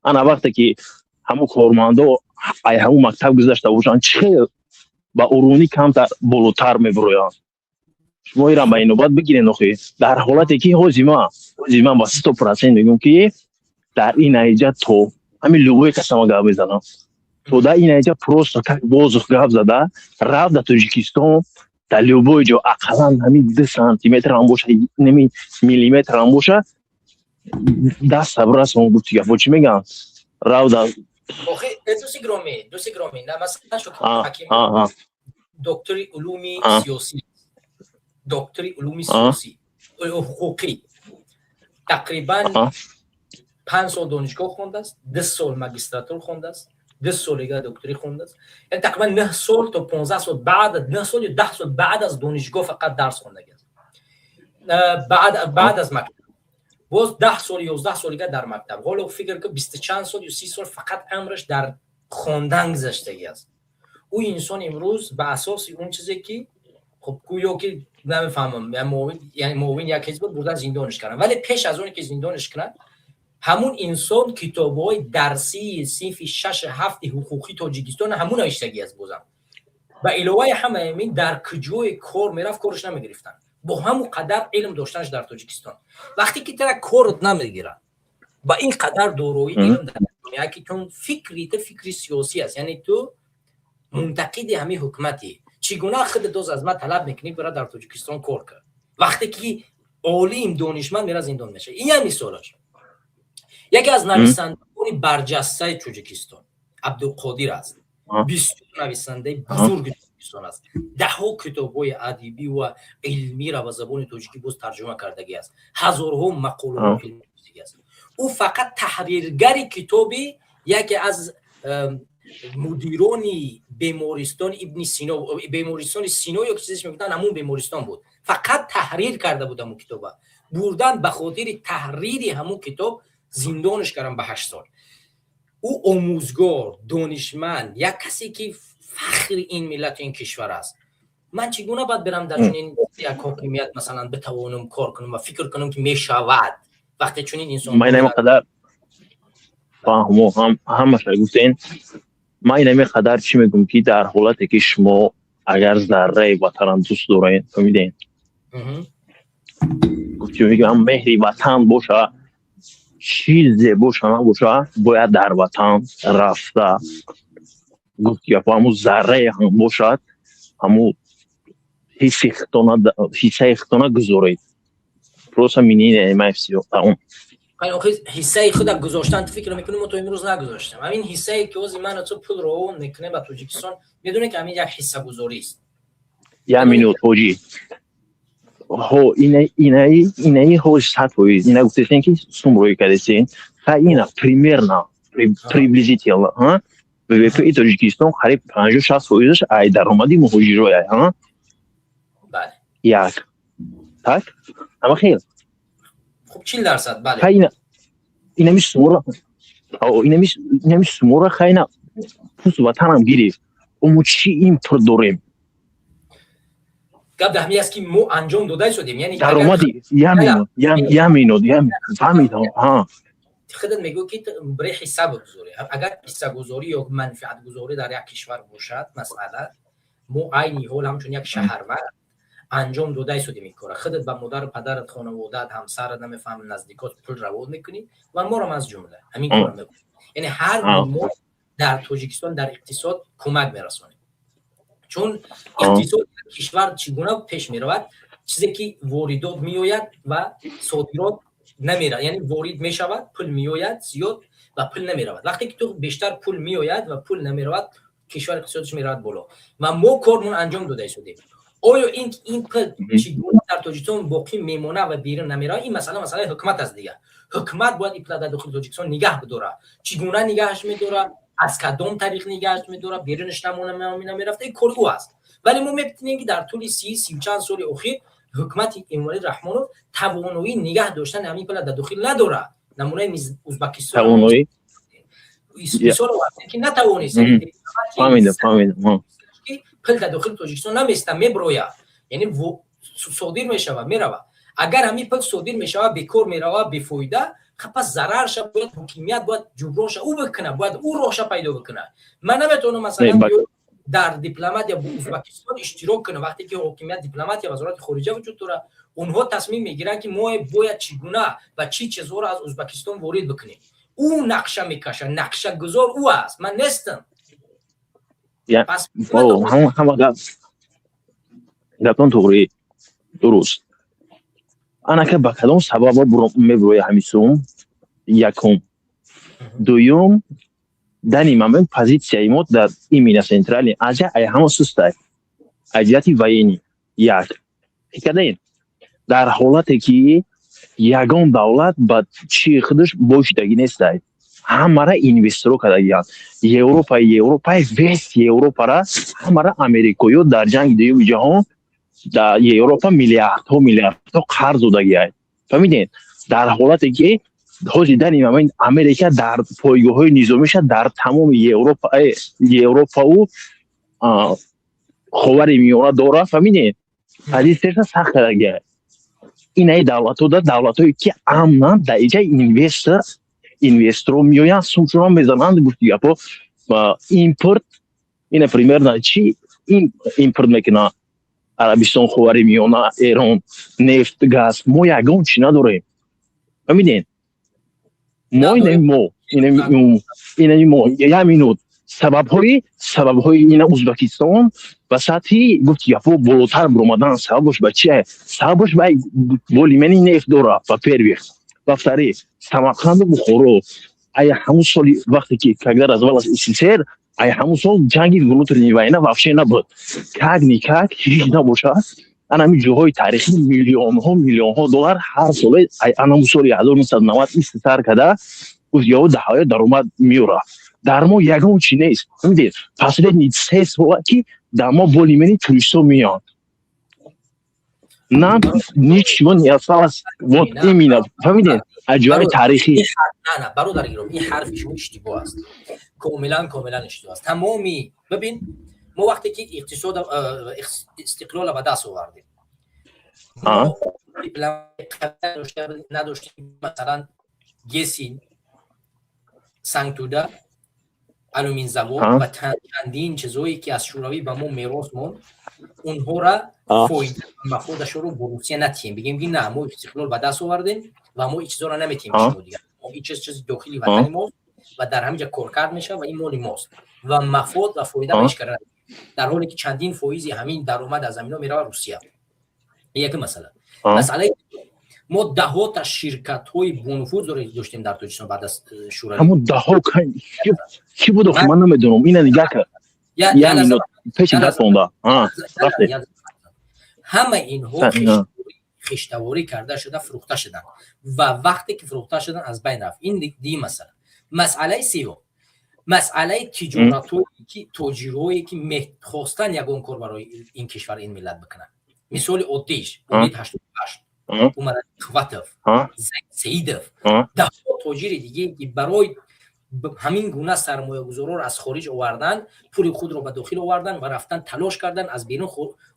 Ана вақте ки ҳамун кормандо ай ҳамун мактаб гузашта бошанд, чӣ хел ба урунӣ камтар болотар мебуроянд? Шумо ирам ба инобат бигирен. Охи, дар ҳолате ки ҳози ман ба 100% мегӯям, ки дар ин аиҷа то ҳамин любой касама гап мезанам, то дар ин аиҷа просто как воздух гап зада рафт, дар Тоҷикистон дар любой ҷо ақаллан ҳамин 2 сантиметр ҳам боша, неми миллиметр ҳам боша, даста бирасон, гуфти гапо, чӣ мегӯям, рав дар Охи, дӯсти гиромӣ, на, масалан, Шукр Ҳаким доктори улуми сиёсӣ, доктори улуми сиёсӣ ҳуқуқӣ, тақрибан 5 сол донишгоҳ хондааст, 2 сол магистратур хондааст, 2 сол дига докторӣ хондааст, яъне тақрибан 9 сол то 15 сол, баъд 9 сол ё 10 сол баъд аз донишгоҳ фақат дарс хондагиаст, баъд аз мактаб боз 10 сол, 11 сол дига дар мактаб. Ҳоло фикр кун, бисту чанд сол ё 30 сол фақат амраш дар хондан гузаштагӣ аст. Ӯ инсон имрӯз ба асоси он чизе ки, хуб, гӯё ки намефаҳмам, яъне муовин як ҳизб буд, бурдан зиндониш карданд. Вале пеш аз оне ки зиндониш кунанд, ҳамун инсон китобҳои дарсии синфи шашу ҳафти ҳуқуқи Тоҷикистон ҳамун навиштагӣ аст. Бозам Ба иловаи ҳамаи ин, дар куҷое кор мерафт, корш намегирифтанд бо ҳамон қадар илм доштанаш. Дар Тоҷикистон вақте ки тара корот намегирад, ба ин қадар дорои илм дар ҷомеа, ки чун фикри ту фикри сиёсӣ аст, яъне ту мунтақиди ҳамин ҳукуматӣ, чӣ гуна худат доз аз ман талаб мекунӣ, бира дар Тоҷикистон кор кар, вақте ки олим, донишманд мера, зиндон мешавад? Ин як мисолаш. Яке аз нависандагони барҷастаи Тоҷикистон Абдуқодир аст, бисёр нависандаи бузурги Тоҷикистон аст, даҳҳо китобҳои адибӣ ва илмиро ба забони тоҷикӣ боз тарҷума кардагӣ аст, ҳазорҳо мақолаҳои илмӣ аст. Ӯ фақат таҳриргари китоби яке аз мудирони бемористони Ибни Сино, бемористони Сино ё чизеш мегуфтанд, ҳамун бемористон буд, фақат таҳрир карда буд. Ҳамун китоба бурдан, ба хотири таҳрири ҳамун китоб зиндонаш кардам ба 8 сол. Ӯ омӯзгор, донишманд, як касе ки фахри ин миллату ин кишвар аст. Ман чӣ гуна бояд берам дар чунин як ҳокимият, масалан, битавонам кор кунам ва фикр кунам, ки мешавад, вақте чунин инсон Ман инами қадар фаҳмо, ҳамаша гуфтен. Ман инами қадар чӣ мегӯм, ки дар ҳолате ки шумо агар зарраи ватанам дӯст доред, фаҳмидем, гуфтем, мегӯям, меҳри ватан боша, чизе боша набоша, бояд дар ватан рафта, гуфт гапо, ҳамун заррае ҳам бошад, ҳамун ҳисси хитона, ҳиссаи хитона гузоред. Просто мнение май, всё, тамом. Ҳиссаи худа гузоштан, ту фикр мекунӣ, мо то имрӯз нагузоштем? Ҳамин ҳиссае ки ҳози ман ту пул ро мекунем ба Тоҷикистон, медонӣ, ки ҳамин як ҳиссагузорист. Як минут, ҳоҷӣ. Ҳо, инаи ҳоҷ 100%, ина гуфтесен, ки сум рӯй кардесен. Ха, ина примерно, приблизительно, ВВП Тоҷикистон қариб 50-60 фоизаш ай даромади муҳоҷироя, як так ама хел. Хуб, 40%, бале. Ха, ина инами сумора, инами сумора, хайна пус ватанам гирифт, мо чӣ импорт дорем? Гап дар ҳамин аст, ки мо анҷом дода шудем, яъне Даромади, як минут, як минут, фаҳмидам. Худат мегӯ, ки бре ҳисса бигузорӣ. Агар ҳиссагузорӣ ё манфиатгузорӣ дар як кишвар бошад, масъала, мо айни ҳол ҳамчун як шаҳрванд анҷом дода истодем ин кора. Худат ба модару падарат, хонаводаат, ҳамсарат, намефаҳмам, наздикот пул равон мекунӣ ва морам аз ҷумла ҳамин кора мекунем. Яъне ҳар мо дар Тоҷикистон дар иқтисод кӯмак мерасонем, чун иқтисоди кишвар чӣ гуна пеш меравад? Чизе ки воридот меояд ва содирот намерад, яъне ворид мешавад, пул меояд зиёд ва пул намеравад. Вақте ки ту бештар пул меояд ва пул намеравад, кишвар иқтисодаш меравад боло ва мо кормон анҷом дода истодем. Оё ин пул чӣ гуна дар Тоҷикистон боқӣ мемонад ва берун намеравад, ин масъала масъалаи ҳукумат аст дигар. Ҳукумат бояд ин пула дар дохили Тоҷикистон нигаҳ бидорад. Чӣ гуна нигаҳаш медорад, аз кадом тариқ нигаҳаш медорад, берунаш намерафта, ин кори ӯ аст. Вале мо мебинем, ки дар тӯли си сию чанд соли охир ҳукумати Эмомалӣ Раҳмонов тавоноии нигаҳ доштани ҳамин пула дар дохил надорад. Намунаи Узбакистон мисол овардем, ки натавонист. Фаҳмидам, фаҳмидам. Пул дар дохили Тоҷикистон наместа, меброяд, яъне содир мешавад, меравад. Агар ҳамин пул содир мешавад, бекор меравад, бефоида, пас зарарша бояд ҳокимият бояд ҷубронша ӯ бикунад, бояд ӯ роҳша пайдо бикунад. Ман наметавонам, масалан, дар дипломатия бо Узбакистон иштирок кунам, вақте ки ҳокимият, дипломатия, Вазорати хориҷа вуҷуд дорад. Онҳо тасмим мегиранд, ки мо бояд чӣ гуна ва чӣ чизҳоро аз Узбакистон ворид бикунем. Ӯ нақша мекашад, нақшагузор ӯ аст, ман нестам. Ҳама гаптон туғри, дуруст. Анака ба кадом сабаба мебироя ҳамин сум? Якум. Дуюм, данный момент позитсияи мо дар именно Центральный Азия ай ҳама сустай аз ҷиҳати военный. Як фикрдаен, дар ҳолате ки ягон давлат ба чи худаш бошидагӣ нестай, ҳамара инвесторо кардагианд. Европа, Европаи весь Европара ҳамара америкоё дар ҷанги дуюми ҷаҳон дар Европа миллиардҳо, миллиардҳо қарз додагиай, фаҳмидед? Дар ҳолате ки ҳозир, данный момент, Америка дар пойгоҳҳои низомиша дар тамоми Европа, Европау Ховари Миёна дора, фаҳмидед? Позитсияша сахт кардагиай. Инаи давлатҳо да давлатҳое ки амнанд, дар иҷа инвесторо меоянд, сумшуно мезананд, гуфти гапо, импорт ина примерно чи Импорт мекунад Арабистон, Ховари Миёна, Эрон, нефт, газ. Мо ягон чӣ надорем, фаҳмидем? Мо инами, мо инами, мо як минут. Сабабҳои ина Узбекистон ба сатҳи гуфти яфо болотар биромадан сабабаш ба чие? Сабабаш ба более-менее нефт дора, во-первых. Во-вторых, Самарқанду Бухоро ай ҳамун соли, вақте ки когда развалась СССР, ай ҳамун сол ҷанги внутренней война вообще набуд. Как никак ҳеҷ набошад, ан ҳамин ҷоҳои таърихӣ миллионҳо, миллионҳо доллар ҳар соле ай анамун соли 1990 истисар карда, гуфт ё даҳоя даромад меёра. Дар мо ягон чи нест, фаҳмидед? Последний 3 сола ки дар мо более-менее туристҳо меоянд, нам ничего не осталось, вот именно, фаҳмидед, аз ҷоҳои таърихӣ. На, бародари гиромӣ, ин ҳарфи шумо иштибоҳ аст, комилан, комилан иштибоҳ аст. Тамоми бибин, мо вақте ки иқтисод, истиқлола ба даст овардем, надоштем. Масалан, ГЭСи Сангтуда, алюминзавод ва чандин чизое ки аз Шӯравӣ ба мо мерос монд, онҳора фоида, мафодашонро бо Русия натиҳем, бигем ки на, мо истиқлол ба даст овардем ва мо ин чизоро наметиҳем шумо дигар. Ин чиз чизи дохили ватани мост ва дар ҳамин ҷа коркард мешавад ва ин моли мост ва мафод ва фоида ба ҳеҷ кара, дар ҳоле ки чандин фоизи ҳамин даромад аз замино меравад Русия. Яке масъала. Масъалаи мо даҳота ширкатҳои бонуфуз доштем дар Тоҷикистон баъд аз Шӯравӣ. Ҳамун даҳо чӣ буд охи? Ман намедонам, ина нигаҳ кар, як минут пеши даст монда. Ҳама инҳо хештаворӣ карда шуда, фурӯхта шуданд ва вақте ки фурӯхта шуданд, аз байн рафт. Ин дии масъала. Масъалаи сеюм, масъалаи тиҷоратҳое ки тоҷирҳое ки мехостанд ягон кор барои ин кишвар, ин миллат бикунанд. Мисоли оддиш Умид 88, Умар Хватов, Саидов, даҳҳо тоҷири диге ки барои ҳамин гуна сармоягузорро аз хориҷ овардан, пули худро ба дохил овардан ва рафтан талош кардан, аз берун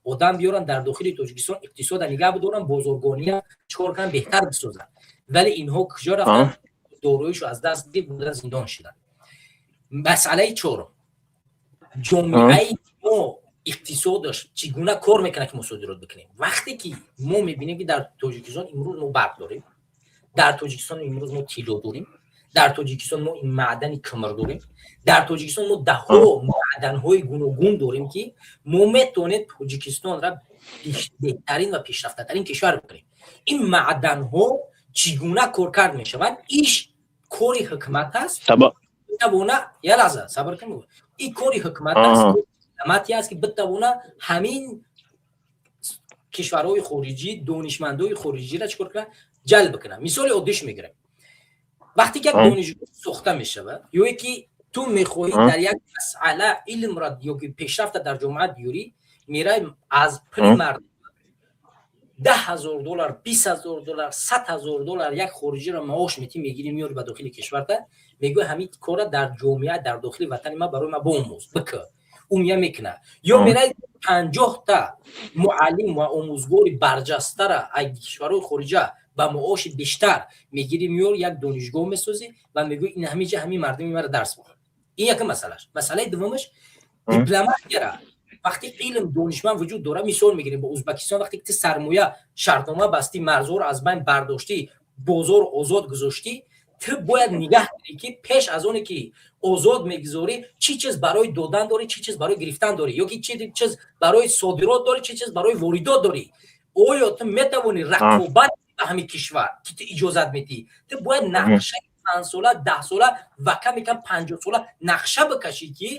одам биёран, дар дохили Тоҷикистон иқтисода нигаҳ бидоран, бозоргония чикор кунан, беҳтар бисозанд. Вале инҳо куҷо рафтан? Дороишо аз даст бурдан, зиндон шуданд. Масъалаи чорум, ҷомеаи мо иқтисодаш чӣ гуна кор мекунад, ки мо содирот бикунем? Вақте ки мо мебинем, ки дар Тоҷикистон имрӯз мо барқ дорем, дар Тоҷикистон имрӯз мо тилло дорем, дар Тоҷикистон мо маъдани кимр дорем, дар Тоҷикистон мо даҳҳо маъданҳои гуногун дорем, ки мо метавонем Тоҷикистонра беҳтарин ва пешрафтатарин кишвар бикунем. Ин маъданҳо чӣ гуна коркард мешаванд? Иш кори ҳукмат аст. Битавона, я лаҳза сабр кун, ин кори ҳукмат аст, дипломатия аст, ки битавона ҳамин кишварҳои хориҷӣ, донишмандои хориҷиро чӣ кор кунад? Ҷалб кунад. Мисоли оддиш мегирем: вақте ки як донишгоҳ сохта мешавад ё ки ту мехоҳӣ дар як масъала илмро ё ки пешрафта дар ҷомеа биёрӣ, мерай аз пули мардум 10 000 доллар, 20 000 доллар, 100 000 доллар як хориҷиро маош метӣ, мегирӣ, меёрӣ ба дохили кишварта, мегӯӣ: ҳамин кора дар ҷомеа, дар дохили ватани ман барои ман биомӯз, бикӯ. Ӯ мия мекунад. Ё мерай 50-та муаллим ва омӯзгори барҷастара аз кишварҳои хориҷа ба маоши бештар мегирӣ, меёр, як донишгоҳ месозӣ ва мегӯӣ: ин ҳамиҷа ҳамин мардуми мара дарс бихон. Ин якум масъалаш. Масъалаи дуввумаш, дипломатияра вақте илм, донишманд вуҷуд дорад, мисол мегирем бо Узбекистон, вақте ки ту сармоя шартнома бастӣ, марзҳоро аз байн бардоштӣ, бозорро озод гузоштӣ, ту бояд нигаҳ дорӣ, ки пеш аз оне ки озод мегузорӣ, чӣ чиз барои додан дорӣ, чӣ чиз барои гирифтан дорӣ, ё ки чӣ чиз барои содирот дорӣ, чӣ чиз барои воридот дорӣ. Оё ту метавонӣ рақобат ба ҳамин кишвар, ки ту иҷозат медиҳӣ? Ту бояд нақшаи 5-сола, 10-сола ва ками кам 50-сола нақша бикашӣ, ки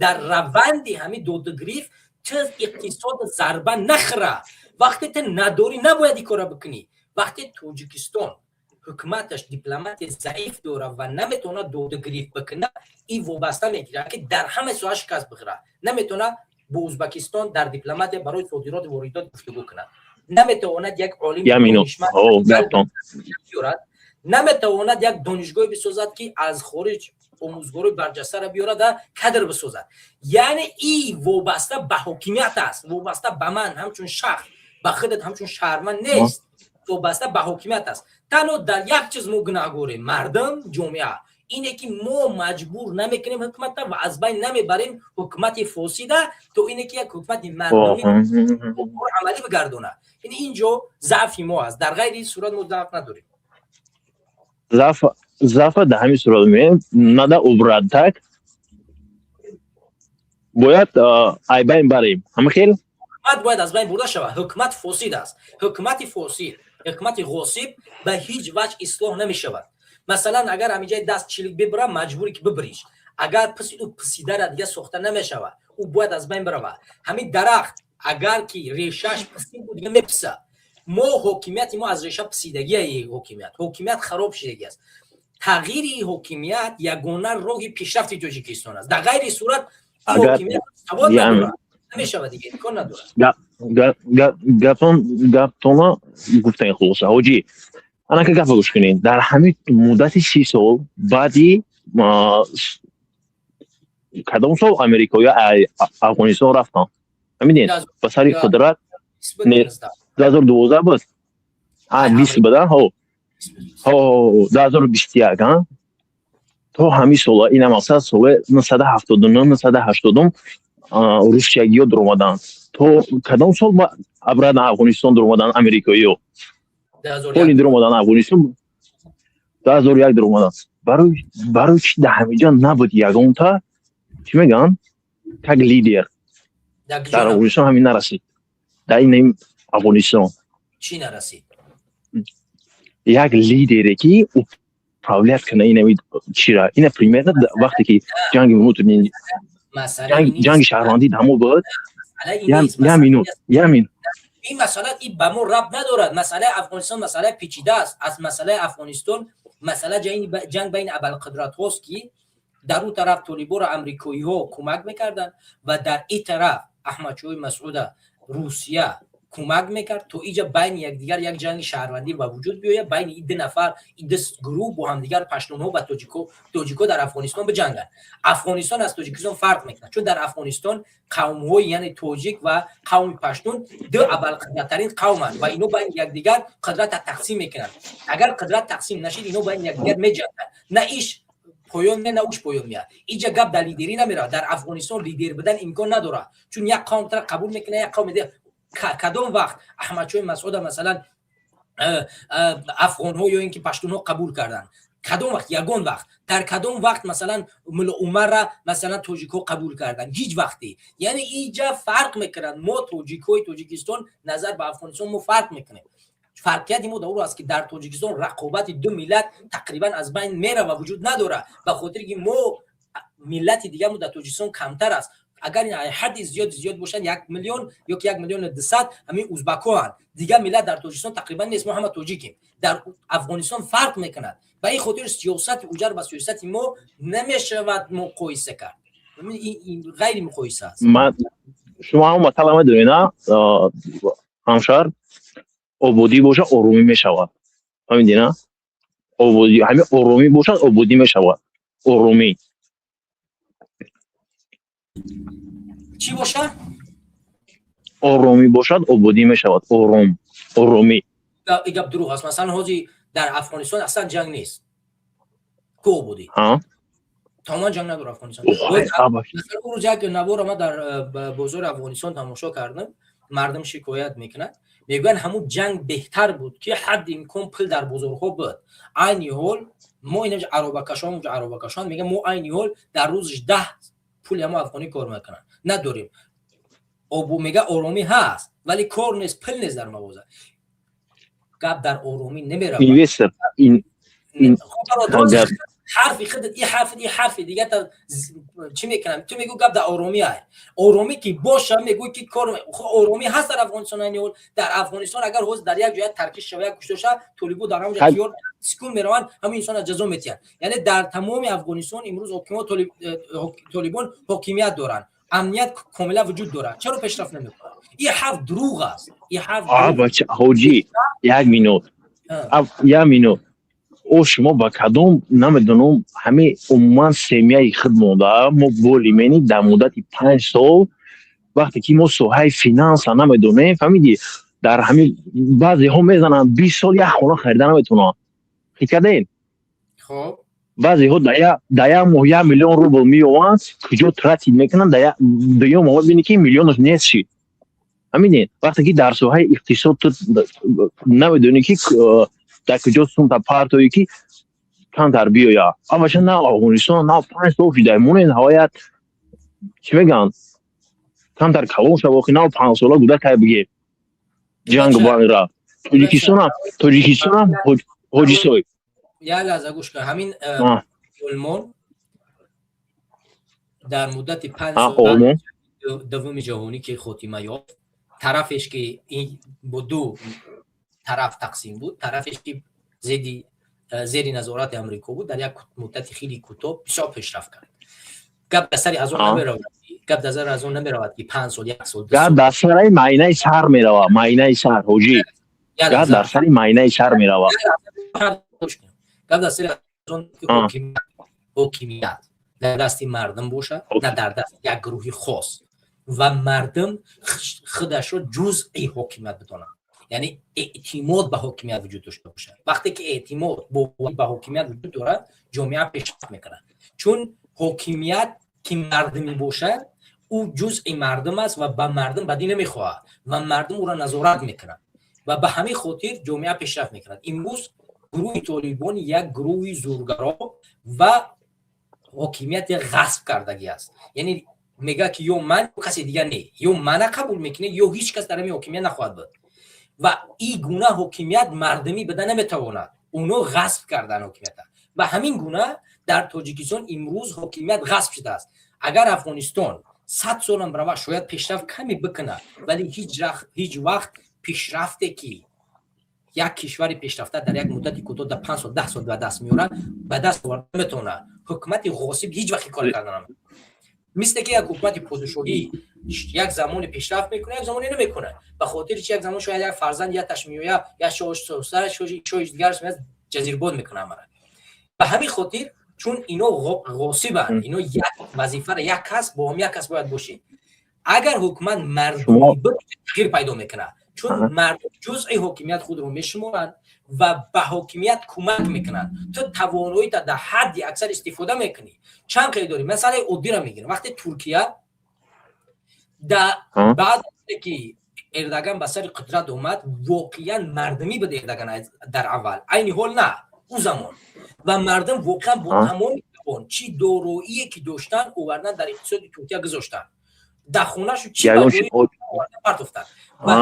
дар раванди ҳамин додугирифт ту иқтисод зарба нахӯра. Вақте ту надорӣ, набояд ин кора бикунӣ. Вақте Тоҷикистон ҳукуматаш дипломатия заиф дорад ва наметавонад додугирифт бикунад, ин вобаста мегирад, ки дар ҳама соҳа шикаст бихӯрад. Наметавонад бо Узбекистон дар дипломатия барои содироту воридот гуфтугӯ кунад, наметавонад як олим биёрад, наметавонад як донишгоҳе бисозад, ки аз хориҷ омӯзгорои барҷастаро биёрад ва кадр бисозад. Яъне и вобаста ба ҳокимият аст, вобаста ба ман ҳамчун шахс, ба худат ҳамчун шаҳрванд нест, вобаста ба ҳокимият аст. Танҳо дар як чиз мо гунаҳгорем, мардум, ҷомеа. Ине ки мо маҷбур намекунем ҳукумата ва аз байн намебарем ҳукумати фосида, то ине ки як ҳукумати мардумӣ амалӣ бигардонад. Ин инҷо заъфи мо аст. Дар ғайри ин сурат мо заъф надорем. Заъфа дар ҳамин сурат меем, надо убрать, так бояд ай байн барем, ҳама хел. Ҳукумат бояд аз байн бурда шавад. Ҳукумат фосид аст. Ҳукумати фосид, ҳукумати ғосиб ба ҳеҷ ваҷҳ ислоҳ намешавад. Масалан, агар ҳаминҷаи даст чилик бибура, маҷбуре ки бибириш. Агар писи ӯ писидара, дига сохта намешавад, ӯ бояд аз байн биравад. Ҳамин дарахт агар ки решааш писид буд, дига меписа. Мо ҳокимияти мо аз реша писидагии ҳокимият хароб шидагӣ аст. Тағйири ҳокимият ягона роҳи пешрафти Тоҷикистон аст. Дар ғайри сурат ҳокимият савод надорад, намешавад, дига имкон надорад. Гаптона гуфтани хулоса, ҳоҷӣ, анака гапа гӯш кунед. Дар ҳамин муддати 30 сол баъди кадом сол америкоё Афғонистон рафтанд, ҳамиден ба сари қудрат 2012 буд, 20 буда, ҳо, 2021, то ҳамин сола, ина мақсад соли 979, 980 русиягиё дуромаданд. То кадом сол обратно Афғонистон дуромаданд америкоиё? Поли дуромаданд Афғонистон 2001 дуромаданд. Барои чи дар ҳаминҷа набуд ягонта, чӣ мегӯянд, как лидер дар Афғонистон ҳамин нарасид, дар ин Афғонистон? Чӣ нарасид? Як лидере ки управлять кунад инами чира, ина примерно вақте ки ҷанги внутренний, ҷанги шаҳрвандӣ ҳамо буд. Я минут, я минут. Ин масъала ин ба мо рабт надорад. Масъалаи Афғонистон масъалаи печида аст. Аз масъалаи Афғонистон масъала ҷанг байни абарқудратҳост, ки дар ӯ тараф толиборо амрикоиҳо кӯмак мекарданд ва дар ин тараф Аҳмадшоҳи Масъуда Русия кӯмак мекард, то иҷа байни якдигар як ҷанги шаҳрвандӣ ба вуҷуд биёяд, байни ин ду нафар, ин ду гурӯҳ бо ҳамдигар, паштунҳо ва тоҷико дар Афғонистон биҷанганд. Афғонистон аз Тоҷикистон фарқ мекунад, чун дар Афғонистон қавмҳои, яъне тоҷик ва қавми паштун, ду абарқудраттарин қавманд ва ино байни якдигар қудрата тақсим мекунанд. Агар қудрат тақсим нашид, ино байни якдигар меҷанганд. На иш поён меяд, на уш поён меяд. Иҷа гап дар лидерӣ намеравад. Дар Афғонистон лидер будан имкон надорад, чун як қавм тара қабул мекунад, як қавм. Кадом вақт Аҳмадшоҳи Масъуда, масалан, афғонҳо ё ин ки паштунҳо қабул карданд? Кадом вақт? Ягон вақт. Дар кадом вақт, масалан, Мулло Умарра, масалан, тоҷикҳо қабул карданд? Ҳеҷ вақте. Яъне иҷа фарқ мекунад. Мо, тоҷикҳои Тоҷикистон, назар ба Афғонистон мо фарқ мекунем. Фарқияти мо дар ӯро аст, ки дар Тоҷикистон рақобати ду миллат тақрибан аз байн мерава, вуҷуд надорад, ба хотире ки мо миллати дигамо дар Тоҷикистон камтар аст. Агар ин ҳадди зиёд зиёд бошад, 1 миллион ё ки 1 миллиону 200 ҳамин узбакҳоанд. Дигар миллат дар Тоҷикистон тақрибан нест, мо ҳама тоҷикем. Дар Афғонистон фарқ мекунад. Ба ин хотир сиёсати уҷар ба сиёсати мо намешавад муқоиса кард, ғайри муқоиса аст. Шумо ҳам масъала медонед, на, ҳамшаҳр? Ободӣ бошад, оромӣ мешавад, фаҳмидӣ, на? Ободӣ, ҳамин оромӣ бошад, ободӣ мешавад, оромӣ. Чӣ бошад? Оромӣ бошад, ободӣ мешавад, ором, оромӣ. И гап дурӯғ аст. Масалан, ҳозир дар Афғонистон аслан ҷанг нест ку ободӣ тамоман ҷанг надорад Афғонистон. Масалан, ӯ рӯз як навора ма дар бозори Афғонистон тамошо кардам. Мардум шикоят мекунад, мегӯянд, ҳамун ҷанг беҳтар буд, ки ҳадди имкон пул дар бозорҳо буд. Айни ҳол мо ина аробакашон, аробакашон мегӯян, мо айни ҳол дар рӯзш 10 пули ҳамо афғонӣ кор мекунанд, надорем. Обу мега оромӣ ҳаст, вале кор нест, пул нест дар мағоза. Гап дар оромӣ намеравад. Инвестор Ҳарфи худат и ҳарф, и ҳарфи дига та чӣ мекунам? Ту мегӯ, гап дар оромӣ ай. Оромӣ ки боша, мегӯй ки кор. Оромӣ ҳаст дар Афғонистон айни ҳол? Дар Афғонистон агар ҳозир дар як ҷоя таркиш шава, як кушто шава, толибо дар ҳамон ҷо тиёр сукун мераванд, ҳамин инсона ҷазо метиҳанд. Яъне дар тамоми Афғонистон имрӯз ҳокимо, толибон ҳокимият доранд, амният комила вуҷуд дорад. Чаро пешрафт намекунад? Ин ҳарф дурӯғ аст, ин ҳарф. Ҳоҷӣ, як минут, як минут. О, шумо ба кадом, намедонам, ҳамин умуман семьяи худ монда. Мо болимени дар муддати 5 сол, вақте ки мо соҳаи финанса намедонем, фаҳмидӣ, дар ҳамин баъзеҳо мезананд, 20 сол як хона харида наметавонанд. Хит кардем. Баъзеҳо дар як моҳ 1 миллион рубл меёванд, куҷо тратить мекунанд, дар дуюм моҳ бинӣ, ки миллионаш нест шид. Ҳамине, вақте ки дар соҳаи иқтисод ту намедонӣ, ки дар куҷо сумта партоӣ, ки камтар биёя. Аввалша на Афғонистон на 5 сол шида монен, ҳаваят чӣ мегӯянд, камтар калон шава, охи нав 5-сола гудакай биге ҷанг байн рафт. Тоҷикистонам, Тоҷикистонам, ҳоҷи соҳиб. Як лаҳза гӯш кун. Ҳамин Олмон дар муддати 5 сол Дуввуми ҷаҳонӣ ки хотима ёфт, тарафеш ки бо ду тараф тақсим буд, тарафеш ки зери назорати Амрико буд, дар як муддати хеле кӯтоҳ бисёр пешрафт кард. Гап дар сари аз он намеравад, гап дар сари аз он намеравад, ки 5 сол, як сол. Гап дар сари майнаи сар меравад, майнаи сар, ҳоҷӣ, гап дар сари майнаи сар меравад. Гап дар сари аз он ки ҳокимият дар дасти мардум бошад, на дар дасти як гурӯҳи хос, ва мардум худашро ҷузъи ҳокимият бидонад, яъне эътимод ба ҳокимият вуҷуд дошта бошад. Вақте ки эътимод ба ҳокимият вуҷуд дорад, ҷомеа пешрафт мекунад, чун ҳокимият ки мардумӣ бошад, ӯ ҷузъи мардум аст ва ба мардум бадӣ намехоҳад ва мардум ӯро назорат мекунад ва ба ҳамин хотир ҷомеа пешрафт мекунад. Имрӯз гурӯҳи Толибон як гурӯҳи зӯргаро ва ҳокимияте ғасб кардагӣ аст, яъне мегӯяд, ки ё ман, ё касе дигар не, ё мана қабул мекунед, ё ҳеҷ кас дар ҳамин ҳокимият нахоҳад буд. Ва ин гуна ҳокимият мардумӣ буда наметавонад. Оно ғасб кардан ҳокимията. Ва ҳамин гуна дар Тоҷикистон имрӯз ҳокимият ғасб шудааст. Агар Афғонистон 100 солам рава, шояд пешрафт каме бикунад, вале ҳеҷ вақт пешрафте ки як кишвари пешрафта дар як муддати кӯтоҳ, дар 5 сол, 10 сол ба даст меорад, ба даст оварда наметавонад. Ҳукумати ғосиб ҳеҷ вақт кор карда наметавонад. Мисле ки як ҳукумати подшоҳӣ як замоне пешрафт мекунад, як замоне намекунад. Ба хотири чи? Як замон шояд як фарзанд яташ меояд, як шоҳи дигараш меояд, ҷазирбод мекунад амара. Ба ҳамин хотир, чун ино ғосибанд, ино як вазифара як кас бо ҳам як кас бояд бошед. Агар ҳукумат мардумӣ тағйир пайдо мекунад, чун мардум ҷузъи ҳокимият худро мешуморанд ва ба ҳокимият кӯмак мекунанд. Ту тавоноита дар ҳадди аксар истифода мекунӣ. Чанд қайд дорӣ? Масъалаи оддиро мегирем. Вақте Туркия баъд ки Эрдоган ба сари қудрат омад, воқеан мардумӣ буд Эрдоган дар аввал, айни ҳол на, ӯ замон, ва мардум воқеан бо тамоми тавон, чӣ дороие ки доштанд, овардан дар иқтисоди Туркия гузоштанд, дар хонашу чӣ партофтанд ва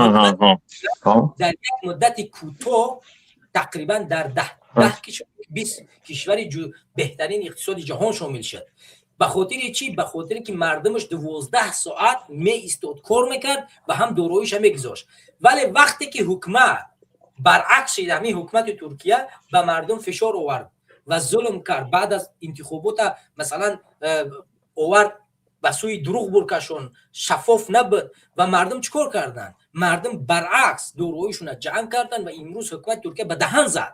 дар як муддати кӯтоҳ тақрибан дар 10 кишвар, 20 кишвари беҳтарин иқтисоди ҷаҳон шомил шуд. Ба хотири чӣ? Ба хотире ки мардумаш 12 соат меистод, кор мекард ва ҳам дороиша мегузошт. Вале вақте ки ҳукумат баръакс шид, ҳамин ҳукумати Туркия ба мардум фишор овард ва зулм кард, баъд аз интихобота масалан овард, ба сӯи дурӯғ буркашон, шаффоф набуд, ва мардум чӣ кор карданд? Мардум баръакс дороишона ҷамъ карданд ва имрӯз ҳукумати Туркия ба даҳан зад.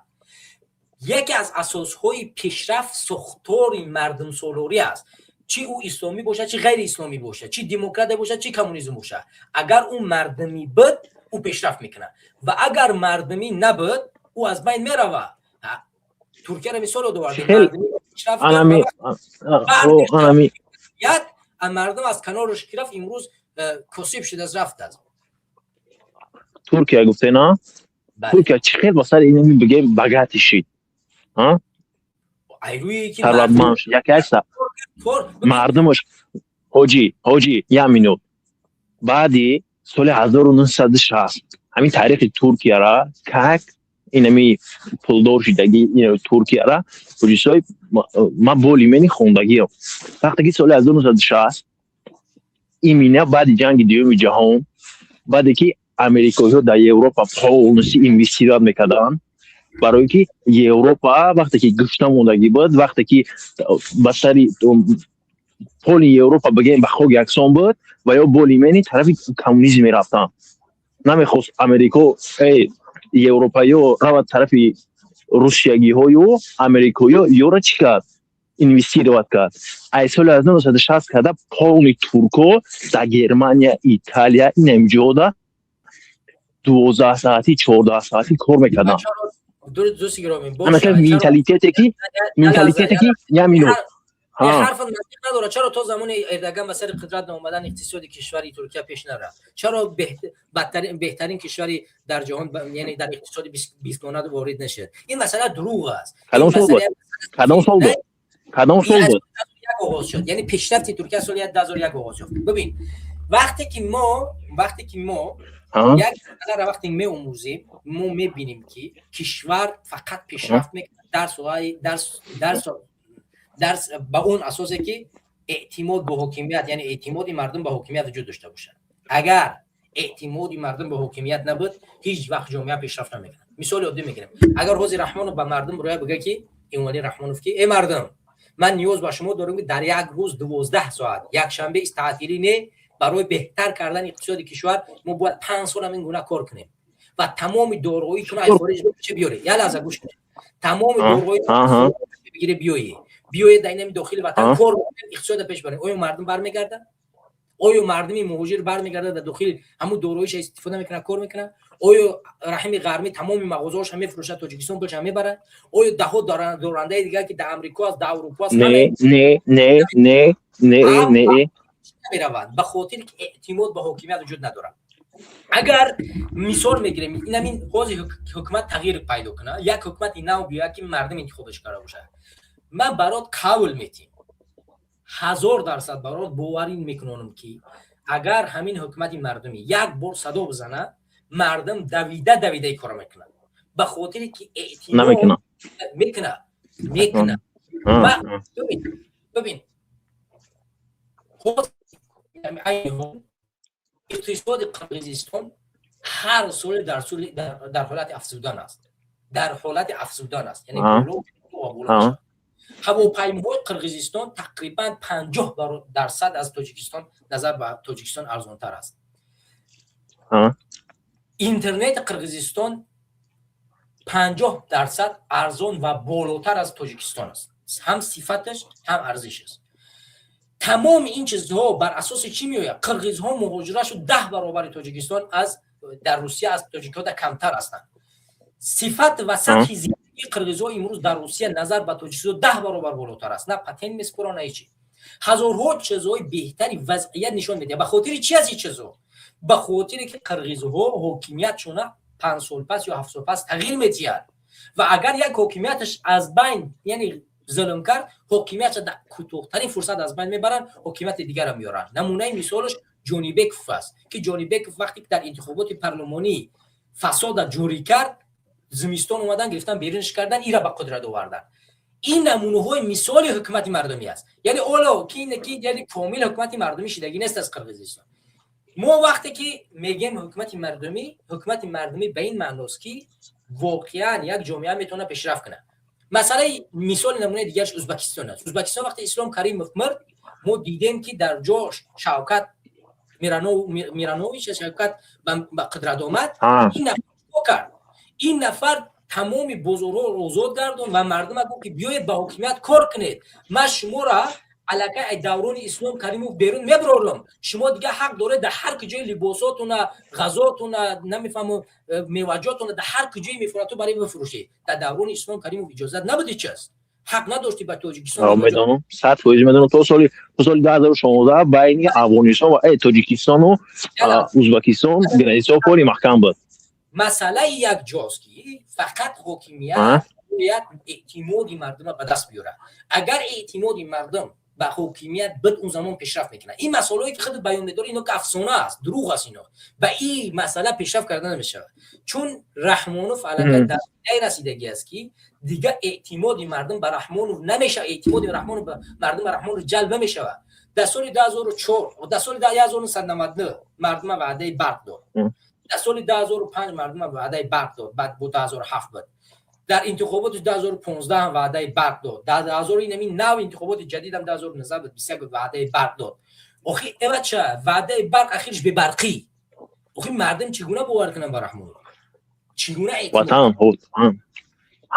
Яке аз асосҳои пешрафт сохтори мардумсолорӣ аст, чӣ ӯ исломӣ бошад, чӣ ғайриисломӣ бошад, чӣ демократия бошад, чӣ коммунизм бошад. Агар ӯ мардумӣ буд, ӯ пешрафт мекунад ва агар мардумӣ набуд, ӯ аз байн меравад. Туркияро мисол овардем. Мардум аз канораш ки рафт, имрӯз косиб шудааст, рафтааст. Туркия гуфте, на? Туркия чӣ хел ба сари инами бигем богатый шид, сарватманд шуд? Яке аста мардумаш, ҳоҷӣ, ҳоҷӣ, як минут. Баъди соли 1960 ҳамин таърихи Туркияра, как инами пулдор шидагӣ Туркияра, ҳоҷи соҳиб, ман болимени хондагиам. Вақте ки соли 1960 имина баъди ҷанги Дуюми ҷаҳон, баъде ки америкоиҳо дар Европа полностью инвестировать мекарданд, барои ки Европа вақте ки гушна мондагӣ буд, вақте ки ба сари поли Европа бигем ба хок яксон буд ва ё болимени тарафи коммунизм мерафтанд, намехост Америко европаё равад тарафи русиягиҳою америкоё. Ёра чӣ кард? Инвестировать кард. Ай соли 1960 карда полный турко дар Германия, Италия, инам ҷода 12 саатӣ, 14 саатӣ кор мекарданд. Дӯсти гиромӣ, ҳамака менталитете ки як минут. Ҳарф мантиқ надорад. Чаро то замони Эрдоган ба сари қудрат наомадан иқтисоди кишвари Туркия пеш нарафт? Чаро беҳтарин кишвари дар ҷаҳон, яъне дар иқтисоди бистгона ворид нашуд? Ин масъала дурӯғ аст. Кадом сол буд? Кадом сол буд? Кадом сол буд? Оғоз шуд, яъне пешрафти Туркия соли 2001 оғоз ёфт. Бибин, вақте ки мо як масъаларо вақте меомӯзем, мо мебинем, ки кишвар фақат пешрафт мекунад дар соҳаи дар ба он асосе, ки эътимод ба ҳокимият, яъне эътимоди мардум ба ҳокимият вуҷуд дошта бошад. Агар эътимоди мардум ба ҳокимият набуд, ҳеҷ вақт ҷомеа пешрафт намекунад. Мисоли оддӣ мегирем. Агар ҳозир Раҳмонов ба мардум рӯя бигӯяд, ки Эмомалӣ Раҳмонов, ки э мардум, ман ниёз ба шумо дорам, ки дар як рӯз 12 соат, якшанбе таътилӣ не, барои беҳтар кардани иқтисоди кишвар мо бояд 5 солам ин гуна кор кунем ва тамоми дороитона аз хориҷ биёред. Як лаҳза гӯш кунед. Тамоми дороитона бигире, биёед, дар инами дохили ватан кор иқтисода пеш барем. Оё мардум бармегардад? Оё мардуми муҳоҷир бармегардад, дар дохили ҳамун дороиша истифода мекунад, кор мекунад? Оё Раҳими Ғармӣ тамоми мағозаҳоша мефурӯшад, Тоҷикистон пулша мебарад? Оё даҳо дорандаи дигар, ки дар Амрико аст, дар Аврупо аст? Не, не, не, не, не, не. Мераванд, ба хотире ки эътимод ба ҳокимият вуҷуд надорад. Агар мисол мегирем, инамин ҳозир ҳукумат тағйир пайдо кунад, як ҳукумати нав биёяд, ки мардум интихобаш карда бошад, ман барот қавл метим, 1000% барот боварӣ мекунонам, ки агар ҳамин ҳукумати мардумӣ як бор садо бизанад, мардум давида давида кора мекунад, ба хотире ки эътимод мекунад, мекунад. Бибин, иқтисоди Қирғизистон ҳар соли дар ҳолати афзудан аст, дар ҳолати афзудан аст, яъне ҳавопаймоҳои Қирғизистон тақрибан 50% аз Тоҷикистон, назар ба Тоҷикистон арзонтар аст. Интернети Қирғизистон 50% арзон ва болотар аз Тоҷикистон аст, ҳам сифаташ, ҳам арзишаш. Тамоми ин чизҳо бар асоси чӣ меояд? Қирғизҳо муҳоҷирашу 10 баробари Тоҷикистон аз дар Русия аз тоҷикҳода камтар ҳастанд. Сифат ва сатҳи зиндагии қирғизҳо имрӯз дар Русия назар ба Тоҷикистон 10 баробар болотар аст. На патент меспоранд, на ҳечи. Ҳазорҳо чизҳои беҳтари вазъият нишон медиҳад. Ба хотири чи аз ин чизҳо? Ба хотире ки қирғизҳо ҳокимиятшона 5 сол пас ё 7 сол пас тағйир медиҳад ва агар як ҳокимияташ аз байн, яъне зулм кард, ҳокимиятша дар кӯтоҳтарин фурсат аз байн мебаранд, ҳокимияти дигарро меоранд. Намунаи мисолаш Ҷонибеков аст, ки Ҷонибеков вақте ки дар интихоботи парлумонӣ фасода ҷорӣ кард, зимистон омадан, гирифтан, берунш кардан, ира ба қудрат овардан. Ин намунаҳои мисоли ҳукумати мардумӣ аст. Яъне оло ки яъне комил ҳукумати мардумӣ шидагӣ нест аз Қирғизистон. Мо вақте ки мегем ҳукумати мардумӣ, ҳукумати мардумӣ ба ин маъност, ки воқеан як ҷомеа метавонад пешрафт кунад. Масъалаи мисоли намунаи дигараш Ӯзбекистон аст. Ӯзбекистон вақте Ислом Каримов мурд, мо дидем, ки дар ҷош Шавкат Миранович, Шавкат ба қудрат омад. Ин нафар кард? Ин нафар тамоми бозорҳоро озод гардон ва мардума гуфт, ки биёед, ба ҳокимият кор кунед, ман шуморо аллакай ай даврони Ислом Каримов берун мебарорам, шумо дигар ҳақ доред дар ҳар куҷои либосотуна, ғазотуна, намефаҳмам, меваҷотуна дар ҳар куҷои мефурӯшату барои бифурӯшед. Дар даврони Ислом Каримов иҷозат набуди, чиз ҳақ надошти ба Тоҷикистон. Медонам, 100% медонам. То соли 2016 байни Афғонистон ва Тоҷикистону Ӯзбекистон граница кори маҳкам буд. Масъалаи як ҷост, ки фақат ҳокимият бояд эътимоди мардумро ба даст биёрад. Агар эътимоди мардум ба ҳокимият буд, он замон пешрафт мекунад. Ин масъалаое ки худат баён медорӣ, ино ки афсона аст, дурӯғ аст. Ино ба ин масъала пешрафт карда намешавад, чун Раҳмонов аллакай дар расидагӣ аст, ки дигар эътимоди мардум ба Раҳмонов намешавад, эътимоди Раҳмонов ба мардум ба Раҳмонов ҷалб намешавад. Дар соли 2004, дар соли 1999 мардума ваъдаи барқ дод, дар соли 2005 мардума ваъдаи барқ дод, баъд бо 2007 буд, дар интихоботи 2015 ҳам ваъдаи барқ дод, дар 2000 инами нав интихоботи ҷадидам 2019 буд, 21 ваъдаи барқ дод. Охи эвача ваъдаи барқ, ахирш бебарқӣ. Охи мардум чӣ гуна бовар кунанд ба Раҳмонов? Чӣ гуна? Ватан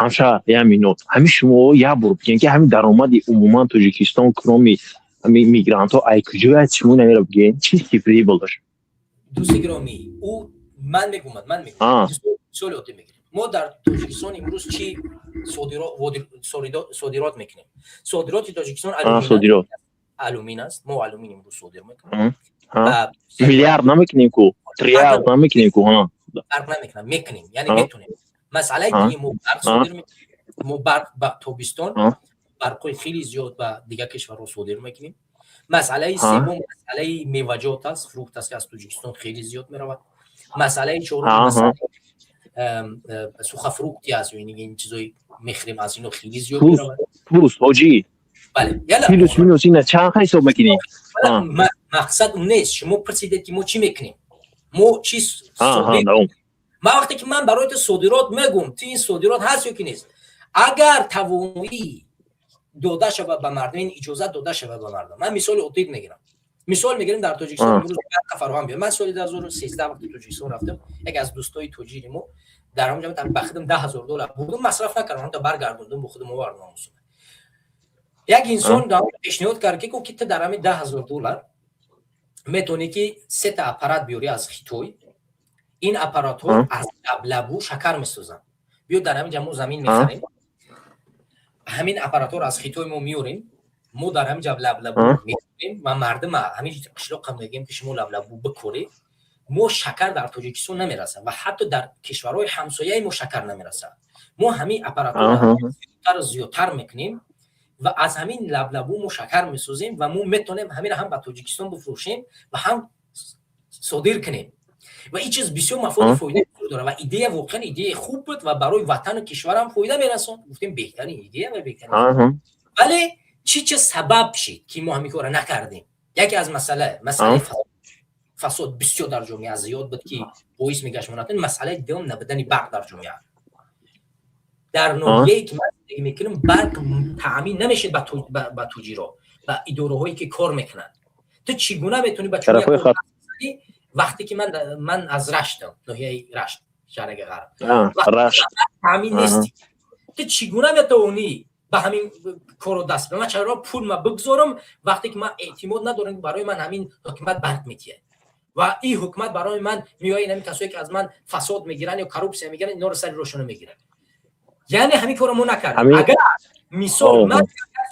ҳамша як минут. Ҳамин шумо як бор бигӯен, ки ҳамин даромади умуман Тоҷикистон, кроме ҳамин мигрантҳо, ай куҷояд? Шумо намера бигӯен, чӣ сифри болаш? Дӯсти гиромӣ, ӯ ман мегумад, ман мегумад, мисоли оддӣ мегирем. Мо дар Тоҷикистон имрӯз чӣ содирот мекунем? Содироти Тоҷикистон алюмин аст. Мо алюмин имрӯз содир мекунем. Миллиард намекунем ку, триллиард намекунем ку. Фарқ намекунам, мекунем, яъне метонем. Масъалаи диги, мо барқ содир мекунем. Мо барқ ба тобистон барқҳои хеле зиёд ба дигар кишварҳо содир мекунем. Масъалаи севум, масъалаи меваҷот аст, фрукт аст, ки аз Тоҷикистон хеле зиёд меравад. Масъалаи чорум, сухофрукты аст, ин чизои мехӯрем, аз ино хеле зиёд меравад. Плюс, ҳоҷӣ. Бале. Плюс, минус, ина чанд ҳисоб мекунӣ? Мақсад нест. Шумо пурсидед, ки мо чӣ мекунем, мо чӣ. Ман вақте ки ман барои ту содирот мегӯм, ту ин содирот ҳаст ё ки нест? Агар тавоноӣ дода шавад ба мардум, ин иҷозат дода шавад ба мардум. Ман мисоли оддӣ мегирам, мисол мегирем, дар Тоҷикистон имрӯз барқа фароҳам биёд. Ман соли 2013 вақти Тоҷикистон рафтам, яке аз дӯстои тоҷири мо дар ҳамонҷа ба худам 10 000 доллар бурдум, масраф накардам, ҳамта баргардондум, бо худам овардам. Як инсон пешниҳод кард, ки гуфт, ки ту дар ҳамин 10 000 доллар метавонӣ, ки сета аппарат биёрӣ аз Хитой. Ин аппаратҳо аз лаблабу шакар месозанд. Биё, дар ҳамин ҷа мо замин мехарем, ҳамин аппаратҳоро аз Хитой мо меорем, мо дар ҳамин ҷа лаблабу мекорем ва мардума ҳамин қишлоқа мегӯем, ки шумо лаблабу бикоред. Мо шакар дар Тоҷикистон намерасад ва ҳатто дар кишварҳои ҳамсояи мо шакар намерасад. Мо ҳамин аппаратҳоро зиёдтар мекунем ва аз ҳамин лаблабу мо шакар месозем ва мо метавонем ҳаминро ҳам ба Тоҷикистон бифурӯшем ва ҳам содир кунем. Ва ин чиз бисёр мафоди фоидаи бузург дорад. Ва идея воқеан идеяи хуб буд ва барои ватану кишварам фоида мерасонд. Гуфтем, беҳтарин идея ва беҳтарин. Вале чӣ чиз сабаб шид, ки мо ҳамин корро накардем? Яке аз масъала, масъалаи фасод бисёр дар ҷомеа зиёд буд, ки боис мегашт мо натонем. Масъалаи дуюм, набудани барқ дар ҷомеа. Дар ноҳияе ки ман зиндагӣ мекунам, барқ таъмин намешед ба тоҷиро, ба идораҳое ки кор мекунанд. Ту чӣ гуна метавонӣ ба вақте ки ман аз Раштам, ноҳияи Рашт, шаҳраги Ғарб, таъмин нестӣ, ту чӣ гуна метавонӣ ба ҳамин корро даст? Ман чаро пул ма бигзорам, вақте ки ман эътимод надорам, ки барои ман ҳамин ҳукумат барқ метиҳад ва ин ҳукумат барои ман меояд, ҳамин касое ки аз ман фасод мегиранд ё коррупсия мегиранд, инҳоро сари рошона мегиранд? Яъне ҳамин корро мо накардем. Агар мисол ман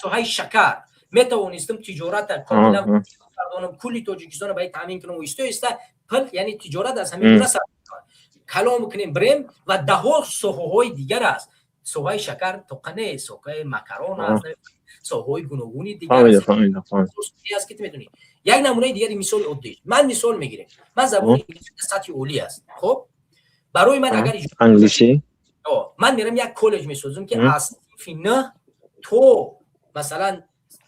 соҳаи шакар метавонистам тиҷората комилан гардонам, кулли Тоҷикистонро ба таъмин кунам, оҳиста оҳиста пул, яъне тиҷорат аз ҳамин гуна калом кунем, бирем ва даҳо соҳаҳои дигар аст. Соҳаи шакар тоқа не, соҳаи макарон аст, соҳаҳои гуногуни дигар аст, ки ту медонӣ. Як намунаи дигари мисоли оддӣ ман мисол мегирем. Ман забони сатҳи олӣ аст. Хоб, барои ман агар англисӣ. Ман мерам, як коллеҷ месозам, ки аз синфи 9 то масалан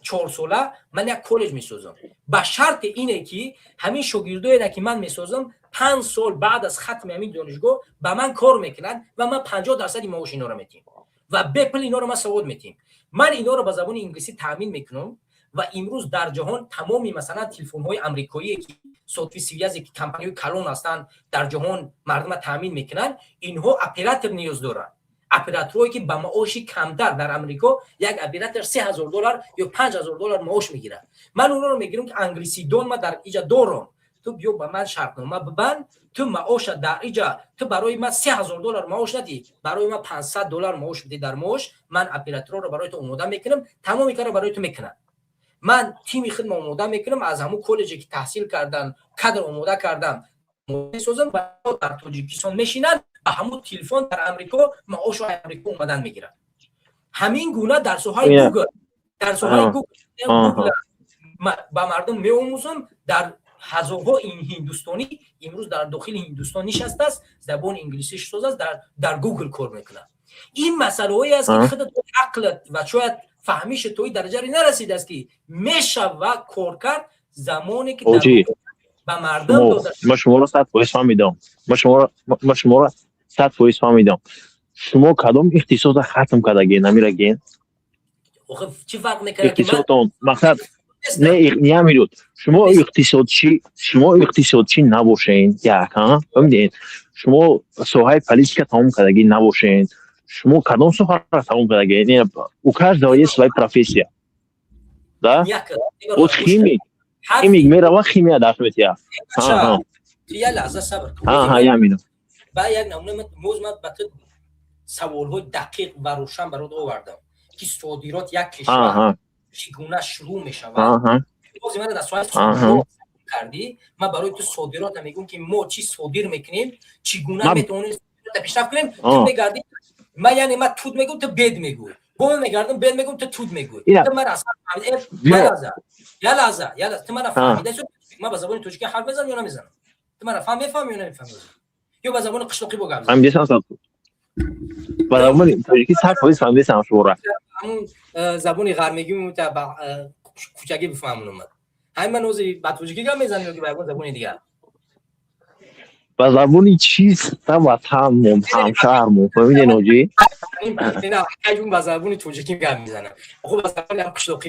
4 сола ман як коллеҷ месозам, ба шарти ине, ки ҳамин шогирдоеро, ки ман месозам, 5 сол баъд аз хатми ҳамин донишгоҳ ба ман кор мекунанд ва ман 50 дарсади маоши инҳоро метиҳем ва бепул инҳоро ман савод метиҳем. Ман инҳоро ба забони инглисӣ таъмин мекунам. Ва имрӯз дар ҷаҳон тамоми масалан телефонҳои амрикоие, ки сотовый связи, ки компанияҳои калон ҳастанд, дар ҷаҳон мардума таъмин мекунанд, инҳо оператор ниёз доранд, операторое ки ба маоши камтар. Дар Амрико як оператор 3000 доллар ё 5000 доллар маош мегирад. Ман онҳоро мегирам, ки англисидон ма дар иҷа дорам, ту биё, ба ман шартнома бибанд, ту маоша дар иҷа, ту барои ман 3000 доллар маош надӣ, барои ман 500 доллар маош бидӣ дар мош. Ман операторро барои ту омода мекунам, тамоми корро барои ту мекунам. Ман тими худма омода мекунам, аз ҳамун коллеҷе ки таҳсил кардан, кадр омода кардам, месозам ва дар Тоҷикистон мешинанд, ба ҳамун телефон дар Амрико маошу Амрико омадан мегиранд. Ҳамин гуна дар соҳаи Гугл, дар соҳаи Гугл ба мардум меомӯзам. Дар ҳазорҳо ин ҳиндустонӣ имрӯз дар дохили Ҳиндустон нишастааст, забони инглисӣ шитозааст, дар Гугл кор мекунад. Ин масъалаҳое аст, ки худат ақлат ва шояд фаҳмиши то ин дараҷаре нарасидааст, ки мешава кор кард, замоне ки ба мардум дода. Ма шуморо 100% фаҳмидам. Ма шуморо 100% фаҳмидам. Шумо кадом ихтисоса хатм кардаген, амираген? Чӣ фарқ мекунад? Ихтисотон мақсад не, намедуд. Шумо иқтисодчӣ, шумо иқтисодчӣ набошен, як фаҳмиден, шумо соҳаи политика тамом кардагӣ набошен, шумо кадом соҳаро тамом кардагӣ? У каждого есть своя профессия, да? Вот химик, химик мерава, химия дарс метиҳад. Як лаҳза сабр. Ҳа, яминам. Ба як намуна моз ман ба ту. Саволҳои дақиқ ва рӯшан барот овардам, ки содирот як кишвар чӣ гуна шурӯъ мешавад. Бози мана дар соҳаи содирот кардӣ, ман барои ту содирота мегӯм, ки мо чӣ содир мекунем, чӣ гуна метавонем содирота пешрафт кунем. Ту мегардӣ, ман, яъне ман тут мегӯм, ту бед мегӯй, бо мегардам, бед мегӯм, ту тут мегӯй. Ту мара я лаҳза, я лаҳза, я лаҳза, ту мара фаҳмида? Ман ба забони тоҷикӣ ҳарф мезанам ё намезанам? Ту мара фаҳм мефаҳмӣ ё намефаҳмӣ? Ё ба забони қишлоқӣ бо гап? Ба забони тоҷикӣ 100% фаҳмидесам шуморо. Ҳамун забони ғармигӣ ба кӯчагӣ бифаҳмонам. Ҳамин ман ҳозир ба тоҷикӣ гап мезанам ё ки ба ягон забони дигар? Ба забони чиста ватанмон, ҳамшаҳрмон, фаҳмиден, ҳоҷӣ? Ба забони тоҷикӣ гап мезанам, хуб, ба забони қишлоқӣ.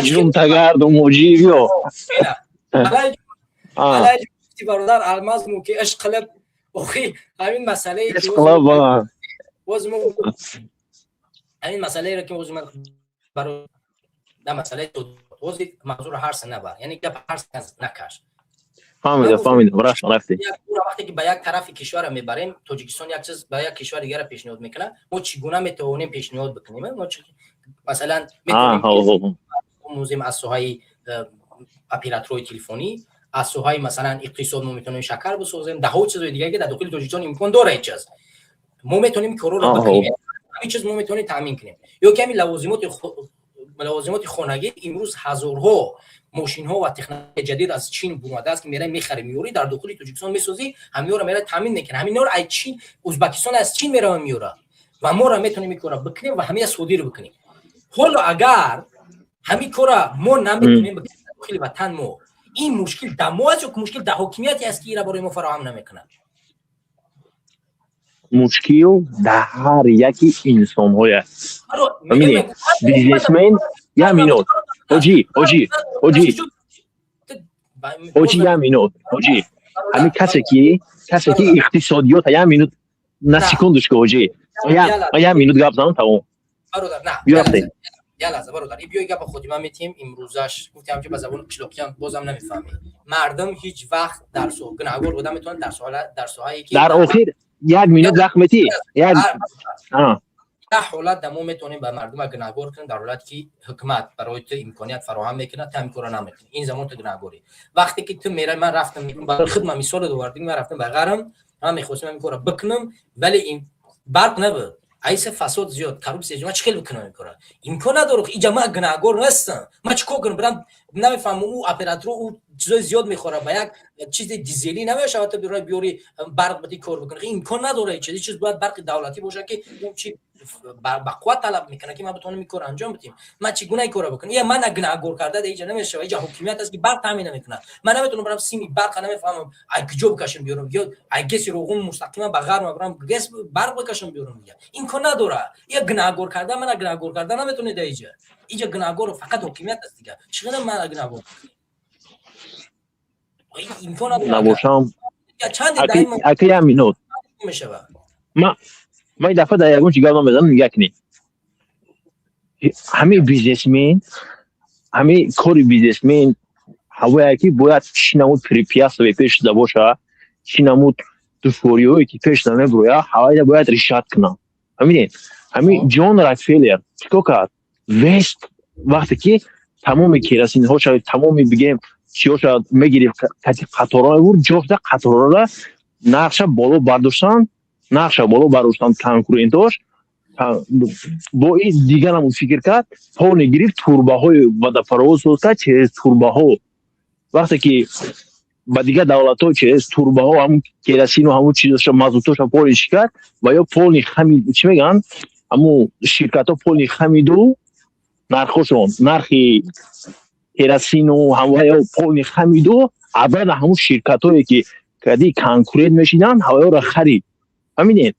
Ҷумтагардум, ҳоҷӣ, биё. Бародар Алмазму ки ишқ қилиб, охи ҳамин масъалае боз мо ҳамин масъалаеро ки ҳозир ман барои дар масъалаи ҳозир мавзӯъро ҳарса набар, яъне гап ҳарс накаш. Фаҳмидам, фаҳмидам, рафтем. Вақте ки ба як тарафи кишварро мебарем, Тоҷикистон як чиз ба як кишвари дигара пешниҳод мекунад, мо чӣ гуна метавонем пешниҳод бикунем? Масалан, метавонем омӯзем аз соҳаи операторҳои телефонӣ, аз соҳаи, масалан, иқтисод. Мо метавонем шакар бисозем, даҳо чизои дигар, ки дар дохили Тоҷикистон имкон дора. Ҳеҷ чиз мо метавонем корҳоро бикунем, ҳамин чиз мо метавонем таъмин кунем. Ё ки ҳамин лавозимоти хонагӣ, имрӯз ҳазорҳо мошинҳо ва технологияи ҷадид аз Чин бурмадааст, ки мерай, мехари, меёрӣ, дар дохили Тоҷикистон месозӣ, ҳаминҳоро мерай, таъмин мекунӣ. Ҳаминҳоро ай Чин, Узбекистон аз Чин мерава, меёра ва моро метавонем ин корро бикунем ва ҳамия содир бикунем. Ҳоло агар ҳамин корра мо наметавонем бикунем дар дохили ватан мо, ин мушкил дар мо аст ё мушкил дар ҳокимияте аст, ки ира барои мо фароҳам намекунад? Мушкил дар ҳар яки инсонҳое аст. Бизнесмен, як минут, ҳоҷӣ, ҳоҷӣ, ҳоҷӣ, ҳоҷӣ, як минут, ҳоҷӣ. Ҳамин касе ки иқтисодиёта, як минут, на секундочку, ҳоҷӣ, як минут гап занам, тамом. Бародар, на. Биё, рафтем. Я лаҳза, бародар, и биёй, гапа хотима метиҳем имрӯзаш. Гуфтем, ки ба забони қишлоқиам бозам намефаҳмӣ. Мардум ҳеҷ вақт дар гунаҳгор буда метавонад дар соҳае ки Дар охир як минут вақт метӣ, як як ҳолат да мо метавонем ба мардума гунаҳгор кунем: дар ҳолате ки ҳукумат барои ту имконият фароҳам мекунад, ту ҳамин корро намекунӣ, ин замон ту гунаҳгорӣ. Вақте ки ту мерай, ман рафтам, барои худ ман мисоле овардим, ман рафтам ба ғарм, ман мехостам ҳамин корро бикунам, вале барқ набуд, айса фасод зиёд, коррупсия зиёд. Ман чӣ хел бикунам ин корро? Имкон надорам. Иҷа ман гунаҳгор нестам. Ман чӣ кор кунам? Бирам, намефаҳмам, ӯ оператор, ӯ чизои зиёд мехӯрад, ба як чизи дизелӣ намешавад, ту бирои биёри, барқ бидӣ, кор бикунӣ. Имкон надорад. Чиз бояд барқи давлатӣ бошад, ки ӯ чи ба қувват талаб мекунад, ки ман битавонам ин корро анҷом бидиҳем. Ман чӣ гуна ин корро бикунам? Я мана гунаҳгор карда иҷа намешавад. Иҷа ҳокимият аст, ки барқ таъмин намекунад. Ман наметавонам барам, сими барқа намефаҳмам, ай куҷо бикашам, биёрам, ё ай ГЭСи Роғун мустақиман ба ғарм барам, ГЭС барқ бикашам, биёрам дига. Имкон надорад. Я гунаҳгор карда, мана гунаҳгор карда наметавонед иҷа. Иҷа гунаҳгор фақат ҳокимият аст дига. Чӣ қадар мана гунаҳгор, имкон надорад. Набошам. Чанд ака, як минут. Мешавад. Ман ин дафъа дар ягон чи гап намезанам. Нигоҳ кунед, ҳамин бизнесмен, ҳамин кори бизнесмен ҳавое ки бояд чӣ намуд препятствие пеш шуда боша, чӣ намуд душвориҳое ки пеш намебурояд, ҳавайда бояд решать кунам. Фаҳмидед? Ҳамин Ҷон Рокфеллер чикор кард? Вест вақте ки тамоми керосинҳоша, тамоми, бигем, чиҳоша мегирифт, кати қаторҳо мебурд, ҷошда қаторҳоро нархша боло бардоштан, нархша боло бардоштан конкурентош. Бо ин дигарам фикр кард, полный гирифт, турбаҳои водопровод соз кард, через турбаҳо вақте ки ба дигар давлатҳо через турбаҳо ҳамун керосину, ҳамун чизоша, мазутоша полный чӣ кард ва ё полный хами, чӣ мегӯянд, ҳамун ширкатҳо полный хамиду нархошон, нархи керосину ҳамаё полный хамиду, абада ҳамун ширкатҳое ки кади конкурент мешиданд, ҳаваёро харид. Фаҳмидед?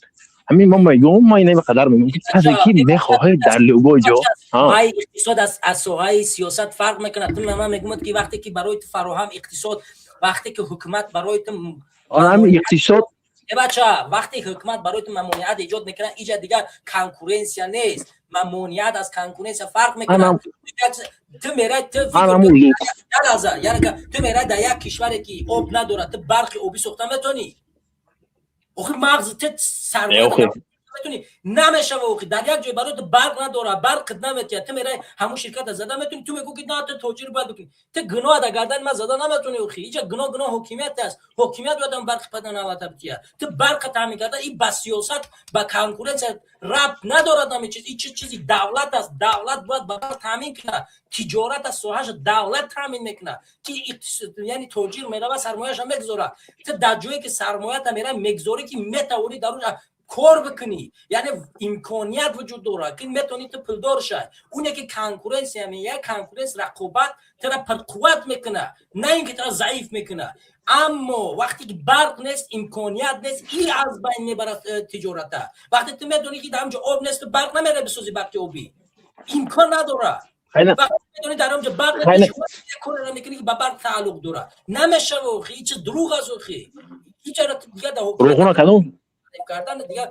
Ҳамин ман мегӯям, ман ина қадар мегӯям, ки касе ки мехоҳад дар любой ҷо Соҳаи иқтисод аз соҳаи сиёсат фарқ мекунад. Ту ман мегӯям, ки вақте ки барои ту фароҳам иқтисод, вақте ки ҳукумат барои ту Ҳамин иқтисод. Э, бача, вақте ҳукумат барои ту мамоният эҷод мекунад, иҷа дигар конкуренсия нест. Мамоният аз конкуренсия фарқ мекунад. Ту мерай, ту ту мерай дар як кишваре ки об надорад, ту барқи обӣ сохта метавонӣ? Охир мағзи ту сармоя Метуни намешава охи, дар як ҷой барои ту барқ надора, барқ наметиҳад, ту мерай ҳамун ширката зада метуни? Ту мегӯ, ки на, ту тоҷир бояд бикунӣ. Ту гуноҳ дар гардани ман зада наметуни охи. Иҷа гуноҳ ҳокимият аст. Ҳокимият бояд ҳам барқи пада навата битиҳад. Ту барқа таъмин карда, и ба сиёсат, ба конкуренсия рабт надорад ҳамин чиз. И чизи давлат аст. Давлат бояд ба барқ таъмин кунад. Тиҷорат аз соҳаша давлат таъмин мекунад, ки яъне тоҷир мерава, сармояша мегузорад. Ту дар ҷое ки сармоята мера мегузорӣ, ки метавонӣ дар онҷа кор бикунӣ, яъне имконият вуҷуд дорад, ки метавонӣ ту пулдор шавӣ. Оне ки конкуренсия меяд, конкуренс, рақобат тура пурқувват мекунад, на ин ки тура заиф мекунад. Аммо вақте ки барқ нест, имконият нест, и аз байн мебарад тиҷората. Вақте ту медонӣ, ки дар ҳамҷо об нест, ту барқ намеравӣ бисозӣ. Барқи обӣ имкон надорад. Вақте медонӣ, дар ҳамҷо барқ корера мекунӣ, ки ба барқ тааллуқ дорад. Намешава охи, ин чиз дурӯғ аст охи. Ҳичара дигар дар Роғуна кадом кардан дигар.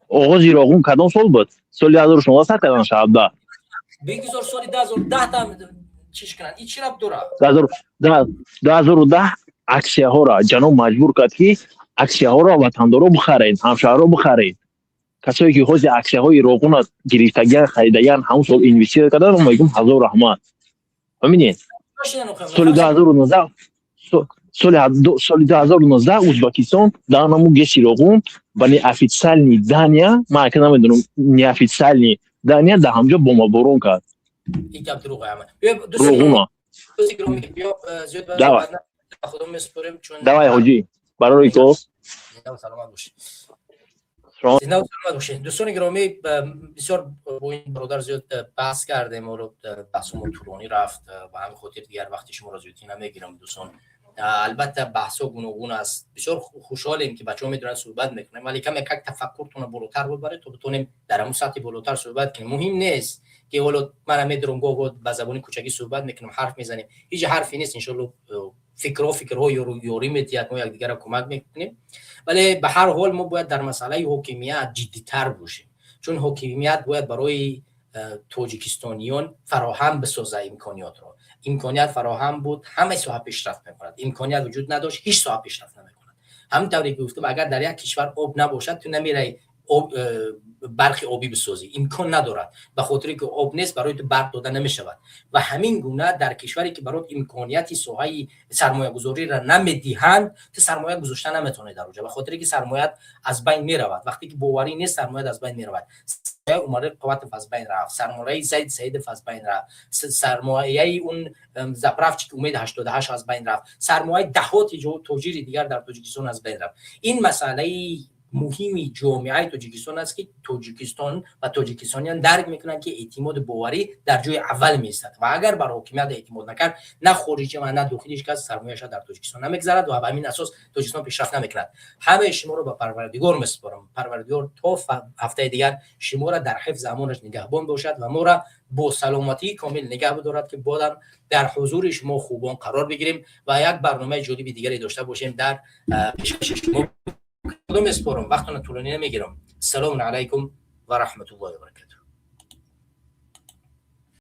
Оғози Роғун кадом сол буд? Соли 2016 сар кардан шаҳабда. Бигузор соли 2010 там чиш кунанд, ин чӣ рабт дорад? 2010 аксияҳоро ҷаноб маҷбур кард, ки аксияҳоро ватандоро бихаред, ҳамшаҳрро бихаред. Касое ки ҳози аксияҳои Роғуна гирифтагиян, харидагиян, ҳамон сол инвеститсия кардан, мегӯм, ҳазор раҳмат. Фаҳмидед? Соли 2019, соли 2019 Узбекистон дар наму ГЭСи Роғун ба неофициальный данные, ман ака намедонам, неофициальный данные, дар ҳамҷо бомбаборон кард Роғуна. Давай, давай, ҳоҷӣ, барори кор. Саломат бошед, саломат бошед. Дӯстони гиромӣ, бисёр бо ин бародар зиёд баҳс кардем. Ҳоло баҳсумон тӯлонӣ рафт, ба ҳамин хотир дигар вақти шуморо зиёдтӣ намегирам. Дӯстон, албатта, баҳсҳо гуногун аст. Бисёр хушҳолем, ки бачаҳо медонанд, суҳбат мекунем, вале каме как тафаккуртонро болотар бибаред, то битонем дар ҳамун сатҳи болотар суҳбат кунем. Муҳим нест, ки ҳоло мана медорам, гоҳ гоҳ ба забони кӯчагӣ суҳбат мекунем, ҳарф мезанем. Ҳеҷ ҳарфе нест. Иншоалло, фикрҳо ёрӣ медиҳад, мо якдигарро кӯмак мекунем. Вале ба ҳар ҳол мо бояд дар масъалаи ҳокимият ҷиддитар бошем, чун ҳокимият бояд барои тоҷикистониён фароҳам бисоза имкониётро. Имконият фароҳам буд, ҳамаи соҳа пешрафт мекунад. Имконият вуҷуд надошт, ҳеҷ соҳа пешрафт намекунад. Ҳамин тавре ки гуфтам, агар дар як кишвар об набошад, ту намерай барқи обӣ бисозӣ, имкон надорад, ба хотире ки об нест, барои ту барқ дода намешавад. Ва ҳамин гуна дар кишваре ки барот имконияти соҳаи сармоягузориро намедиҳанд, ту сармоя гузошта наметавонӣ дар оҷа, ба хотире ки сармоят аз байн меравад. Вақте ки боварӣ нест, сармоят аз байн меравад. Сармояи Умари Қувватов аз байн рафт, сармояи Зайд Саидов аз байн рафт, сармояи он заправщик Умеди 88 аз байн рафт, сармояи даҳҳо тоҷири дигар дар Тоҷикистон аз байн рафт. Ин масъалаи муҳими ҷомеаи Тоҷикистон аст, ки Тоҷикистон ва тоҷикистониён дарк мекунанд, ки эътимоду боварӣ дар ҷои аввал меистад. Ва агар бар ҳокимият эътимод накард, на хориҷи ва на дохили, ҳеҷ кас сармояша дар Тоҷикистон намегзарад ва ба ҳамин асос Тоҷикистон пешрафт намекунад. Ҳамаи шуморо ба Парвардигор месупорам. Парвардигор то ҳафтаи дигар шуморо дар ҳифзи амонаш нигаҳбон бошад ва моро бо саломатии комил нигаҳ бидорад, ки бодам дар ҳузури шумо хубон қарор бигирем ва як барномаи ҷолиби дигаре дошта бошем дар пешкаши шумо. Худо месупорам, вақтона тӯлонӣ намегирам. Ассалому алайкум ва раҳматуллоҳи ва баракатуҳ.